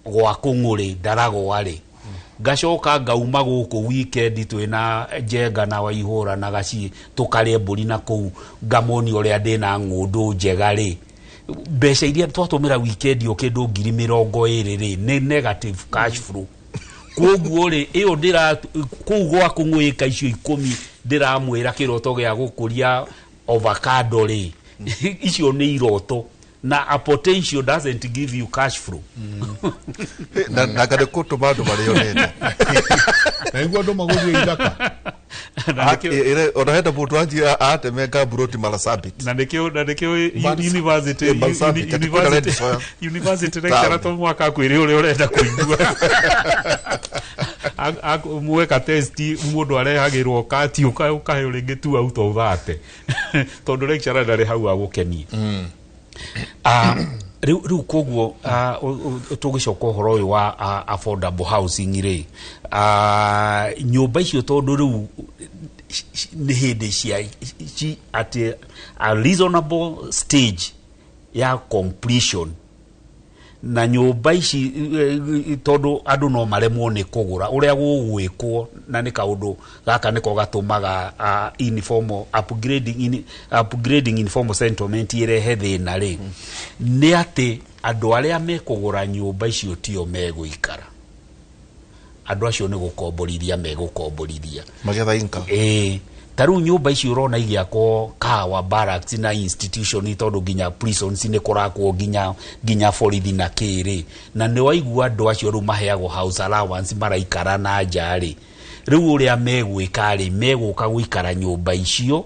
S5: gwa kũng'ũrĩ ndaragwa rĩ, ngacoka ngauma gũkũ weekend twĩna Njenga na Waihũra na Gaci tũkarĩe mbũri na kũu, ngamonia ũrĩa ndĩna ng'ũndũ njega rĩ, mbeca iria twatũmĩra weekend o kĩndũ 20,000 rĩ, nĩ negative cash flow. Koguo rĩ, ĩyo ndĩra kũu gwa kũng'ũĩka icio 10 ndĩramwĩra kĩroto gĩa gũkũria avocado rĩ, icio nĩ iroto, na a potential doesn't give you cash flow.
S3: Na ngarĩ kũtũma andũ marĩonete.
S2: Na nĩguo andũ magũthiĩ ithaka.
S3: Ona henda mũndũ anjia atemenga mburoti Marsabit.
S5: Na nĩkĩo university
S3: Marsabit, ati kwĩna red soil.
S5: University lecturer to mwaka akwĩre ũrĩa ũrenda kũigua. Mweka test, mũndũ arehagĩrwo kati ũkaheo rĩngĩ 2 out of 30 tondũ lecturer ndarĩ hau agũkenie. Rĩu koguo tũgĩcoka ũhoro ũyũ wa affordable housing rĩ, nyũmba icio tondũ rĩu nĩ hĩndĩ cia at a reasonable stage ya completion, na nyũmba ici tondũ andũ no maremwo nĩ kũgũra ũrĩa gũgwĩkwo, na nĩ kaũndũ gaka nĩko gatũmaga informal upgrading, upgrading informal settlement ĩrehe thĩna rĩ, nĩ atĩ andũ arĩa mekũgũra nyũmba icio tio megũikara. Andũ acio nĩ gũkomborithia megũkomborithia.
S3: Magetha income.
S5: Ĩĩ, ta rĩu nyũmba icio ũrona igĩakwo Kahawa Barracks na institution, tondũ nginya prisons nĩ kũrakwo, nginya borithi na kĩrĩ, na nĩ waigua andũ acio rĩu maheagwo house allowance maraikara na nja rĩ, rĩu ũrĩa megwĩka rĩ, megũka gũikara nyũmba icio.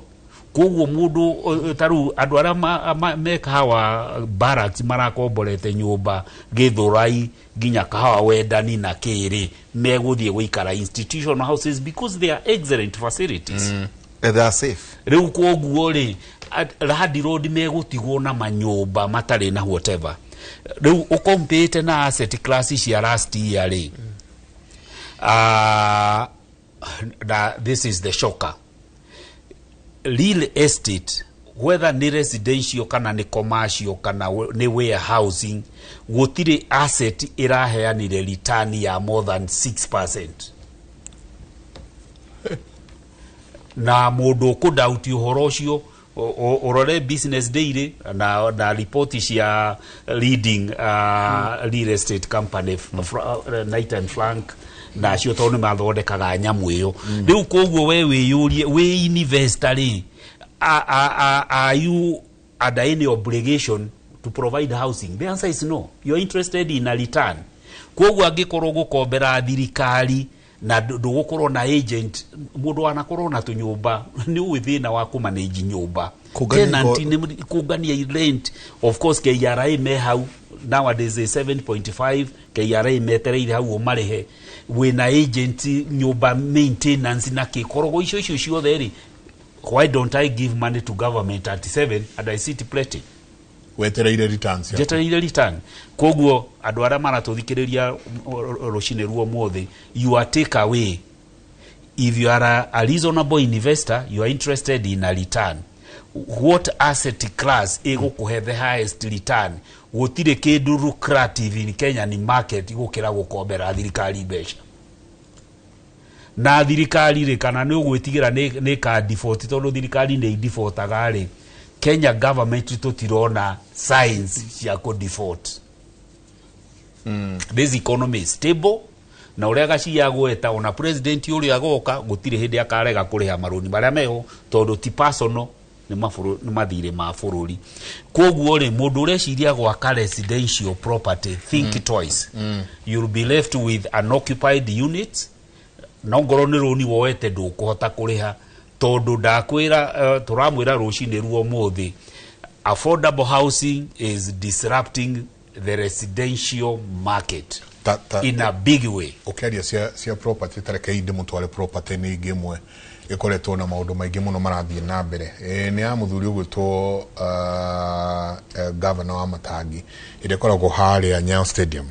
S5: Koguo mũndũ ta rĩu andũ arĩa me Kahawa Barracks marakomborete nyũmba Gĩthũrai nginya Kahawa Wendani na kĩrĩ, megũthiĩ gũikara institutional houses because they are excellent facilities.
S3: They are safe.
S5: Rĩu koguo rĩ, landlord megũtigwo na manyũmba matarĩ na whatever. Rĩu ũkompĩte na asset class cia last year rĩ, na this is the shocker, real estate Whether nĩ residential kana nĩ commercial kana nĩ warehousing, gũtirĩ asset ĩraheanire return ya more than 6%. Na mũndũ ũkũdauti ũhoro ũcio, ũrore Business Daily na ripoti cia leading real estate company, Knight and Frank na acio, tondũ nĩ mathondekaga nyamũ ĩyo. Rĩu koguo we wĩyũrie, wĩ investor rĩ, are you under any obligation to provide housing? The answer is no. You're interested in a return. Koguo angĩkorwo gũkombera thirikari na ndũgũkorwo na agent, mũndũ wanakorwo na tũnyũmba nĩ ũĩ thĩna wa kũmanage nyũmba.
S3: Kũngania.
S5: Tenant nĩ kũngania rent. Of course KRA me hau nowadays is 7.5. KRA metereire hau ũmarĩhe, wĩna agent, nyũmba maintenance na kĩkorogo icio ciothe rĩ, why don't I give money to government at 7 and I sit pretty?
S2: Wetereire returns yaku.
S5: Njetereire return. Koguo andũ arĩa maratũthikĩrĩria rũcinĩ ruo mũthĩ, your take away, if you are a reasonable investor, you are interested in a return. What asset class ĩgũkũhe the highest return? Gũtirĩ kĩndũ lucrative in Kenya ni market gũkĩra gũkombera thirikari mbeca. Na thirikari rĩ, kana nĩ ũgwĩtigĩra nĩ ka default, tondũ thirikari nĩ defaultaga rĩ, Kenya government tũtirona signs cia kũ default. This economy is stable, na ũrĩa gacia gweta, ona president ũrĩa agoka gũtirĩ hĩndĩ akarega kũrĩha marũni marĩa meho, tondũ ti personal, nĩ mathirĩ ma bũrũri. Koguo rĩ, mũndũ ũreciria gwaka residential property, think twice. You'll be left with unoccupied units, no ngorwo nĩ rũni woete ndũkũhota kũrĩha, tondũ ndakwĩra, tũramwĩra rũcinĩ ruo mũthĩ, affordable housing is disrupting the residential market
S2: ta,
S5: in a big way.
S2: Ũkĩaria cia property, ta reke ndĩmũtware property nĩ ingĩ ĩmwe ĩkoretwo na maũndũ maingĩ mũno marathiĩ na mbere. Nĩ ya mũthuri ũgwĩtwo governor wa Matangi, ĩrĩa ĩkoragwo harĩa Nyayo Stadium.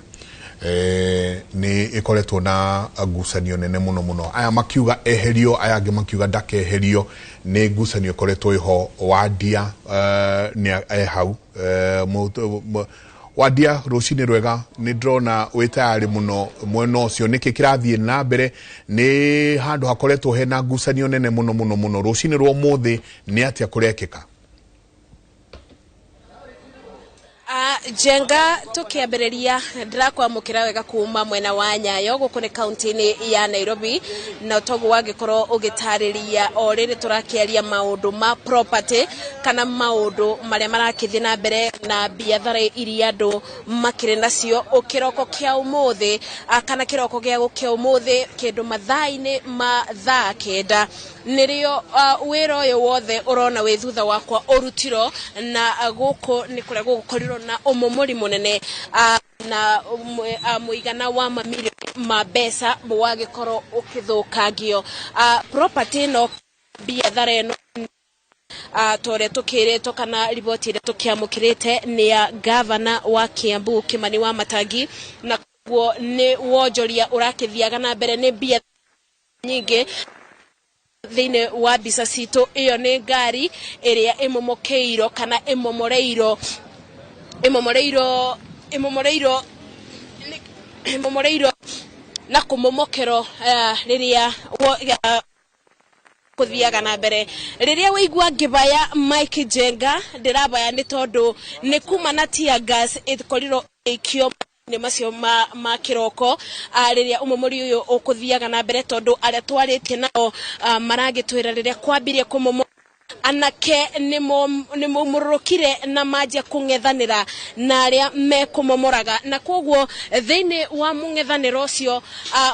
S2: Nĩ ĩkoretwo na ngucanio nene mũno mũno, aya makiuga eherio, aya angĩ makiuga ndakeherio. Nĩ ngucanio ĩkoretwo ĩho. Wandia nĩ e hau. Wandia, rũcinĩ rwega. Nĩ ndĩrona wĩ tayarĩ mũno mwena ũcio. Nĩkĩ kĩrathiĩ na mbere? Nĩ handũ hakoretwo hena ngucanio nene mũno mũno mũno. Rũcinĩ rwa ũmũthĩ nĩ atĩa kũrekĩka?
S17: Njenga, tukiambĩrĩria ndĩrakwamũkĩra wega kuma mwena wa Nyayo gũkũ nĩ kaunti-inĩ ya Nairobi. Na toguo wangĩkorwo ũgĩtarĩria, o rĩrĩ tũrakĩaria maũndũ ma property kana maũndũ marĩa marakĩthiĩ na mbere na biathara iria andũ makĩrĩ nacio. Kĩroko kĩa ũmũthĩ, kana kĩroko gĩa gũkĩa ũmũthĩ, kĩndũ mathaa-inĩ ma thaa 9, nĩrĩo wĩra ũyũ wothe ũrona wĩ thutha wakwa ũrutirwo. Na gũkũ nĩ kũrĩa gũgũkorirwo na ũmomori mũnene, na mũigana wa mamirioni ma mbeca wagĩkorwo ũkĩthũkangio. Property ĩno, biathara ĩno, ta ũrĩa tũkĩrĩtwo kana riboti ĩrĩa tũkĩamũkĩrĩte, nĩ ya gavana wa Kiambu Kimani wa Matangi, na koguo nĩ wonjoria ũrakĩthiaga na mbere, nĩ mbia nyingĩ. Thĩinĩ wa mbica citũ, ĩyo nĩ ngari ĩrĩa ĩmomokeirwo kana ĩmomoreirwo na kũmomokerwo rĩrĩa kũthiaga na mbere. Rĩrĩa wĩigua ngĩbaya Mike Njenga, ndĩrabaya nĩ tondũ nĩ kuma na tear gas ĩkorirwo ĩikio nĩ macio ma kĩroko, rĩrĩa ũmomori ũyũ ũkũthiaga na mbere, tondũ arĩa twarĩtie nao maragĩtwĩra rĩrĩa kwambirie kũmomo, anake nĩ maumũrũrũkire na manjia kũng'ethanĩra na arĩa mekũmomoraga, na koguo thĩinĩ wa mũng'ethanĩro ũcio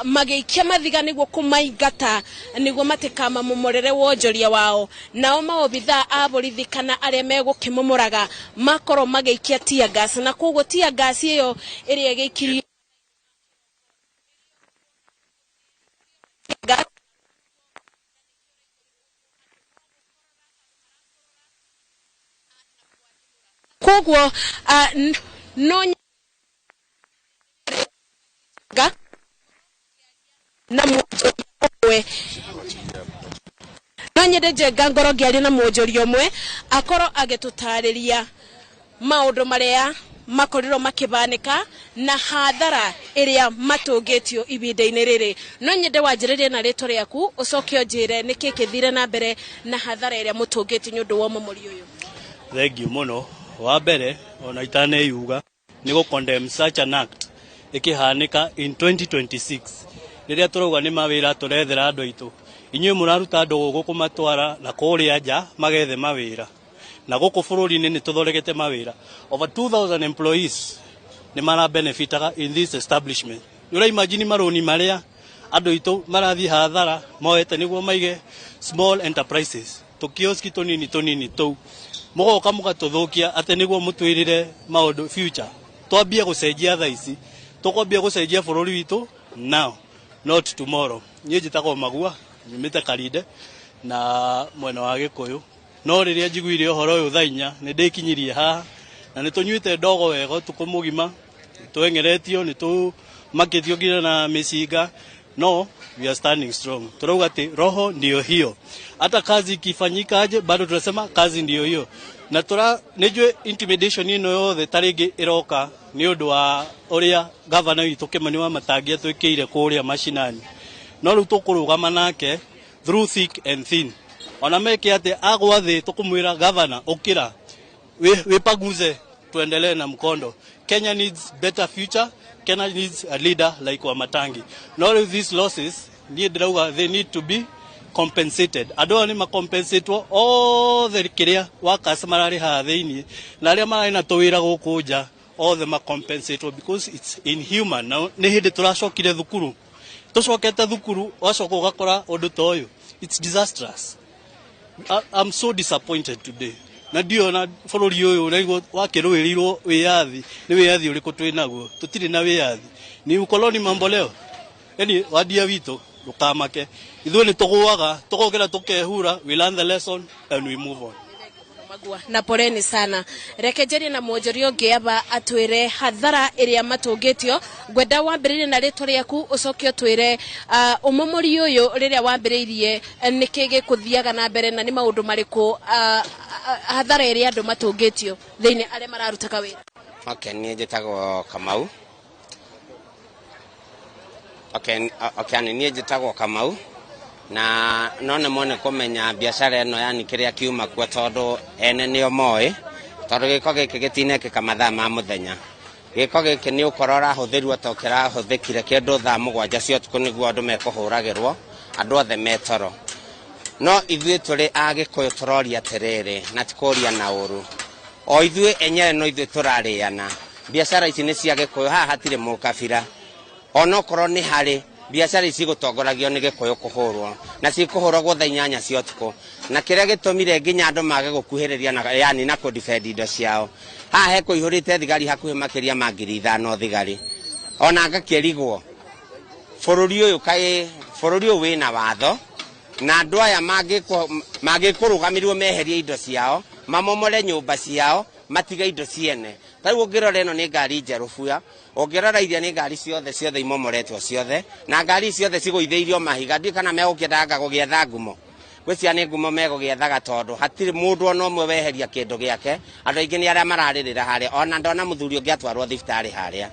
S17: magĩikia mathiga nĩguo kũmaingata nĩguo matikamamomorere wonjoria wao. Nao maobithaa a borithi kana arĩa megũkĩmomoraga makorwo magĩikia tear gas, na koguo tear gas ĩyo ĩrĩa ĩgĩikirio gas. Koguo no ga na mwonjoria ũmwe. No nyende Njenga ngoro ngĩaria na mwonjoria ũmwe akorwo agĩtũtarĩria maũndũ marĩa makorirwo makĩbanĩka na hathara ĩrĩa matũngĩtio ihinda-inĩ rĩrĩ. No nyende wanjĩrĩrie na rĩtwa rĩaku, ũcoke ũnjĩre nĩkĩ kĩthire na mbere na hathara ĩrĩa mũtũngĩtio nĩ ũndũ wa ũmomori ũyũ.
S18: Thengiũ mũno. Wa mbere, ona itaneyuga, nĩ gũ condemn such an act ĩkĩhanĩka in 2026, rĩrĩa tũrauga nĩ mawĩra tũrethera andũ aitũ. Inyuĩ mũraruta andũ gũkũ kũmatwara na kũrĩa nja magethe mawĩra, na gũkũ bũrũri-inĩ nĩ tũthondekete mawĩra. Over 2000 employees nĩ mara benefitaga in this establishment. Nĩ ũra imagine marũni marĩa andũ aitũ marathiĩ hathara moete nĩguo maige small enterprises, tũkioski tũnini tũnini tũu, mũgoka mũgatũthũkia atĩ nĩguo mũtwĩrĩre maũndũ future. Twambie gũcenjia thaa ici, tũkwambia gũcenjia bũrũri witũ now, not tomorrow. Niĩ njĩtagwo Magua, nyumĩte Karinde na mwena wa Gĩkũyũ. No rĩrĩa njiguire ũhoro ũyũ thaa 4, nĩ ndĩkinyirie haha na nĩ tũnyuĩte ndogo wega ũtukũ mũgima, tweng'eretio, nĩ tũmakĩtio nginya na mĩcinga, no we are standing strong. Turauga atĩ roho ndio hiyo, hata kazi ikifanyika aje bado tunasema kazi ndio hiyo. Na tura nĩnjũĩ intimidation ĩno yothe ta rĩngĩ ĩroka nĩ ũndũ wa ũrĩa gavana witũ Kimani Wamatangi atwĩkĩire kũrĩa mashinani, no rĩu tũkũrũgama nake through thick and thin. Ona meke atĩ agwa thĩ, tũkũmwĩra, "Gavana, ũkĩra, wĩpaguze, tuendelee na mkondo." Kenya needs better future. Kenya needs a leader like Wamatangi. No rĩu these losses, niĩ ndĩrauga they need to be compensated. Andũ aya nĩ macompensatwo othe, kĩrĩa workers mararĩ haha thĩinĩ na arĩa mararĩ na tũwĩra gũkũ nja, othe macompensatwo, because it's inhuman. Na nĩ hĩndĩ tũracokire thukuru, tũcokete thukuru, wacoka ũgakora ũndũ ta ũyũ. It's disastrous. I'm so disappointed today, na ndiona bũrũri ũyũ ũraigwo wakĩrũĩrĩirwo wĩyathi. Nĩ wĩyathi ũrĩkũ twĩ naguo? Tũtirĩ na wĩyathi, ni ukoloni mambo leo. Yani wadia witũ, ndũkamake, ithuĩ nĩ tũgũaga, tũgokĩra, tũkehura. We learn the lesson and we move on.
S17: Magua na poleni sana. Reke njarie na mwonjoria ũngĩ aba atwĩre hathara ĩrĩa matũngĩtio. Ngwenda wambĩrĩrie na rĩtwa rĩaku, ũcoke ũtwĩre ũmomori ũyũ rĩrĩa wambĩrĩirie, nĩkĩ gĩkũthiaga na mbere na nĩ maũndũ marĩkũ, hathara ĩrĩa andũ matũngĩtio thĩinĩ arĩa mararutaga wĩra.
S19: Okay, niĩ njĩtagwo Kamau. Okay, niĩ njĩtagwo Kamau na no nemwo nĩ kũmenya biacara ĩno, yani kĩrĩa kiuma kuo, tondũ ene nĩo moĩ, tondũ gĩko gĩkĩ gĩtinekĩka mathaa ma mũthenya. Gĩko gĩkĩ nĩ ũkora ũrahũthĩrwo ta kĩrahũthĩkire kĩndũ thaa 7 cia ũtukũ, nĩguo andũ mekũhũragĩrwo, andũ othe metoro. No ithuĩ tũrĩ a Gĩkũyũ tũroria atĩrĩrĩ, na ti kũria na ũru, o ithuĩ enyewe no ithuĩ tũrarĩana. Biacara ici nĩ cia Gĩkũyũ, haha hatirĩ mũkabira, onokorwo nĩ harĩ biacara ici gũtongoragio nĩ Gĩkũyũ kũhũrwo, na cikũhũragwo thaa 8 cia ũtukũ. Na kĩrĩa gĩtũmire nginya andũ mage gũkuhĩrĩria na yani na kũdefend indo ciao, haha hekũihũrĩte thigari hakuhĩ makĩria ma 5,000 thigari. Ona ngakĩrigwo bũrũri ũyũ, kaĩ bũrũri ũyũ wĩna watho, na andũ aya mangĩkũrũgamĩrĩrwo meherie indo ciao, mamomore nyũmba ciao, matige indo ciene. Ta rĩu ũngĩrora ĩno nĩ ngari njerũ buya, ũngĩrora iria nĩ ngari ciothe ciothe imomoretwo ciothe, na ngari ciothe cigũithĩirio mahiga. Ndiũĩ kana megũkĩendaga gũgĩetha ngumo, gwĩciria nĩ ngumo megũgĩethaga, tondũ hatirĩ mũndũ ona ũmwe weheria kĩndũ gĩake. Andũ aingĩ nĩ arĩa mararĩrĩra harĩa, ona ndona mũthuri ũngĩ atwarwo thibitarĩ harĩa,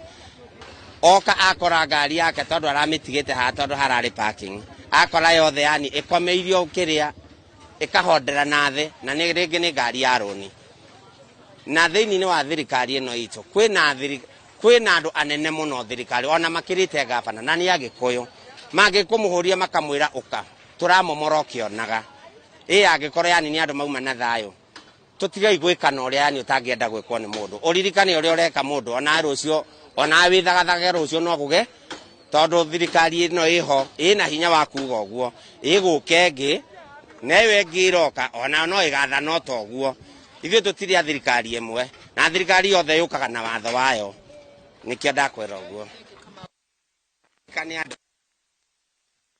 S19: oka akora ngari yake, tondũ aramĩtigĩte haha tondũ hararĩ parking, akora yothe yani ĩkomeirio kĩrĩa ĩkahondera na thĩ, na nĩ rĩngĩ nĩ ngari ya rũni. Na thĩinĩ wa thirikari ĩno itũ kwĩna andũ anene mũno thirikari, ona makĩrĩte gavana, na nĩ Agĩkũyũ, mangĩkũmũhũria makamwĩra ũka tũramomora ũkĩonaga. Ĩ angĩkorwo yani nĩ andũ mauma na thayũ, tũtigai gwĩka na ũrĩa yani ũtangĩenda gwĩkwo nĩ mũndũ. Ũririkane ũrĩa ũreka mũndũ, ona rũciũ, ona wĩthagathage rũciũ no gũge, tondũ thirikari ĩno ĩho ĩna hinya wa kuga ũguo, ĩgũka ĩngĩ na ĩyo ĩngĩ ĩroka ona no ĩgathana o ta ũguo. Ithuĩ tũtirĩ a thirikari ĩmwe, na thirikari yothe yũkaga na watho wayo, nĩkĩo ndakwĩra ũguo. Nĩ andũ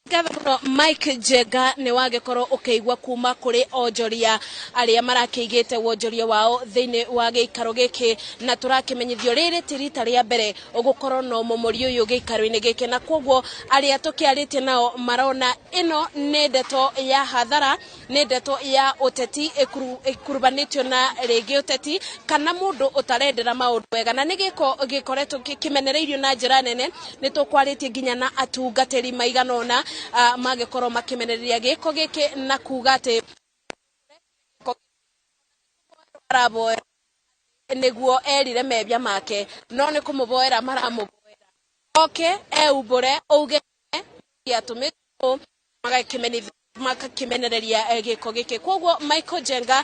S17: Ngatho mũno Mike Njenga, nĩ wagĩkorwo ũkĩigua kuma kũrĩ onjoria arĩa marakĩigĩte wonjoria wao thĩinĩ wa gĩikaro gĩkĩ, na tũrakĩmenyithio rĩrĩ ti rita rĩa mbere ũgũkorwo na ũmomori ũyũ gĩikaro-inĩ gĩkĩ, na koguo arĩa tũkĩarĩtie nao marona ĩno nĩ ndeto ya hathara, nĩ ndeto ya ũteti ĩkurubanĩtio na rĩngĩ ũteti kana mũndũ ũtarendera maũndũ wega, na nĩ gĩko gĩkoretwo kĩmenereirio na njĩra nene. Nĩ tũkwarĩtie nginya na atungatĩri maigana ũna magĩkorwo makĩmenereria gĩko gĩkĩ na kuga atĩ araboera nĩguo erire mebia make, no nĩ kũmũboera maramũboera oke eumbũre auge atũmĩtwo magakĩmenereria gĩko gĩkĩ. Koguo Michael Njenga,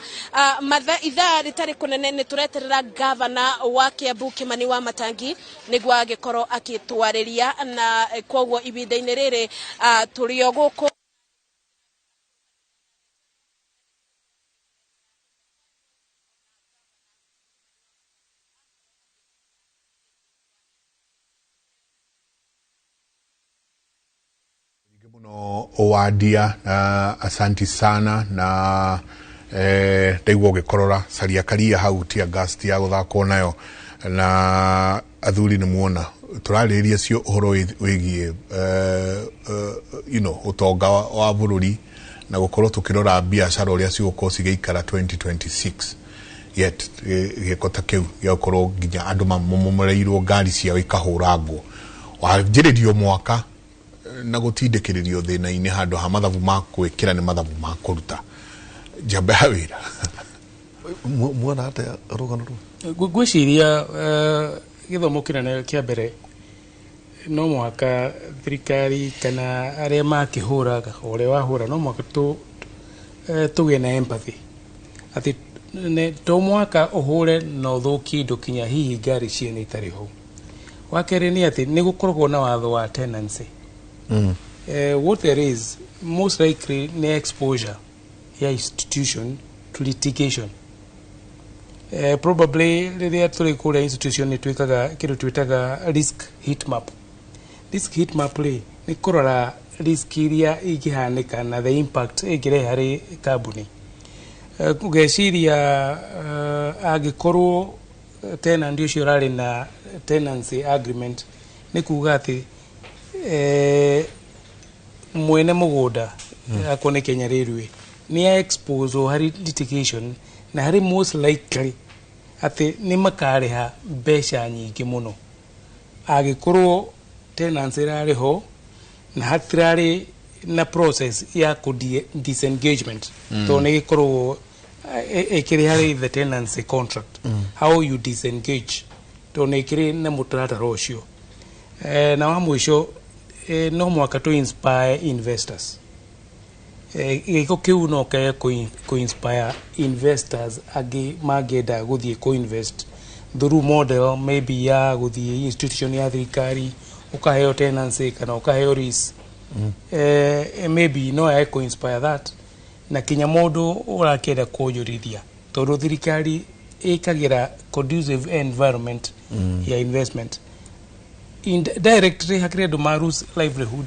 S17: matha ithaa rĩtarĩ kũnene nĩ tũreterera gavana wa Kiambu Kimani wa Matangi nĩguo agĩkorwo akĩtwarĩria, na koguo ihinda-inĩ rĩrĩ tũrĩ o gũkũ.
S2: Muno Owadia, na asanti sana na ndaigua ũgĩkorora caria karia hau tia gas ya gũthakwo nayo, na athuri nĩ muona tũrarĩrĩria cio ũhoro wĩgiĩ ũtonga wa bũrũri na gũkorwo tũkĩrora biacara ũrĩa cigũkorwo cigĩikara 2026, yet gĩko ta kĩu gĩa gũkorwo nginya andũ mamomoreirwo ngari ciao ikahũrangwo wanjĩrĩrio mwaka na gũtindĩkĩrĩrio thĩna-inĩ handũ ha mathabu ma gwĩkĩra nĩ mathabu ma kũruta njamba ya wĩra.
S3: Muona atĩa rũgano rũu?
S4: Ngwĩciria gĩthomo kĩnene kĩa mbere no mũhaka thirikari kana arĩa makĩhũraga ũrĩa wahũra no mũhaka tũgĩe na empathy atĩ to mũhaka ũhũre na ũthũkie indo kinya hihi ngari ciene itarĩ ho. Wa kerĩ nĩ atĩ nĩ gũkoragwo na watho wa tenancy. What there is most likely nĩ exposure ya institution to litigation. Probably rĩrĩa tũrĩ kũrĩa institution nĩ twĩkaga kĩndũ twĩtaga risk heat map. Risk heat map rĩ nĩ kũrora risk iria ingĩhanĩka na the impact ĩngĩrehe harĩ kambuni. Ũgeciria angĩkorwo tenant ũcio ũrarĩ na tenancy agreement nĩ kuga atĩ mwene mũgũnda akorwo nĩ Kenya Railway nĩ expose harĩ litigation na harĩ most likely atĩ nĩ makarĩha mbeca nyingĩ mũno angĩkorwo tenancy ĩrarĩ ho na hatirarĩ na process ya kũ disengagement, tondũ nĩ gĩkoragwo ĩkĩrĩ harĩ the tenancy contract, how you disengage, tondũ nĩ ĩkĩrĩ na mũtaratara ũcio. Na wa mũico no mũhaka tũ inspire investors. Gĩko kĩu no kĩage kũ inspire investors angĩ mangĩenda gũthiĩ kũ invest through model maybe ya gũthiĩ institution ya thirikari ũkaheo tenancy kana ũkaheo lease. Maybe no yage kũ inspire that na kinya mũndũ ũrakĩenda kuonjorithia, tondũ thirikari ĩkagĩra conducive environment ya investment indirectly hakĩrĩ andũ ma lose livelihood.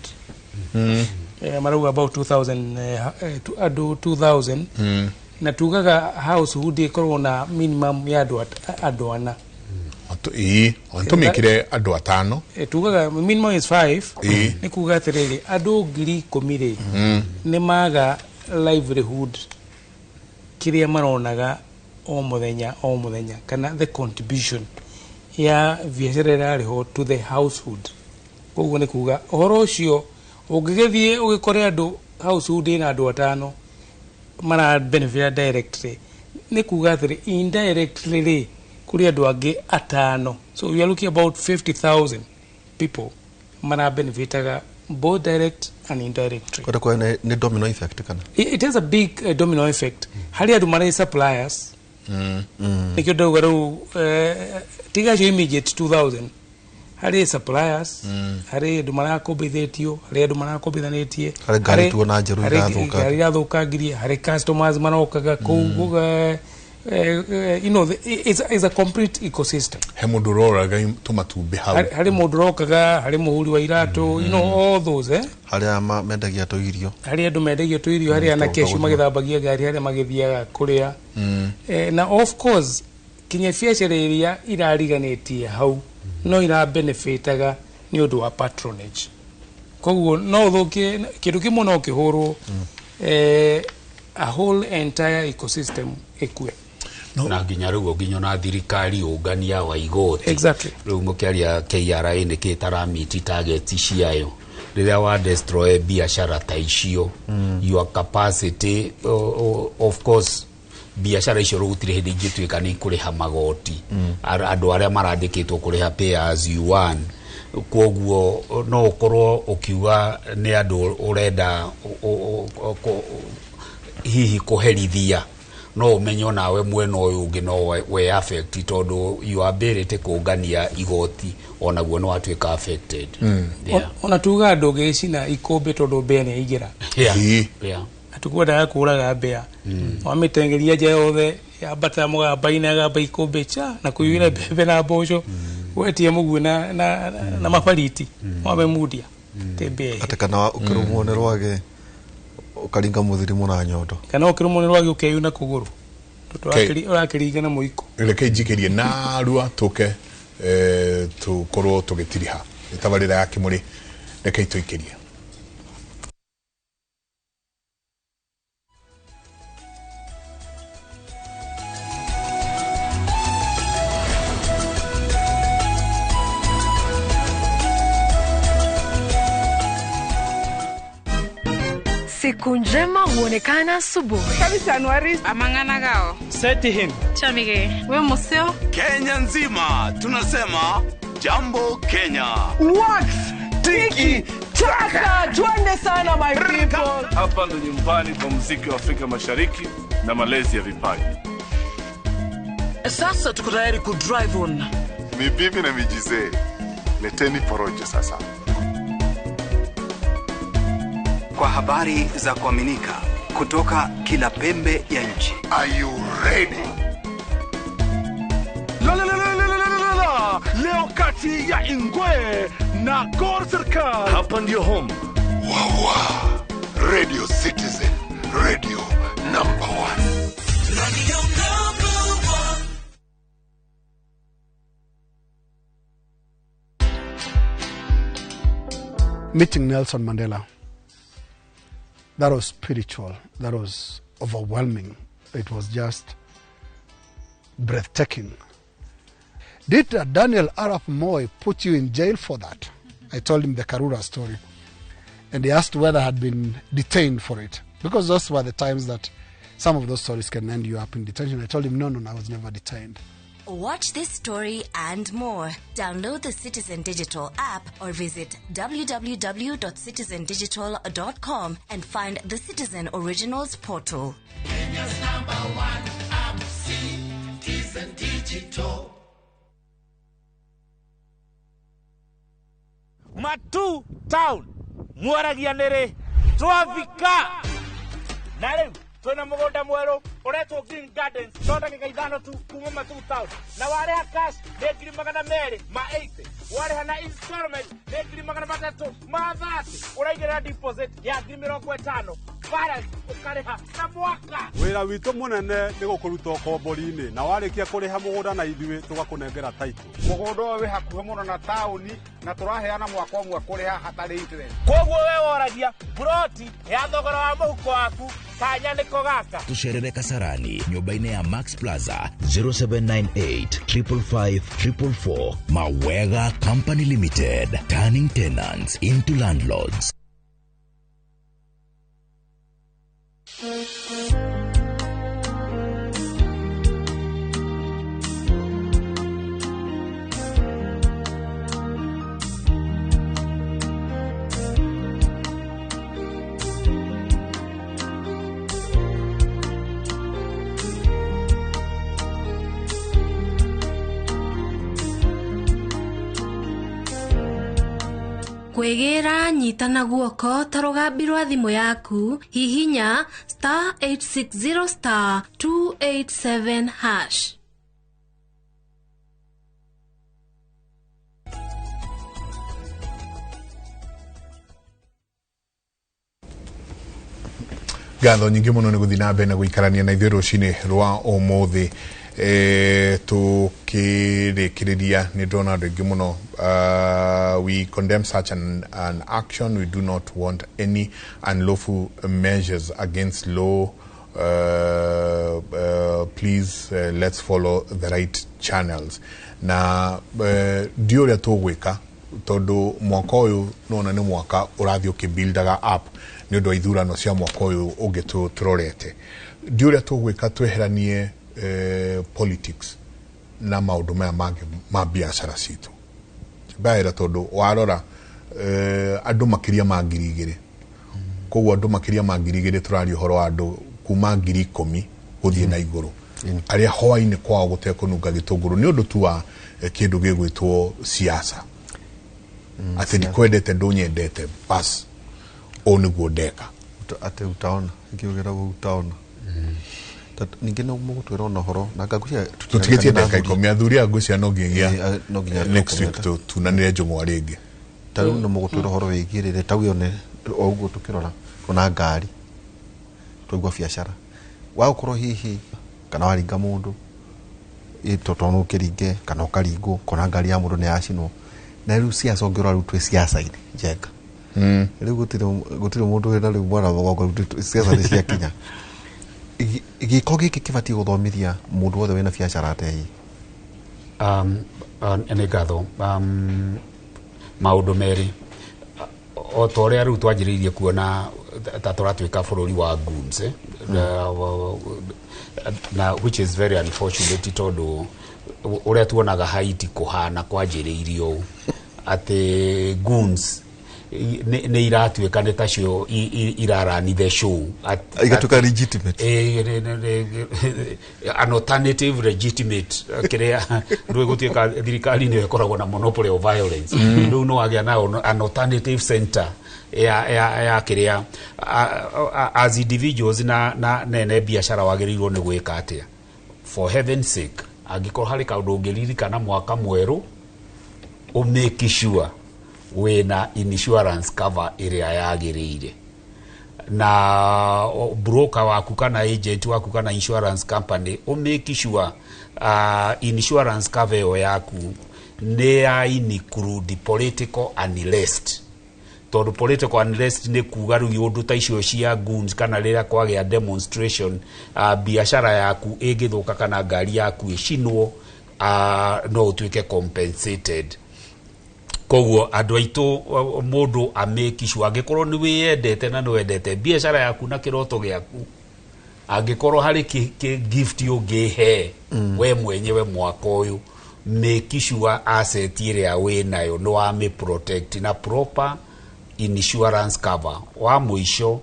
S4: Marauga about 2000 andũ 2000, na tugaga household ĩkorwo na minimum ya andũ ana.
S2: Ĩĩ, tũmĩkĩre andũ atano.
S4: Tugaga minimum is 5. Nĩ kuga atĩrĩrĩ andũ 10,000 rĩ nĩ maga livelihood kĩrĩa maronaga o mũthenya o mũthenya, kana the contribution ya biacara ĩrarĩ ho to the household. Koguo nĩ kuga ũhoro ũcio ũngĩgĩthiĩ ũgĩkore andũ household ĩna andũ atano mara benefit directly, nĩ kuga atĩrĩ indirectly rĩ kũrĩ andũ angĩ atano, so we are looking about 50,000 people mara benefitaga both direct and indirectly.
S3: Kwenda kwa nĩ domino effect kana?
S4: It has a big domino effect harĩ andũ marĩ suppliers. Nĩkĩo ndauga rĩu tiga acio immediate 2000, harĩ suppliers, harĩ andũ marakombithĩtio, harĩ andũ marakombithanĩtie,
S3: Harĩ ngari tuona njerũ
S4: harĩ
S3: irathũkangia.
S4: ngari irathũkangirie, harĩ customers marokaga kũu. You know, it's a complete ecosystem.
S2: He mundu roraga tumatumbĩ hau.
S4: Harĩ mũndũ rokaga, harĩ mũhuri wa iratũ, you know, all those, eh?
S3: Harĩa mendagia tũirio.
S4: Harĩ andũ mendagia tũirio, harĩ anake acio magĩthambagia ngari, harĩa magĩthiaga kũrĩa. Na of course kinya biacara iria irariganĩtie hau no irabenefitaga nĩ ũndũ wa patronage. Koguo no ũthũkie kĩndũ kĩmwe, no kĩhũrwo, a whole entire ecosystem ĩkue.
S5: Na nginya rĩu nginya na thirikari ũngania wa igoti.
S4: Exactly.
S5: Rĩu mũkĩaria KRA nĩ kĩ taramiti target ciayo, rĩrĩa wa destroy biashara ta icio, your capacity, of course biashara icio rĩu gũtirĩ hĩndĩ ingĩtuĩka nĩ ikũrĩha magoti. Andũ arĩa marandĩkĩtwo kũrĩha pay as you earn, koguo no ũkorwo ũkiuga nĩ andũ ũrenda hihi kũherithia, no ũmenye onawe mwena ũyũ ũngĩ no we affect, tondũ your ability kũngania igoti onaguo no watuĩka affected. Yeah.
S4: Ona tuga ndũngĩcina ikũmbĩ tondũ mbĩa nĩ yaingĩra. Atukwendaga kũraga mbĩa, wamĩtengeria nja yothe yambata mũgamba-inĩ, agamba ikũmbĩ cha na kũiyũra mbembe na mboco, wetie mũguĩ na mabariti wamemundia tĩ mbĩa ĩyo.
S3: Atĩ kana ũkĩrũmwo nĩ rwagĩ ũkaringa mũthirimu na nyondo.
S4: Kana ũkĩrũmwo nĩ rwagĩ ũkeyuna kũgũrũ tondũ ũrakĩringa na mũiko.
S2: Reke njikĩrie narua tũke tũkorwo tũgĩtiriha tabarĩra ya Kĩmũrĩ, reke itũikĩrie.
S20: Siku njema huonekana asubuhi.
S21: Januari amang'ana gao.
S22: Seti him.
S21: Chamige. We museo.
S23: Kenya nzima tunasema jambo Kenya.
S24: Wax tiki taka, twende sana my people.
S25: Hapa ndo nyumbani kwa muziki wa Afrika Mashariki na malezi ya vipaji.
S26: Sasa tuko tayari ku drive on.
S27: Mibibi na mijizee, leteni porojo sasa.
S28: Kwa habari za kuaminika kutoka kila pembe ya nchi.
S27: Are you ready?
S29: La la la la la la la. Leo kati ya Ingwe na Gor Serikal.
S25: Hapa ndio home.
S27: Wawa. Radio Citizen, radio number 1.
S26: Radio number 1.
S30: Meeting Nelson Mandela, that was spiritual, that was overwhelming. It was just breathtaking. Did Daniel Arap Moi put you in jail for that? I told him the Karura story. And he asked whether I had been detained for it. Because those were the times that some of those stories can end you up in detention. I told him, no, I was never detained.
S31: Watch this story and more. Download the Citizen Digital app or visit www.citizendigital.com and find the Citizen Originals portal.
S26: Kenya's number one app, Citizen Digital.
S32: Matu Town, mwaragia nere, twafika. Na rĩu twĩna mũgũnda mwerũ ũretwo Green Gardens, no ndagĩka 5 tu kuma Matu Town, na warĩha cash nĩ 280,000, warĩha na installment nĩ 330,000, ũraigĩrĩra deposit ya 50,000, balance ũkarĩha na mwaka.
S14: Wĩra witũ mũnene nĩ gũkũruta ũkombori-inĩ, na warĩkia kũrĩha mũgũnda na ithuĩ tũgakũnengera title.
S16: Mũgũnda ũyũ wĩ hakuhĩ mũno na taũni na tũraheana mwaka ũmwe kũrĩha hatarĩ interest.
S32: Koguo we woragia ploti ya thogora wa mũhuko waku kanya nĩko gaka.
S6: Tucerere Kasarani nyũmba-inĩ ya Max Plaza 0798 555 444. Mawega Company Limited, turning tenants into landlords.
S33: Kwĩgĩra nyita na guoko ta rũgambi rwa thimũ yaku, hihinya
S1: star 860 star 287 hash.
S2: Ngatho nyingĩ mũno nĩ gũthiĩ na mbere na gũikarania na ithuĩ rũcinĩ rwa ũmũthĩ. Tukĩrĩkĩrĩria nĩ ndĩrona andũ aingĩ mũno. We condemn such an action. We do not want any unlawful measures against law. Please let's follow the right channels. Na ndiũ ũrĩa tũgwĩka tondũ mwaka ũyũ nona nĩ mwaka ũrathiĩ ũkĩbuildaga up nĩ ũndũ wa ithurano cia mwaka ũyũ ũngĩ tũrorete. Ndiũ ũrĩa tũgwĩka tweheranie politics na maũndũ maya mangĩ ma biacara citũ. Mbaĩra tondũ warora andũ makĩria ma 2,000. Koguo andũ makĩria ma 2,000 tũraria ũhoro wa andũ kuma 10,000 gũthiĩ na igũrũ arĩa hwaĩ-inĩ kwao gũtekũnunga gĩtũngũrũ nĩ ũndũ tu wa kĩndũ gĩgwĩtwo siasa. Atĩ ndikwendete ndũnyendete bas ũũ nĩguo ndeka.
S3: Atĩ utaona ikiugĩra utaona. Ningĩ no mũgũtwĩra ona ũhoro na ngagũcia
S2: tũtigĩtie ndagĩka 10 athuri a ngũcia no nginyagia next week tunanĩre njũng'wa rĩngĩ.
S3: Ta rĩu no mũgũtwĩra ũhoro wĩgiĩ rĩrĩ ta ũyũ nĩ o ũguo tũkĩrora ona ngari twaigua biacara wagũkorwo hihi kana waringa mũndũ tondũ no ũkĩringe kana ũkaringwo kona ngari ya mũndũ nĩ yacinwo na rĩu siasa ũngĩrora rĩu twĩ siasa-inĩ Njenga. Rĩu gũtirĩ mũndũ wĩna rĩu mwana mũgongo siasa nĩ ciakinya. Gĩko gĩkĩ kĩbatiĩ gũthomithia mũndũ wothe wĩna biacara atĩa hihi?
S5: Nĩ ngatho. Maũndũ merĩ o ta ũrĩa rĩu twanjĩrĩirie kuona ta tũratuĩka bũrũri wa goons, na which is very unfortunate tondũ ũrĩa tuonaga Haiti kũhana kwanjĩrĩirio ũũ atĩ goons nĩ iratuĩka nĩ tacio irarani the show.
S3: Igatuĩka legitimate.
S5: An alternative legitimate kĩrĩa rĩu gũtuĩka thirikari nĩyo ĩkoragwo na monopoly of violence. Rĩu no wagĩa na an alternative center ya kĩrĩa as individuals na nene biacara wagĩrĩirwo nĩ gwĩka atĩa. For heaven's sake, angĩkorwo harĩ kaũndũ ũngĩririkana mwaka mwerũ ũmake sure wĩna insurance cover ĩrĩa yagĩrĩire na broker waku kana agent waku kana insurance company ũmake sure insurance cover ĩyo yaku nĩ ya include political unrest tondũ political unrest nĩ kuga rĩu ũndũ ta icio cia goons kana rĩrĩa kwagĩa demonstration biacara yaku ĩngĩthũka kana ngari yaku ĩcinwo no ũtuĩke compensated. Koguo andũ aitũ mũndũ amake sure angĩkorwo nĩ wĩyendete na nĩ wendete biacara yaku na kĩroto gĩaku angĩkorwo harĩ gift ũngĩhe we mwenyewe mwaka ũyũ make sure asset ĩrĩa wĩnayo nĩ wamĩ protect na proper insurance cover. Wa mũico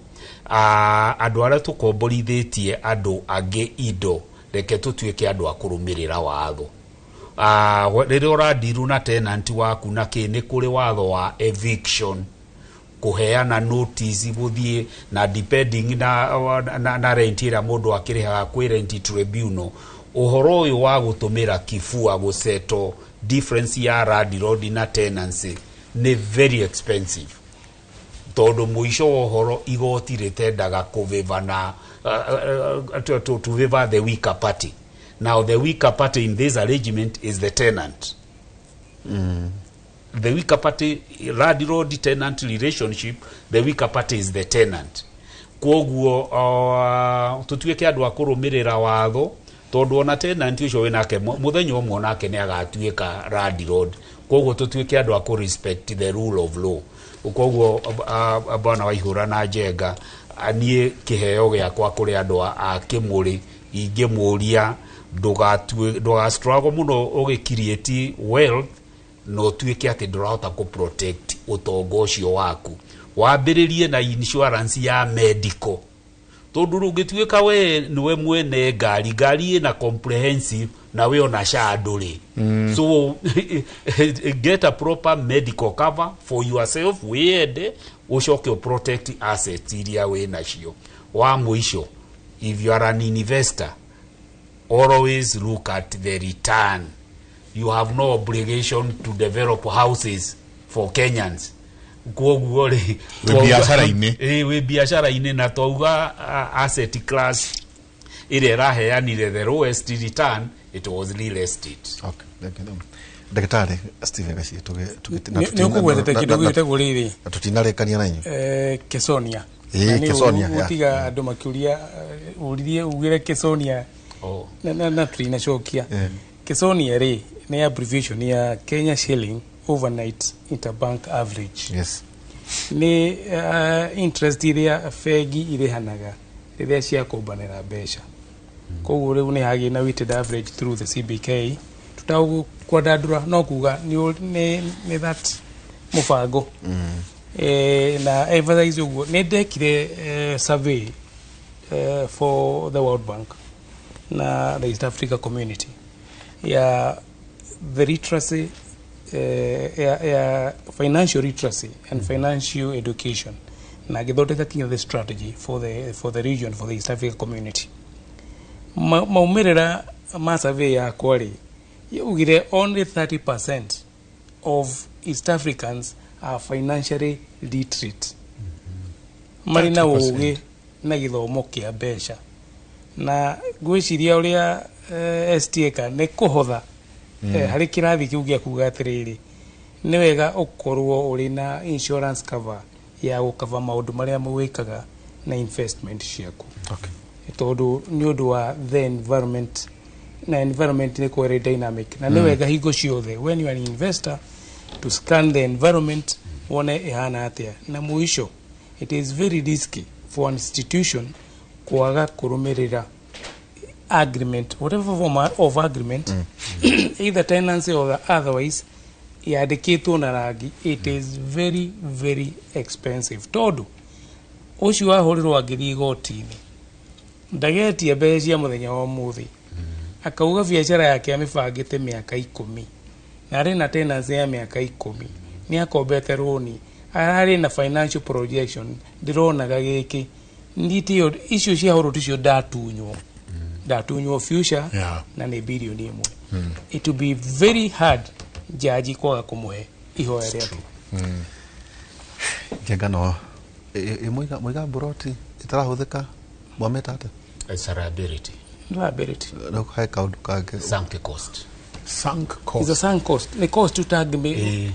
S5: andũ arĩa tũkomborithĩtie andũ angĩ indo reke tũtuĩke andũ a kũrũmĩrĩra watho. Rĩrĩa ũrandiru na tenant waku na kĩ nĩ kũrĩ watho wa eviction kũheana notice gũthiĩ na depending na rent ĩrĩa mũndũ akĩrĩhaga kwĩ rent tribunal. Ũhoro ũyũ wa gũtũmĩra kibua gũsettle difference ya landlord na tenancy nĩ very expensive tondũ mũico wa ũhoro igoti rĩtendaga kũvĩva na to favor the weaker party. Now the weaker party in this arrangement is the tenant. The weaker party, landlord tenant relationship, the weaker party is the tenant. Koguo tutuĩke andũ a kũrũmĩrĩra watho tondũ ona tenant ũcio wĩnake mũthenya ũmwe onake nĩ agatuĩka landlord. Koguo tutuĩke andũ a kũ respect the rule of law. Koguo bwana Waihũra na Njenga niĩ kĩheo gĩakwa kũrĩ andũ a Kĩmũrĩ ingĩmũria ndũga struggle mũno ũgĩ create wealth no tuĩke atĩ ndũrahota kũ protect ũtonga ũcio waku. Wambĩrĩrie na insurance ya medical tondũ rũngĩtuĩka we nĩwe mwene ngari ĩna comprehensive na we ona SHA ndũrĩ. So get a proper medical cover for yourself wĩyende ũcoke ũ protect assets iria wĩ nacio. Wa mũico, if you are an investor, always look at the return. You have no obligation to develop houses for Kenyans. Kwoguo rĩ,
S2: Wĩ biacara-inĩ.
S5: Ĩ, wĩ biacara-inĩ, na twauga asset class ĩrĩa ĩraheanire the lowest return, it was real estate.
S3: Okay, thank you. Ndagĩtarĩ Stephen Gachie,
S4: Nĩ ũkũgwetete kĩndũ gĩtagwo rĩrĩ
S3: na tũtinarĩkania na inyuĩ.
S4: Kesonia.
S3: Ĩĩ,
S4: Na nĩ
S3: Kesonia, yeah.
S4: Ũtiga andũ makĩũria, ũririe ugire Kesonia na tũtinacokia. Kesonia rĩ, nĩ abbreviation ya Kenya Shilling Overnight Interbank Average. Nĩ interest iria bengi irĩhanaga rĩrĩa ciakombanĩra mbeca. Koguo rĩu nĩ hagĩ na weighted average through the CBK. Tũtagũkwandandũra, no kuga nĩ that mũbango. Na emphasize ũguo, nĩ ndekire survey for the World Bank na the East Africa Community ya the literacy, ya financial literacy and financial education, na gĩthondeka kinya the strategy for the region, for the East Africa Community. Maumĩrĩra ma survey yakwa rĩ, yaugire only 30% of East Africans are financially literate, marĩ na
S2: 30%.
S4: ũgĩ na gĩthomo kĩa mbeca. Na ngwĩciria ũrĩa STA nĩ kũhotha harĩ kĩrathi kĩu gĩa kuga atĩrĩrĩ, nĩ wega ũkorwo ũrĩ na insurance cover ya gũkava maũndũ marĩa wĩkaga na investment ciaku, tondũ nĩ ũndũ wa the environment, na environment nĩ kwere dynamic, na nĩ wega hingo ciothe when you are an investor to scan the environment, wone ĩhana atĩa. Na mũico, it is very risky for an institution kwaga kũrũmĩrĩra agreement, whatever form of agreement, either tenancy or otherwise, yandĩkĩtwo na rangi. It is very very expensive, tondũ ũcio wahũrĩrwo angĩthiĩ igoti-inĩ, ndagetia mbeca cia mũthenya wa ũmũthĩ, akauga biacara yake amĩbangĩte mĩaka 10, na arĩ na tenancy ya mĩaka 10, nĩ akombete rũni, ararĩ na financial projection, ndĩronaga gĩkĩ nitio icio ciahũrwo ticio ndatunywo future na nĩ bilioni 1. It will be very hard jaji kwaga kũmũhe ihoya rĩake.
S3: Njenga no ĩ mũiga mburoti ĩtarahũthĩka, mwamĩta atĩa?
S5: It's a liability.
S4: Liability.
S3: No he kaũndũ kangĩ.
S5: Sunk cost.
S2: Sunk.
S4: Is a sunk cost, nĩ cost ũtangĩ,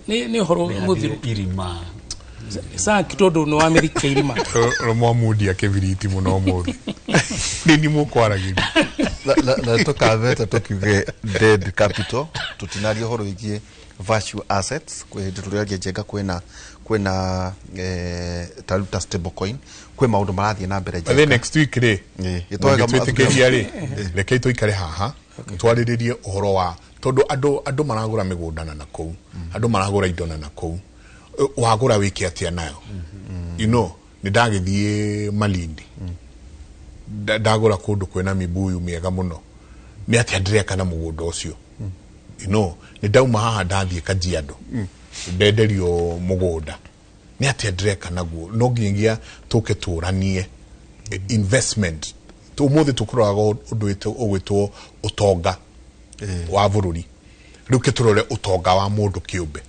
S4: nĩ ũhoro mũthiru.
S5: Irima.
S4: Sunk tondũ nĩ wamĩthika irima.
S2: Mwamundia kĩbiriti mũno ũmũthĩ, nĩ ni mũkwaragĩria.
S3: Na tũkambete tũkiuge dead capital, tũtinaria ũhoro wĩgiĩ virtual assets. Kwĩ hĩndĩ tũrĩaria, Njenga, kwĩna ta rĩu ta stable coin, kwĩ maũndũ marathiĩ na mbere.
S2: By next week rĩ,
S3: Gĩtwega.
S2: Mũngĩtwĩtĩkĩria rĩ, rekei tũikare haha twarĩrĩrie ũhoro wa, tondũ andũ maragũra mĩgũnda na nakũu, andũ maragũra indo na nakũu, wagũra wĩke atĩa nayo? Nĩ ndagĩthiĩ Malindi, ndagũra kũndũ kwĩna mibuyu mĩega mũno, nĩ atĩa ndĩreka na mũgũnda ũcio? Nĩ ndauma haha ndathiĩ Kajiado, ndenderio mũgũnda, nĩ atĩa ndĩreka naguo? No nginyagia tũke tũranie investment. Ũmũthĩ tũkũroraga ũndũ ũgwĩtwo ũtonga wa bũrũri. Rĩu kĩtũrore ũtonga wa mũndũ kĩũmbe,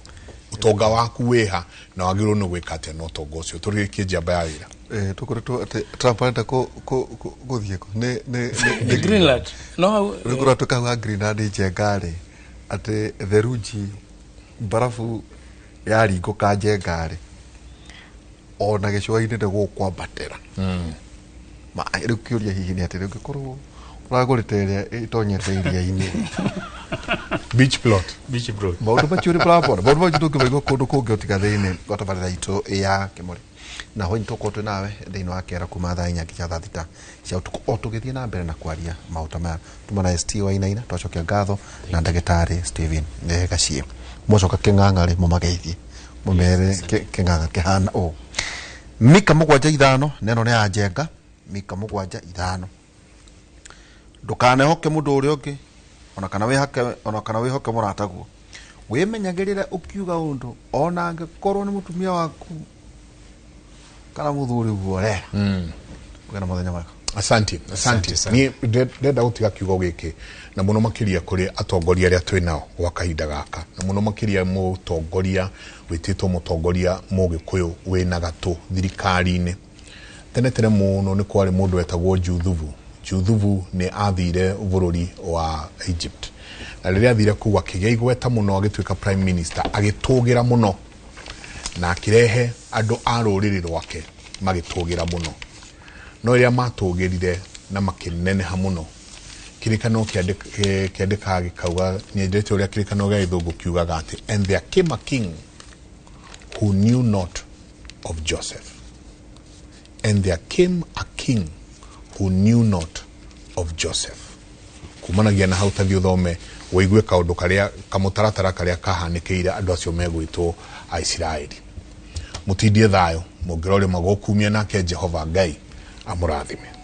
S2: ũtonga waku wĩha, na wagĩrĩirwo nĩ gwĩka atĩa na ũtonga ũcio? Tũrĩkie njamba ya wĩra.
S3: Tũkoretwo atĩ Trump arenda gũthiĩ kũ nĩ
S4: Greenland no.
S3: Rĩu kũratuĩka hau ha Greenland, Njenga rĩ, atĩ therunji mbarabu yaringũka, Njenga rĩ, ona gĩcũa-inĩ nĩ gũkwambatĩra. Rĩu kĩũria hihi nĩ atĩ ũngĩkorwo ũragũrĩte ĩrĩa ĩtonyete iria-inĩ?
S2: Beach plot.
S5: Beach plot.
S3: Maũndũ macio nĩ mũrabona, maũndũ macio ndũngĩmaigua kũndũ kũngĩ ũtiga thĩinĩ wa tabarĩra itũ ya Kĩmũrĩ. Na hwainĩ tũkorwo twĩ nawe thĩinĩ wa kĩara kuma thaa 4 nginya thaa 6 cia ũtukũ, o tũgĩthiĩ na mbere na kwaria maũta maya. Tuma na ST Wainaina, twacokia ngatho na ndagĩtarĩ Stephen Gachie. Mwacoka kĩng'ang'a rĩ, mũmageithie, mũmere kĩng'ang'a kĩhana ũũ. Mika 7:5, neno nĩ ya Njenga. Mika 7:5: ndũkanehoke mũndũ ũrĩa ũngĩ, ona kana wĩhake, ona kana wĩhoke mũrataguo. Wĩmenyagĩrĩre ũkiuga ũndũ, ona angĩkorwo nĩ mũtumia waku kana mũthuri guo rera. Mũgĩe na mũthenya mwega.
S2: Asante, asante. Niĩ ndĩrenda gũtiga kiugo gĩkĩ na mũno makĩria kũrĩ atongoria arĩa twĩ nao gwa kahinda gaka, na mũno makĩria mũtongoria wĩtĩtwo mũtongoria mũgĩkũyũ wĩna gatũ thirikari-inĩ. Tene tene mũno nĩ kwarĩ mũndũ wetagwo Juthubu. Juthubu nĩ athire bũrũri wa Egypt, na rĩrĩa athire kũu akĩgĩa igweta mũno, agĩtuĩka prime minister, agĩtũgĩra mũno na akĩrehe andũ a rũrĩrĩ rwake magĩtũgĩra mũno. No rĩrĩa matũgĩrire na makĩneneha mũno, kĩrĩkanĩro kĩandĩkaga gĩkauga, nyendete ũrĩa kĩrĩkanĩro gĩa gĩthũngũ kiugaga atĩ, "And there came a king who knew not of Joseph." And there came a king who knew not of Joseph. Kumanagia na hau, tathi ũthome wĩigue kaũndũ karĩa kamũtaratara karĩa kahanĩkĩire andũ acio megwĩtwo Aisiraeli. Mũtindie thayũ mũngĩrorĩma gũkumia, nake Jehova Ngai amũrathime.